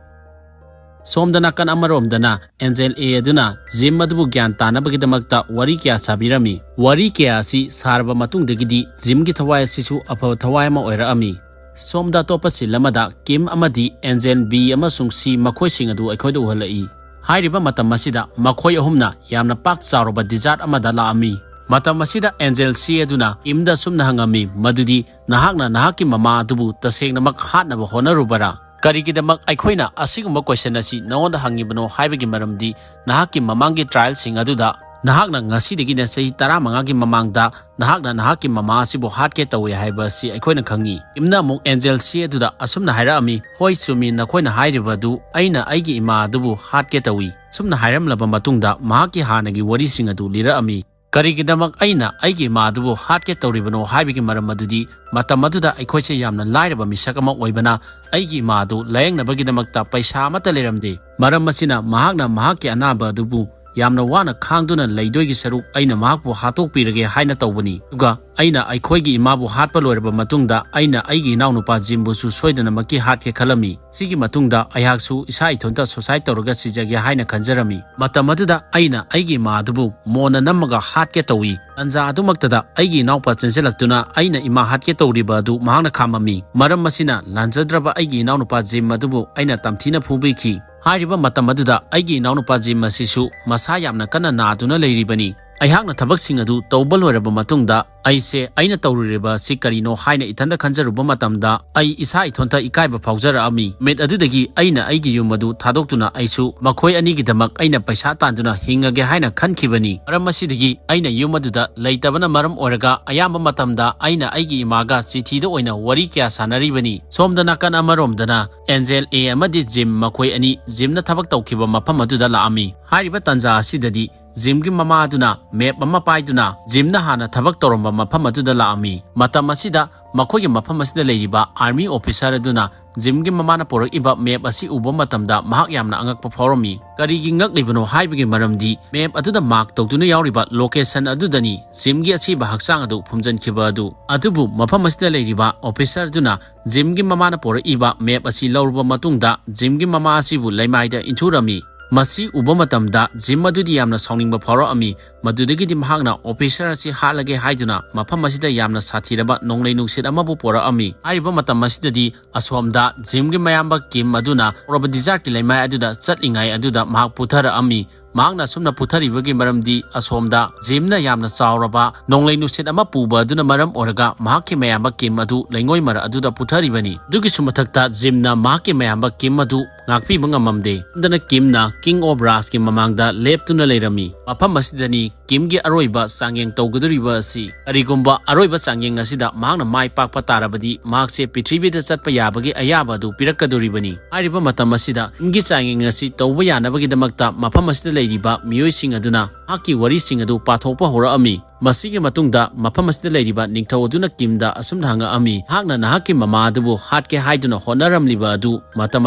ꯁꯣꯝꯗ ꯅꯥꯀꯟ ꯑꯃꯔꯣꯝꯗꯅ ꯑꯦꯟꯖꯦꯜ ꯑꯦ ꯑꯗꯨꯅ ꯖꯤꯝ ꯑꯗꯨꯕꯨ ꯒ꯭ꯌꯥꯟ ꯇꯥꯅꯕꯒꯤꯗꯃꯛꯇ ꯋꯥꯔꯤ ꯀꯌꯥ ꯁꯥꯕꯤꯔꯝꯃꯤ꯫ ꯋꯥꯔꯤ ꯀꯌꯥ ꯑꯁꯤ ꯁꯥꯔꯕ ꯃꯇꯨꯡꯗꯒꯤꯗꯤ ꯖꯤꯝꯒꯤ ꯊꯋꯥꯏ ꯑꯁꯤꯁꯨ ꯑꯐꯕ ꯊꯋꯥꯏ ꯑꯃ ꯑꯣꯏꯔꯛꯑꯝꯃꯤ꯫ ꯁꯣꯝꯗ ꯑꯇꯣꯞꯄ ꯁꯤꯟ ꯑꯃꯗ ꯀꯤꯝ ꯑꯃꯗꯤ ꯑꯦꯟꯖꯦꯜ ꯕꯤ ꯑꯃꯁꯨꯡ ꯁꯤ ꯃꯈꯣꯏꯁꯤꯡ ꯑꯗꯨ ꯑꯩꯈꯣꯏꯗ ꯎꯍꯜꯂꯛꯏ꯫ ꯍꯥꯏꯔꯤꯕ ꯃꯇꯝ ꯑꯁꯤꯗ ꯃꯈꯣꯏ ꯑꯍꯨꯝꯅ ꯌꯥꯝꯅ ꯄꯥꯛ ꯆꯥꯎꯔꯕ ꯗꯤꯖꯥꯔꯠ ꯑꯃꯗ ꯂꯥꯛꯑꯝꯃꯤ꯫ ꯃꯇꯝ ꯑꯁꯤꯗ ꯑꯦꯟꯖꯦꯜ ꯁꯤ ꯑꯗꯨꯅ ꯀꯤꯝꯗ ꯑꯁꯨꯝꯅ ꯍꯪꯉꯝꯃꯤ, ꯃꯗꯨꯗꯤ, "ꯅꯍꯥꯛꯅ ꯅꯍꯥꯛꯀꯤ ꯃꯃꯥ ꯑꯗꯨꯕꯨ ꯇꯁꯦꯡꯅꯃꯛ ꯍꯥꯠꯅꯕ ꯍꯣꯠꯅꯔꯨꯕꯔꯥ? ꯀꯔꯤꯒꯤꯗꯃꯛ ꯑꯩꯈꯣꯏꯅ ꯑꯁꯤꯒꯨꯝꯕ ꯀꯣꯏꯁꯟ ꯑꯁꯤ ꯅꯉꯣꯟꯗ ꯍꯪꯉꯤꯕꯅꯣ ꯍꯥꯏꯕꯒꯤ ꯃꯔꯝꯗꯤ ꯅꯍꯥꯛꯀꯤ ꯃꯃꯥꯡꯒꯤ ꯇ꯭ꯔꯥꯌꯦꯜꯁꯤꯡ ꯑꯗꯨꯗ ꯅꯍꯥꯛꯅ ꯉꯁꯤꯗꯒꯤꯅ ꯆꯍꯤ ꯇꯔꯥꯃꯉꯥꯒꯤ ꯃꯃꯥꯡꯗ ꯅꯍꯥꯛꯅ ꯅꯍꯥꯛꯀꯤ ꯃꯃꯥ ꯑꯁꯤꯕꯨ ꯍꯥꯠꯀꯦ ꯇꯧꯏ ꯍꯥꯏꯕ ꯑꯁꯤ ꯑꯩꯈꯣꯏꯅ ꯈꯪꯉꯤ"꯫ ꯀꯤꯝꯅ ꯑꯃꯨꯛ ꯑꯦꯟꯖꯦꯜ ꯁꯤ ꯑꯗꯨꯗ ꯑꯁꯨꯝꯅ ꯍꯥꯏꯔꯛꯑꯝꯃꯤ, "ꯍꯣꯏ, ꯆꯨꯝꯃꯤ, ꯅꯈꯣꯏꯅ ꯍꯥꯏꯔꯤꯕ ꯑꯗꯨ, ꯑꯩꯅ ꯑꯩꯒꯤ ꯏꯃꯥ ꯑꯗꯨꯕꯨ ꯍꯥꯠꯀꯦ ꯇꯧꯏ"꯫ ꯁꯨꯝꯅ ꯍꯥꯏꯔꯝꯂꯕ ꯃꯇꯨꯡꯗ ꯃꯍꯥꯛꯀꯤ ꯍꯥꯟꯅꯒꯤ ꯋꯥꯔꯤꯁꯤꯡ ꯑꯗꯨ ꯂꯤꯔꯛꯑꯝꯃꯤ꯫ "ꯀꯔꯤꯒꯤꯗꯃꯛ ꯑꯩꯅ ꯑꯩꯒꯤ ꯏꯃꯥ ꯑꯗꯨꯕꯨ ꯍꯥꯠꯀꯦ ꯇꯧꯔꯤꯕꯅꯣ ꯍꯥꯏꯕꯒꯤ ꯃꯔꯝ ꯑꯗꯨꯗꯤ, ꯃꯇꯝ ꯑꯗꯨꯗ ꯑꯩꯈꯣꯏꯁꯦ ꯌꯥꯝꯅ ꯂꯥꯏꯔꯕ ꯃꯤꯁꯛ ꯑꯃ ꯑꯣꯏꯕꯅ, ꯑꯩꯒꯤ ꯏꯃꯥ ꯑꯗꯨ ꯂꯥꯌꯦꯡꯅꯕꯒꯤꯗꯃꯛꯇ ꯄꯩꯁꯥ ꯑꯃꯠꯇ ꯂꯩꯔꯝꯗꯦ꯫ ꯃꯔꯝ ꯑꯁꯤꯅ, ꯃꯍꯥꯛꯅ ꯃꯍꯥꯛꯀꯤ ꯑꯅꯥꯕ ꯑꯗꯨꯕꯨ ꯌꯥꯝꯅ ꯋꯥꯅ ꯈꯥꯡꯗꯨꯅ ꯂꯩꯗꯣꯏꯒꯤ ꯁꯔꯨꯛ, ꯑꯩꯅ ꯃꯍꯥꯛꯄꯨ ꯍꯥꯠꯇꯣꯛꯄꯤꯔꯒꯦ ꯍꯥꯏꯅ ꯇꯧꯕꯅꯤ꯫ ꯑꯗꯨꯒ ꯑꯩꯅ ꯑꯩꯈꯣꯏꯒꯤ ꯏꯃꯥꯕꯨ ꯍꯥꯠꯄ ꯂꯣꯏꯔꯕ ꯃꯇꯨꯡꯗ, ꯑꯩꯅ ꯑꯩꯒꯤ ꯏꯅꯥꯎꯅꯨꯄꯥ ꯖꯤꯝꯕꯨꯁꯨ ꯁꯣꯏꯗꯅꯃꯛꯀꯤ ꯍꯥꯠꯀꯦ ꯈꯜꯂꯝꯃꯤ꯫ ꯁꯤꯒꯤ ꯃꯇꯨꯡꯗ ꯑꯩꯍꯥꯛꯁꯨ ꯏꯁꯥ ꯏꯊꯟꯇ suicide ꯇꯧꯔꯒ ꯁꯤꯖꯒꯦ ꯍꯥꯏꯅ ꯈꯟꯖꯔꯝꯃꯤ꯫ ꯃꯇꯝ ꯑꯗꯨꯗ ꯑꯩꯅ ꯑꯩꯒꯤ ꯏꯃꯥ ꯑꯗꯨꯕꯨ ꯃꯣꯟꯅ ꯅꯝꯃꯒ ꯍꯥꯠꯀꯦ ꯇꯧꯏ꯫ ꯇꯟꯖꯥ ꯑꯗꯨꯃꯛꯇꯗ ꯑꯩꯒꯤ ꯏꯅꯥꯎꯄꯥ ꯆꯦꯟꯁꯤꯜꯂꯛꯇꯨꯅ ꯑꯩꯅ ꯏꯃꯥ ꯍꯥꯠꯀꯦ ꯇꯧꯔꯤꯕ ꯑꯗꯨ ꯃꯍꯥꯛꯅ ꯈꯥꯝꯃꯝꯃꯤ꯫ ꯃꯔꯝ ꯑꯁꯤꯅ, ꯂꯥꯟꯖꯗ꯭ꯔꯕ ꯑꯩꯒꯤ ꯏꯅꯥꯎꯅꯨꯄꯥ ꯖꯤꯝ ꯑꯗꯨꯕꯨ ꯑꯩꯅ ꯇꯝꯊꯤꯅ ꯐꯨꯕꯤꯈꯤ꯫ ꯍꯥꯏꯔꯤꯕ ꯃꯇꯝ ꯑꯗꯨꯗ ꯑꯩꯒꯤ ꯏꯅꯥꯎꯅꯨꯄꯥ ꯖꯤꯝ ꯑꯁꯤꯁꯨ ꯃꯁꯥ ꯌꯥꯝꯅ ꯀꯟꯅ ꯅꯥꯗꯨꯅ ꯂꯩꯔꯤꯕꯅꯤ꯫ ꯑꯩꯍꯥꯛꯅ ꯊꯕꯛꯁꯤꯡ ꯑꯗꯨ ꯇꯧꯕ ꯂꯣꯏꯔꯕ ꯃꯇꯨꯡꯗ, ꯑꯩꯁꯦ ꯑꯩꯅ ꯇꯧꯔꯨꯔꯤꯕ ꯑꯁꯤ ꯀꯔꯤꯅꯣ ꯍꯥꯏꯅ ꯏꯊꯟꯇ ꯈꯟꯖꯔꯨꯕ ꯃꯇꯝꯗ, ꯑꯩ ꯏꯁꯥ ꯏꯊꯣꯟꯇ ꯏꯀꯥꯏꯕ ꯐꯥꯎꯖꯔꯛꯑꯝꯃꯤ꯫ ꯅꯨꯃꯤꯠ ꯑꯗꯨꯗꯒꯤ ꯑꯩꯅ ꯑꯩꯒꯤ ꯌꯨꯝ ꯑꯗꯨ ꯊꯥꯗꯣꯛꯇꯨꯅ ꯑꯩꯁꯨ ꯃꯈꯣꯏ ꯑꯅꯤꯒꯤꯗꯃꯛ ꯑꯩꯅ ꯄꯩꯁꯥ ꯇꯥꯟꯗꯨꯅ ꯍꯤꯡꯉꯒꯦ ꯍꯥꯏꯅ ꯈꯟꯈꯤꯕꯅꯤ꯫ ꯃꯔꯝ ꯑꯁꯤꯗꯒꯤ ꯑꯩꯅ ꯌꯨꯝ ꯑꯗꯨꯗ ꯂꯩꯇꯕꯅ ꯃꯔꯝ ꯑꯣꯏꯔꯒ, ꯑꯌꯥꯝꯕ ꯃꯇꯝꯗ ꯑꯩꯅ ꯑꯩꯒꯤ ꯏꯃꯥꯒ ꯆꯤꯊꯤꯗ ꯑꯣꯏꯅ ꯋꯥꯔꯤ ꯀꯌꯥ ꯁꯥꯟꯅꯔꯤꯕꯅꯤ꯫ ꯁꯣꯝꯗ ꯅꯥꯀꯟ ꯑꯃꯔꯣꯝꯗꯅ ꯑꯦꯟꯖꯦꯜ ꯑꯦ ꯑꯃꯗꯤ ꯖꯤꯝ, ꯃꯈꯣꯏ ꯑꯅꯤ ꯖꯤꯝꯅ ꯊꯕꯛ ꯇꯧꯈꯤꯕ ꯃꯐꯝ ꯑꯗꯨꯗ ꯂꯥꯛꯑꯝꯃꯤ꯫ ꯍꯥꯏꯔꯤꯕ ꯇꯥꯟꯖꯥ ꯑꯁꯤꯗꯗꯤ ꯖꯤꯝꯒꯤ ꯃꯃꯥ ꯑꯗꯨꯅ ꯃꯦꯞ ꯑꯃ ꯄꯥꯏꯗꯨꯅ ꯖꯤꯝꯅ ꯍꯥꯟꯅ ꯊꯕꯛ ꯇꯧꯔꯝꯕ ꯃꯐꯝ ꯑꯗꯨꯗ ꯂꯥꯛꯑꯝꯃꯤ꯫ ꯃꯇꯝ ꯑꯁꯤꯗ ꯃꯈꯣꯏꯒꯤ ꯃꯐꯝ ꯑꯁꯤꯗ ꯂꯩꯔꯤꯕ ꯑꯥꯔꯃꯤ ꯑꯣꯐꯤꯁꯥꯔ ꯑꯗꯨꯅ ꯖꯤꯝꯒꯤ ꯃꯃꯥꯅ ꯄꯨꯔꯛꯏꯕ ꯃꯦꯞ ꯑꯁꯤ ꯎꯕ ꯃꯇꯝꯗ ꯃꯍꯥꯛ ꯌꯥꯝꯅ ꯑꯉꯛꯄ ꯐꯥꯎꯔꯝꯃꯤ꯫ ꯀꯔꯤꯒꯤ ꯉꯛꯂꯤꯕꯅꯣ ꯍꯥꯏꯕꯒꯤ ꯃꯔꯝꯗꯤ, ꯃꯦꯞ ꯑꯗꯨꯗ ꯃꯥꯔꯛ ꯇꯧꯗꯨꯅ ꯌꯥꯎꯔꯤꯕ ꯂꯣꯀꯦꯁꯟ ꯑꯗꯨꯗꯅꯤ ꯖꯤꯝꯒꯤ ꯑꯁꯤꯕ ꯍꯛꯆꯥꯡ ꯑꯗꯨ ꯐꯨꯝꯖꯤꯟꯈꯤꯕ ꯑꯗꯨ꯫ ꯑꯗꯨꯕꯨ ꯃꯐꯝ ꯑꯁꯤꯗ ꯂꯩꯔꯤꯕ ꯑꯣꯐꯤꯁꯥꯔ ꯑꯗꯨꯅ ꯖꯤꯝꯒꯤ ꯃꯃꯥꯅ ꯄꯨꯔꯛꯏꯕ ꯃꯦꯞ ꯑꯁꯤ ꯂꯧꯔꯕ ꯃꯇꯨꯡꯗ, ꯖꯤꯝꯒꯤ ꯃꯃꯥ ꯑꯁꯤꯕꯨ ꯂꯩꯃꯥꯏꯗ ꯏꯟꯊꯨꯔꯝꯃꯤ꯫ ꯃꯁꯤ ꯎꯕ ꯃꯇꯝꯗ ꯖꯤꯝ ꯑꯗꯨꯗꯤ ꯌꯥꯝꯅ ꯁꯥꯎꯅꯤꯡꯕ ꯐꯥꯎꯔꯛꯑꯝꯃꯤ꯫ ꯃꯗꯨꯗꯒꯤꯗꯤ ꯃꯍꯥꯛꯅ ꯑꯣꯐꯤꯁꯥꯔ ꯑꯁꯤ ꯍꯥꯠꯂꯒꯦ ꯍꯥꯏꯗꯨꯅ ꯃꯐꯝ ꯑꯁꯤꯗ ꯌꯥꯝꯅ ꯁꯥꯊꯤꯔꯕ ꯅꯣꯡꯂꯩ ꯅꯨꯡꯁꯤꯠ ꯑꯃꯕꯨ ꯄꯨꯔꯛꯑꯝꯃꯤ꯫ ꯍꯥꯏꯔꯤꯕ ꯃꯇꯝ ꯑꯁꯤꯗꯗꯤ ꯑꯁꯣꯝꯗ ꯖꯤꯝꯒꯤ ꯃꯌꯥꯝꯕ ꯀꯤꯝ ꯑꯗꯨꯅ ꯍꯧꯔꯕ ꯗꯤꯖꯥꯔꯠꯀꯤ ꯂꯩꯃꯥꯏ ꯑꯗꯨꯗ ꯆꯠꯂꯤꯉꯩ ꯑꯗꯨꯗ ꯃꯍꯥꯛ ꯄꯨꯊꯔꯛꯑꯝꯃꯤ꯫ ꯃꯍꯥꯛꯅ ꯑꯁꯨꯝꯅ ꯄꯨꯊꯔꯤꯕꯒꯤ ꯃꯔꯝꯗꯤ, ꯑꯁꯣꯝꯗ ꯖꯤꯝꯅ ꯌꯥꯝꯅ ꯆꯥꯎꯔꯕ ꯅꯣꯡꯂꯩ ꯅꯨꯡꯁꯤꯠ ꯑꯃ ꯄꯨꯕ ꯑꯗꯨꯅ ꯃꯔꯝ ꯑꯣꯏꯔꯒ ꯃꯍꯥꯛꯀꯤ ꯃꯌꯥꯝꯕ ꯀꯤꯝ ꯑꯗꯨ ꯂꯩꯉꯣꯏ ꯃꯔꯛ ꯑꯗꯨꯗ ꯄꯨꯊꯔꯤꯕꯅꯤ꯫ ꯑꯗꯨꯒꯤꯁꯨ ꯃꯊꯛꯇ ꯖꯤꯝꯅ ꯃꯍꯥꯛꯀꯤ ꯃꯌꯥꯝꯕ ꯀꯤꯝ ꯑꯗꯨ ꯉꯥꯛꯄꯤꯕ ꯉꯝꯃꯝꯗꯦ꯫ ꯑꯗꯨꯅ ꯀꯤꯝꯅ ꯀꯤꯡ ꯑꯣꯐ ꯔꯥꯖꯀꯤ ꯃꯃꯥꯡꯗ ꯂꯦꯞꯇꯨꯅ ꯂꯩꯔꯝꯃꯤ꯫ ꯃꯐꯝ ꯑꯁꯤꯗꯅꯤ ꯀꯤꯝꯒꯤ ꯑꯔꯣꯏꯕ ꯆꯥꯡꯌꯦꯡ ꯇꯧꯒꯗꯧꯔꯤꯕ ꯑꯁꯤ꯫ ꯀꯔꯤꯒꯨꯝꯕ ꯑꯔꯣꯏꯕ ꯆꯥꯡꯌꯦꯡ ꯑꯁꯤꯗ ꯃꯍꯥꯛꯅ ꯃꯥꯏ ꯄꯥꯛꯄ ꯇꯥꯔꯕꯗꯤ, ꯃꯍꯥꯛꯁꯦ ꯄ꯭ꯔꯤꯊꯤꯕꯤꯗ ꯆꯠꯄ ꯌꯥꯕꯒꯤ ꯑꯌꯥꯕ ꯑꯗꯨ ꯄꯤꯔꯛꯀꯗꯧꯔꯤꯕꯅꯤ꯫ ꯍꯥꯏꯔꯤꯕ ꯃꯇꯝ ꯑꯁꯤꯗ ꯀꯤꯝꯒꯤ ꯆꯥꯡꯌꯦꯡ ꯑꯁꯤ ꯇꯧꯕ ꯌꯥꯅꯕꯒꯤꯗꯃꯛꯇ ꯃꯐꯝ ꯑꯁꯤꯗ ꯂꯩꯔꯤꯕ ꯃꯤꯑꯣꯏꯁꯤꯡ ꯑꯗꯨꯅ ꯃꯍꯥꯛꯀꯤ ꯋꯥꯔꯤꯁꯤꯡ ꯑꯗꯨ ꯄꯥꯊꯣꯛꯄ ꯍꯧꯔꯛꯑꯝꯃꯤ꯫ ꯃꯁꯤꯒꯤ ꯃꯇꯨꯡꯗ ꯃꯐꯝ ꯑꯁꯤꯗ ꯂꯩꯔꯤꯕ ꯅꯤꯡꯊꯧ ꯑꯗꯨꯅ ꯀꯤꯝꯗ ꯑꯁꯨꯝꯅ ꯍꯪꯉꯛꯑꯝꯃꯤ, "ꯅꯍꯥꯛꯅ ꯅꯍꯥꯛꯀꯤ ꯃꯃꯥ ꯑꯗꯨꯕꯨ ꯍꯥꯠꯀꯦ ꯍꯥꯏꯗꯨꯅ ꯍꯣꯠꯅꯔꯝꯂꯤꯕ ꯑꯗꯨ, ꯃꯇꯝ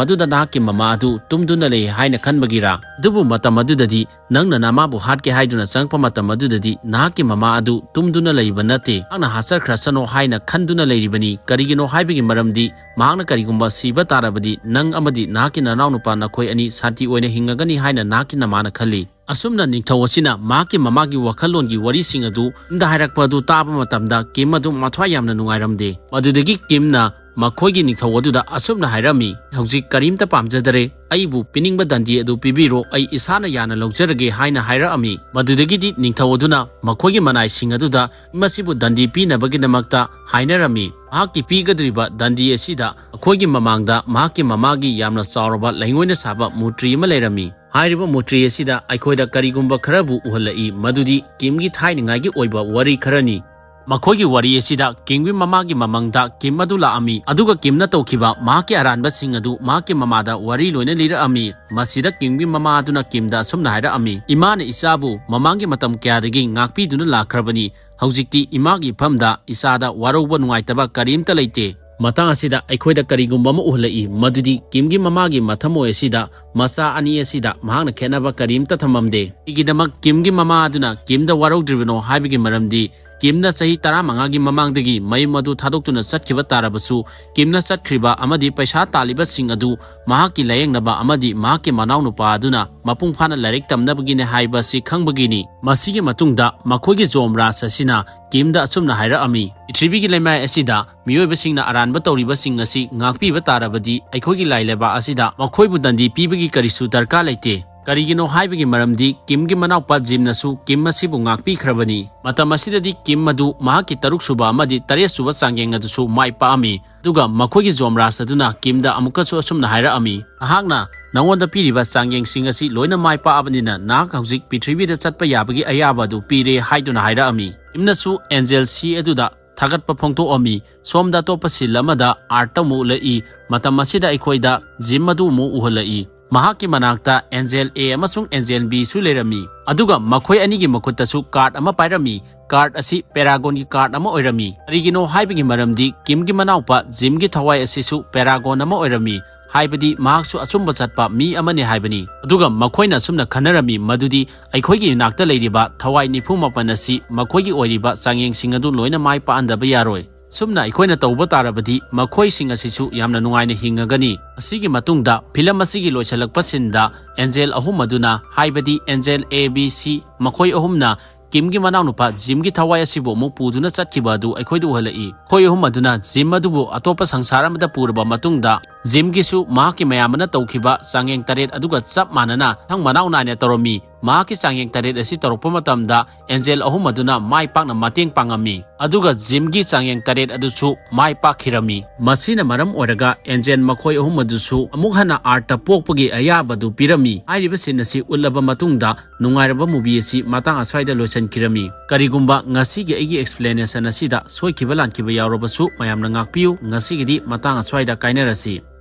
ꯑꯗꯨꯗ ꯅꯍꯥꯛꯀꯤ ꯃꯃꯥ ꯑꯗꯨ ꯇꯨꯝꯗꯨꯅ ꯂꯩ ꯍꯥꯏꯅ ꯈꯟꯕꯒꯤꯔꯥ? ꯑꯗꯨꯕꯨ ꯃꯇꯝ ꯑꯗꯨꯗꯗꯤ ꯅꯪꯅ ꯅꯃꯥꯕꯨ ꯍꯥꯠꯀꯦ ꯍꯥꯏꯗꯨꯅ ꯆꯪꯂꯛꯄ ꯃꯇꯝ ꯑꯗꯨꯗꯗꯤ ꯅꯍꯥꯛꯀꯤ ꯃꯃꯥ ꯑꯗꯨ ꯇꯨꯝꯗꯨꯅ ꯂꯩꯕ ꯅꯠꯇꯦ꯫ ꯅꯍꯥꯛꯅ ꯍꯥꯠꯆꯈ꯭ꯔꯁꯅꯣ ꯍꯥꯏꯅ ꯈꯟꯗꯨꯅ ꯂꯩꯔꯤꯕꯅꯤ꯫ ꯀꯔꯤꯒꯤꯅꯣ ꯍꯥꯏꯕꯒꯤ ꯃꯔꯝꯗꯤ ꯃꯍꯥꯛꯅ ꯀꯔꯤꯒꯨꯝꯕ ꯁꯤꯕ ꯇꯥꯔꯕꯗꯤ ꯅꯪ ꯑꯃꯗꯤ ꯅꯍꯥꯛꯀꯤ ꯅꯅꯥꯎꯅꯨꯄꯥ ꯅꯈꯣꯏ ꯑꯅꯤ ꯁꯥꯟꯇꯤ ꯑꯣꯏꯅ ꯍꯤꯡꯉꯒꯅꯤ ꯍꯥꯏꯅ ꯅꯍꯥꯛꯀꯤ ꯅꯃꯥꯅ ꯈꯜꯂꯤ"꯫ ꯑꯁꯨꯝꯅ ꯅꯤꯡꯊꯧ ꯑꯁꯤꯅ ꯃꯍꯥꯛꯀꯤ ꯃꯃꯥꯒꯤ ꯋꯥꯈꯜꯂꯣꯟꯒꯤ ꯋꯥꯔꯤꯁꯤꯡ ꯑꯗꯨ ꯀꯤꯝꯗ ꯍꯥꯏꯔꯛꯄ ꯑꯗꯨ ꯇꯥꯕ ꯃꯇꯝꯗ ꯀꯤꯝ ꯑꯗꯨ ꯃꯊ꯭ꯋꯥꯏ ꯌꯥꯝꯅ ꯅꯨꯡꯉꯥꯏꯔꯝꯗꯦ꯫ ꯃꯗꯨꯗꯒꯤ ꯀꯤꯝꯅ ꯃꯈꯣꯏꯒꯤ ꯅꯤꯡꯊꯧ ꯑꯗꯨꯗ ꯑꯁꯨꯝꯅ ꯍꯥꯏꯔꯝꯃꯤ, "ꯍꯧꯖꯤꯛ ꯀꯔꯤꯝꯇ ꯄꯥꯝꯖꯗꯔꯦ, ꯑꯩꯕꯨ ꯄꯤꯅꯤꯡꯕ ꯗꯟꯗꯤ ꯑꯗꯨ ꯄꯤꯕꯤꯔꯣ, ꯑꯩ ꯏꯁꯥꯅ ꯌꯥꯅ ꯂꯧꯖꯔꯒꯦ" ꯍꯥꯏꯅ ꯍꯥꯏꯔꯛꯑꯝꯃꯤ꯫ ꯃꯗꯨꯗꯒꯤꯗꯤ ꯅꯤꯡꯊꯧ ꯑꯗꯨꯅ ꯃꯈꯣꯏꯒꯤ ꯃꯅꯥꯏꯁꯤꯡ ꯑꯗꯨꯗ ꯃꯁꯤꯕꯨ ꯗꯟꯗꯤ ꯄꯤꯅꯕꯒꯤꯗꯃꯛꯇ ꯍꯥꯏꯅꯔꯝꯃꯤ꯫ ꯃꯍꯥꯛꯀꯤ ꯄꯤꯒꯗꯧꯔꯤꯕ ꯗꯟꯗꯤ ꯑꯁꯤꯗ ꯑꯩꯈꯣꯏꯒꯤ ꯃꯃꯥꯡꯗ ꯃꯍꯥꯛꯀꯤ ꯃꯃꯥꯒꯤ ꯌꯥꯝꯅ ꯆꯥꯎꯔꯕ ꯂꯩꯉꯣꯏꯅ ꯁꯥꯕ ꯃꯨꯔꯇꯤ ꯑꯃ ꯂꯩꯔꯝꯃꯤ꯫ ꯍꯥꯏꯔꯤꯕ ꯃꯨꯔꯇꯤ ꯑꯁꯤꯗ ꯑꯩꯈꯣꯏꯗ ꯀꯔꯤꯒꯨꯝꯕ ꯈꯔꯕꯨ ꯎꯍꯜꯂꯛꯏ, ꯃꯗꯨꯗꯤ ꯀꯤꯝꯒꯤ ꯊꯥꯏꯅꯉꯥꯏꯒꯤ ꯑꯣꯏꯕ ꯋꯥꯔꯤ ꯈꯔꯅꯤ꯫ ꯃꯈꯣꯏꯒꯤ ꯋꯥꯔꯤ ꯑꯁꯤꯗ ꯀꯤꯝꯒꯤ ꯃꯃꯥꯒꯤ ꯃꯃꯪꯗ ꯀꯤꯝ ꯑꯗꯨ ꯂꯥꯛꯑꯝꯃꯤ, ꯑꯗꯨꯒ ꯀꯤꯝꯅ ꯇꯧꯈꯤꯕ ꯃꯍꯥꯛꯀꯤ ꯑꯔꯥꯟꯕꯁꯤꯡ ꯑꯗꯨ ꯃꯍꯥꯛꯀꯤ ꯃꯃꯥꯗ ꯋꯥꯔꯤ ꯂꯣꯏꯅ ꯂꯤꯔꯛꯑꯝꯃꯤ꯫ ꯃꯁꯤꯗ ꯀꯤꯝꯒꯤ ꯃꯃꯥ ꯑꯗꯨꯅ ꯀꯤꯝꯗ ꯑꯁꯨꯝꯅ ꯍꯥꯏꯔꯛꯑꯝꯃꯤ, "ꯏꯃꯥꯅ ꯏꯆꯥꯕꯨ ꯃꯃꯥꯡꯒꯤ ꯃꯇꯝ ꯀꯌꯥꯗꯒꯤ ꯉꯥꯛꯄꯤꯗꯨꯅ ꯂꯥꯛꯈ꯭ꯔꯕꯅꯤ꯫ ꯍꯧꯖꯤꯛꯇꯤ ꯏꯃꯥꯒꯤ ꯏꯐꯝꯗ ꯏꯆꯥꯗ ꯋꯥꯔꯧꯕ ꯅꯨꯡꯉꯥꯏꯇꯕ ꯀꯔꯤꯝꯇ ꯂꯩꯇꯦ"꯫ ꯃꯇꯥꯡ ꯑꯁꯤꯗ ꯑꯩꯈꯣꯏꯗ ꯀꯔꯤꯒꯨꯝꯕ ꯑꯃ ꯎꯍꯜꯂꯛꯏ, ꯃꯗꯨꯗꯤ ꯀꯤꯝꯒꯤ ꯃꯃꯥꯒꯤ ꯃꯊꯃꯣꯏ ꯑꯁꯤꯗ ꯃꯆꯥ ꯑꯅꯤ ꯑꯁꯤꯗ ꯃꯍꯥꯛꯅ ꯈꯦꯠꯅꯕ ꯀꯔꯤꯝꯇ ꯊꯝꯃꯝꯗꯦ꯫ ꯀꯔꯤꯒꯤꯗꯃꯛ ꯀꯤꯝꯒꯤ ꯃꯃꯥ ꯑꯗꯨꯅ ꯀꯤꯝꯗ ꯋꯥꯔꯧꯗ꯭ꯔꯤꯕꯅꯣ ꯍꯥꯏꯕꯒꯤ ꯃꯔꯝꯗꯤ, ꯀꯤꯝꯅ ꯆꯍꯤ ꯇꯔꯥꯃꯉꯥꯒꯤ ꯃꯃꯥꯡꯗꯒꯤ ꯃꯌꯨꯝ ꯑꯗꯨ ꯊꯥꯗꯣꯛꯇꯨꯅ ꯆꯠꯈꯤꯕ ꯇꯥꯔꯕꯁꯨ, ꯀꯤꯝꯅ ꯆꯠꯈ꯭ꯔꯤꯕ ꯑꯃꯗꯤ ꯄꯩꯁꯥ ꯇꯥꯜꯂꯤꯕꯁꯤꯡ ꯑꯗꯨ ꯃꯍꯥꯛꯀꯤ ꯂꯥꯌꯦꯡꯅꯕ ꯑꯃꯗꯤ ꯃꯍꯥꯛꯀꯤ ꯃꯅꯥꯎꯅꯨꯄꯥ ꯑꯗꯨꯅ ꯃꯄꯨꯡ ꯐꯥꯅ ꯂꯥꯏꯔꯤꯛ ꯇꯝꯅꯕꯒꯤꯅꯤ ꯍꯥꯏꯕ ꯑꯁꯤ ꯈꯪꯕꯒꯤꯅꯤ꯫ ꯃꯁꯤꯒꯤ ꯃꯇꯨꯡꯗ ꯃꯈꯣꯏꯒꯤ ꯖꯣꯝꯔꯥꯖ ꯑꯁꯤꯅ ꯀꯤꯝꯗ ꯑꯁꯨꯝꯅ ꯍꯥꯏꯔꯛꯑꯝꯃꯤ, "ꯄ꯭ꯔꯤꯊꯤꯕꯤꯒꯤ ꯂꯩꯃꯥꯏ ꯑꯁꯤꯗ ꯃꯤꯑꯣꯏꯕꯁꯤꯡꯅ ꯑꯔꯥꯟꯕ ꯇꯧꯔꯤꯕꯁꯤꯡ ꯑꯁꯤ ꯉꯥꯛꯄꯤꯕ ꯇꯥꯔꯕꯗꯤ, ꯑꯩꯈꯣꯏꯒꯤ ꯂꯥꯏ ꯂꯩꯕꯥꯛ ꯑꯁꯤꯗ ꯃꯈꯣꯏꯕꯨ ꯗꯟꯗꯤ ꯄꯤꯕꯒꯤ ꯀꯔꯤꯁꯨ ꯗꯔꯀꯥꯔ ꯂꯩꯇꯦ꯫ ꯀꯔꯤꯒꯤꯅꯣ ꯍꯥꯏꯕꯒꯤ ꯃꯔꯝꯗꯤ ꯀꯤꯝꯒꯤ ꯃꯅꯥꯎꯄꯥ ꯖꯤꯝꯅꯁꯨ ꯀꯤꯝ ꯑꯁꯤꯕꯨ ꯉꯥꯛꯄꯤꯈ꯭ꯔꯕꯅꯤ"꯫ ꯃꯇꯝ ꯑꯁꯤꯗꯗꯤ ꯀꯤꯝ ꯑꯗꯨ ꯃꯍꯥꯛꯀꯤ ꯇꯔꯨꯛꯁꯨꯕ ꯑꯃꯗꯤ ꯇꯔꯦꯠꯁꯨꯕ ꯆꯥꯡꯌꯦꯡ ꯑꯗꯨꯁꯨ ꯃꯥꯏ ꯄꯥꯛꯑꯝꯃꯤ꯫ ꯑꯗꯨꯒ ꯃꯈꯣꯏꯒꯤ ꯖꯣꯝꯔꯥꯖ ꯑꯗꯨꯅ ꯀꯤꯝꯗ ꯑꯃꯨꯛꯀꯁꯨ ꯑꯁꯨꯝꯅ ꯍꯥꯏꯔꯛꯑꯝꯃꯤ, "ꯅꯍꯥꯛꯅ ꯅꯉꯣꯟꯗ ꯄꯤꯔꯤꯕ ꯆꯥꯡꯌꯦꯡꯁꯤꯡ ꯑꯁꯤ ꯂꯣꯏꯅ ꯃꯥꯏ ꯄꯥꯛꯑꯕꯅꯤꯅ, ꯅꯍꯥꯛ ꯍꯧꯖꯤꯛ ꯄ꯭ꯔꯤꯊꯤꯕꯤꯗ ꯆꯠꯄ ꯌꯥꯕꯒꯤ ꯑꯌꯥꯕ ꯑꯗꯨ ꯄꯤꯔꯦ" ꯍꯥꯏꯗꯨꯅ ꯍꯥꯏꯔꯛꯑꯝꯃꯤ꯫ ꯀꯤꯝꯅꯁꯨ ꯑꯦꯟꯖꯦꯜ ꯁꯤ ꯑꯗꯨꯗ ꯊꯥꯒꯠꯄ ꯐꯣꯡꯗꯣꯛꯑꯝꯃꯤ꯫ ꯁꯣꯝꯗ ꯑꯇꯣꯞꯄ ꯁꯤꯟ ꯑꯃꯗ ꯑꯥꯔꯠ ꯑꯃꯨꯛ ꯎꯠꯂꯛꯏ꯫ ꯃꯇꯝ ꯑꯁꯤꯗ ꯑꯩꯈꯣꯏꯗ ꯖꯤꯝ ꯑꯗꯨ ꯑꯃꯨꯛ ꯎꯍꯜꯂꯛꯏ꯫ ꯃꯍꯥꯛꯀꯤ ꯃꯅꯥꯛꯇ ꯑꯦꯟꯖꯦꯜ ꯑꯦ ꯑꯃꯁꯨꯡ ꯑꯦꯟꯖꯦꯜ ꯕꯤꯁꯨ ꯂꯩꯔꯝꯃꯤ, ꯑꯗꯨꯒ ꯃꯈꯣꯏ ꯑꯅꯤꯒꯤ ꯃꯈꯨꯠꯇꯁꯨ ꯀꯥꯔꯠ ꯑꯃ ꯄꯥꯏꯔꯝꯃꯤ꯫ ꯀꯥꯔꯠ ꯑꯁꯤ ꯄꯦꯔꯥꯒꯣꯟꯒꯤ ꯀꯥꯔꯠ ꯑꯃ ꯑꯣꯏꯔꯝꯃꯤ꯫ ꯀꯔꯤꯒꯤꯅꯣ ꯍꯥꯏꯕꯒꯤ ꯃꯔꯝꯗꯤ ꯀꯤꯝꯒꯤ ꯃꯅꯥꯎꯄꯥ ꯖꯤꯝꯒꯤ ꯊꯋꯥꯏ ꯑꯁꯤꯁꯨ ꯄꯦꯔꯥꯒꯣꯟ ꯑꯃ ꯑꯣꯏꯔꯝꯃꯤ, ꯍꯥꯏꯕꯗꯤ ꯃꯍꯥꯛꯁꯨ ꯑꯆꯨꯝꯕ ꯆꯠꯄ ꯃꯤ ꯑꯃꯅꯤ ꯍꯥꯏꯕꯅꯤ꯫ ꯑꯗꯨꯒ ꯃꯈꯣꯏꯅ ꯑꯁꯨꯝꯅ ꯈꯟꯅꯔꯝꯃꯤ ꯃꯗꯨꯗꯤ ꯑꯩꯈꯣꯏꯒꯤ ꯏꯅꯥꯛꯇ ꯂꯩꯔꯤꯕ ꯊꯋꯥꯏ ꯅꯤꯐꯨ ꯃꯥꯄꯟ ꯑꯁꯤ ꯃꯈꯣꯏꯒꯤ ꯑꯣꯏꯔꯤꯕ ꯆꯥꯡꯌꯦꯡꯁꯤꯡ ꯑꯗꯨ ꯂꯣꯏꯅ ꯃꯥꯏ ꯄꯥꯛꯍꯟꯗꯕ ꯌꯥꯔꯣꯏ꯫ ꯑꯁꯨꯝꯅ ꯑꯩꯈꯣꯏꯅ ꯇꯧꯕ ꯇꯥꯔꯕꯗꯤ ꯃꯈꯣꯏꯁꯤꯡ ꯑꯁꯤꯁꯨ ꯌꯥꯝꯅ ꯅꯨꯡꯉꯥꯏꯅ ꯍꯤꯡꯉꯒꯅꯤ꯫ ꯑꯁꯤꯒꯤ ꯃꯇꯨꯡꯗ ꯐꯤꯂꯝ ꯑꯁꯤꯒꯤ ꯂꯣꯏꯁꯤꯜꯂꯛꯄ ꯁꯤꯟꯗ ꯑꯦꯟꯖꯦꯜ ꯑꯍꯨꯝ ꯑꯗꯨꯅ, ꯍꯥꯏꯕꯗꯤ ꯑꯦꯟꯖꯦꯜ ꯑꯦ, ꯕꯤ, ꯁꯤ, ꯃꯈꯣꯏ ꯑꯍꯨꯝꯅ ꯀꯤꯝꯒꯤ ꯃꯅꯥꯎꯅꯨꯄꯥ ꯖꯤꯝꯒꯤ ꯊꯋꯥꯏ ꯑꯁꯤꯕꯨ ꯑꯃꯨꯛ ꯄꯨꯗꯨꯅ ꯆꯠꯈꯤꯕ ꯑꯗꯨ ꯑꯩꯈꯣꯏꯗ ꯎꯍꯜꯂꯛꯏ꯫ ꯃꯈꯣꯏ ꯑꯍꯨꯝ ꯑꯗꯨꯅ ꯖꯤꯝ ꯑꯗꯨꯕꯨ ꯑꯇꯣꯞꯄ ꯁꯪꯁꯥꯔ ꯑꯃꯗ ꯄꯨꯔꯕ ꯃꯇꯨꯡꯗ, ꯖꯤꯝꯒꯤꯁꯨ ꯃꯍꯥꯛꯀꯤ ꯃꯌꯥꯝꯕꯅ ꯇꯧꯈꯤꯕ ꯆꯥꯡꯌꯦꯡ ꯇꯔꯦꯠ ꯑꯗꯨꯒ ꯆꯞ ꯃꯥꯟꯅꯅ ꯃꯊꯪ ꯃꯅꯥꯎ ꯅꯥꯏꯅ ꯇꯧꯔꯝꯃꯤ꯫ ꯃꯍꯥꯛꯀꯤ ꯆꯥꯡꯌꯦꯡ ꯇꯔꯦꯠ ꯑꯁꯤ ꯇꯧꯔꯛꯄ ꯃꯇꯝꯗ ꯑꯦꯟꯖꯦꯜ ꯑꯍꯨꯝ ꯑꯗꯨꯅ ꯃꯥꯏ ꯄꯥꯛꯅ ꯃꯇꯦꯡ ꯄꯥꯡꯉꯝꯃꯤ, ꯑꯗꯨꯒ ꯖꯤꯝꯒꯤ ꯆꯥꯡꯌꯦꯡ ꯇꯔꯦꯠ ꯑꯗꯨꯁꯨ ꯃꯥꯏ ꯄꯥꯛꯈꯤꯔꯝꯃꯤ꯫ ꯃꯁꯤꯅ ꯃꯔꯝ ꯑꯣꯏꯔꯒ ꯑꯦꯟꯖꯦꯜ ꯃꯈꯣꯏ ꯑꯍꯨꯝ ꯑꯗꯨꯁꯨ ꯑꯃꯨꯛ ꯍꯟꯅ ꯑꯥꯔꯠꯇ ꯄꯣꯛꯄꯒꯤ ꯑꯌꯥꯕꯗꯨ ꯄꯤꯔꯝꯃꯤ꯫ ꯍꯥꯏꯔꯤꯕ ꯁꯤꯟ ꯑꯁꯤ ꯎꯠꯂꯕ ꯃꯇꯨꯡꯗ ꯅꯨꯡꯉꯥꯏꯔꯕ ꯃꯨꯚꯤ ꯑꯁꯤ ꯃꯇꯥꯡ ꯑꯁ꯭ꯋꯥꯏꯗ ꯂꯣꯏꯁꯤꯟꯈꯤꯔꯝꯃꯤ꯫ ꯀꯔꯤꯒꯨꯝꯕ ꯉꯁꯤꯒꯤ ꯑꯩꯒꯤ explanation ꯑꯁꯤꯗ ꯁꯣꯏꯈꯤꯕ ꯂꯥꯟꯈꯤꯕ ꯌꯥꯎꯔꯕꯁꯨ ꯃꯌꯥꯝꯅ ꯉꯥꯛꯄꯤꯌꯨ꯫ ꯉꯁꯤꯒꯤꯗꯤ ꯃꯇꯥꯡ ꯑꯁ꯭ꯋꯥꯏꯗ ꯀꯥꯏꯅꯔꯁꯤ꯫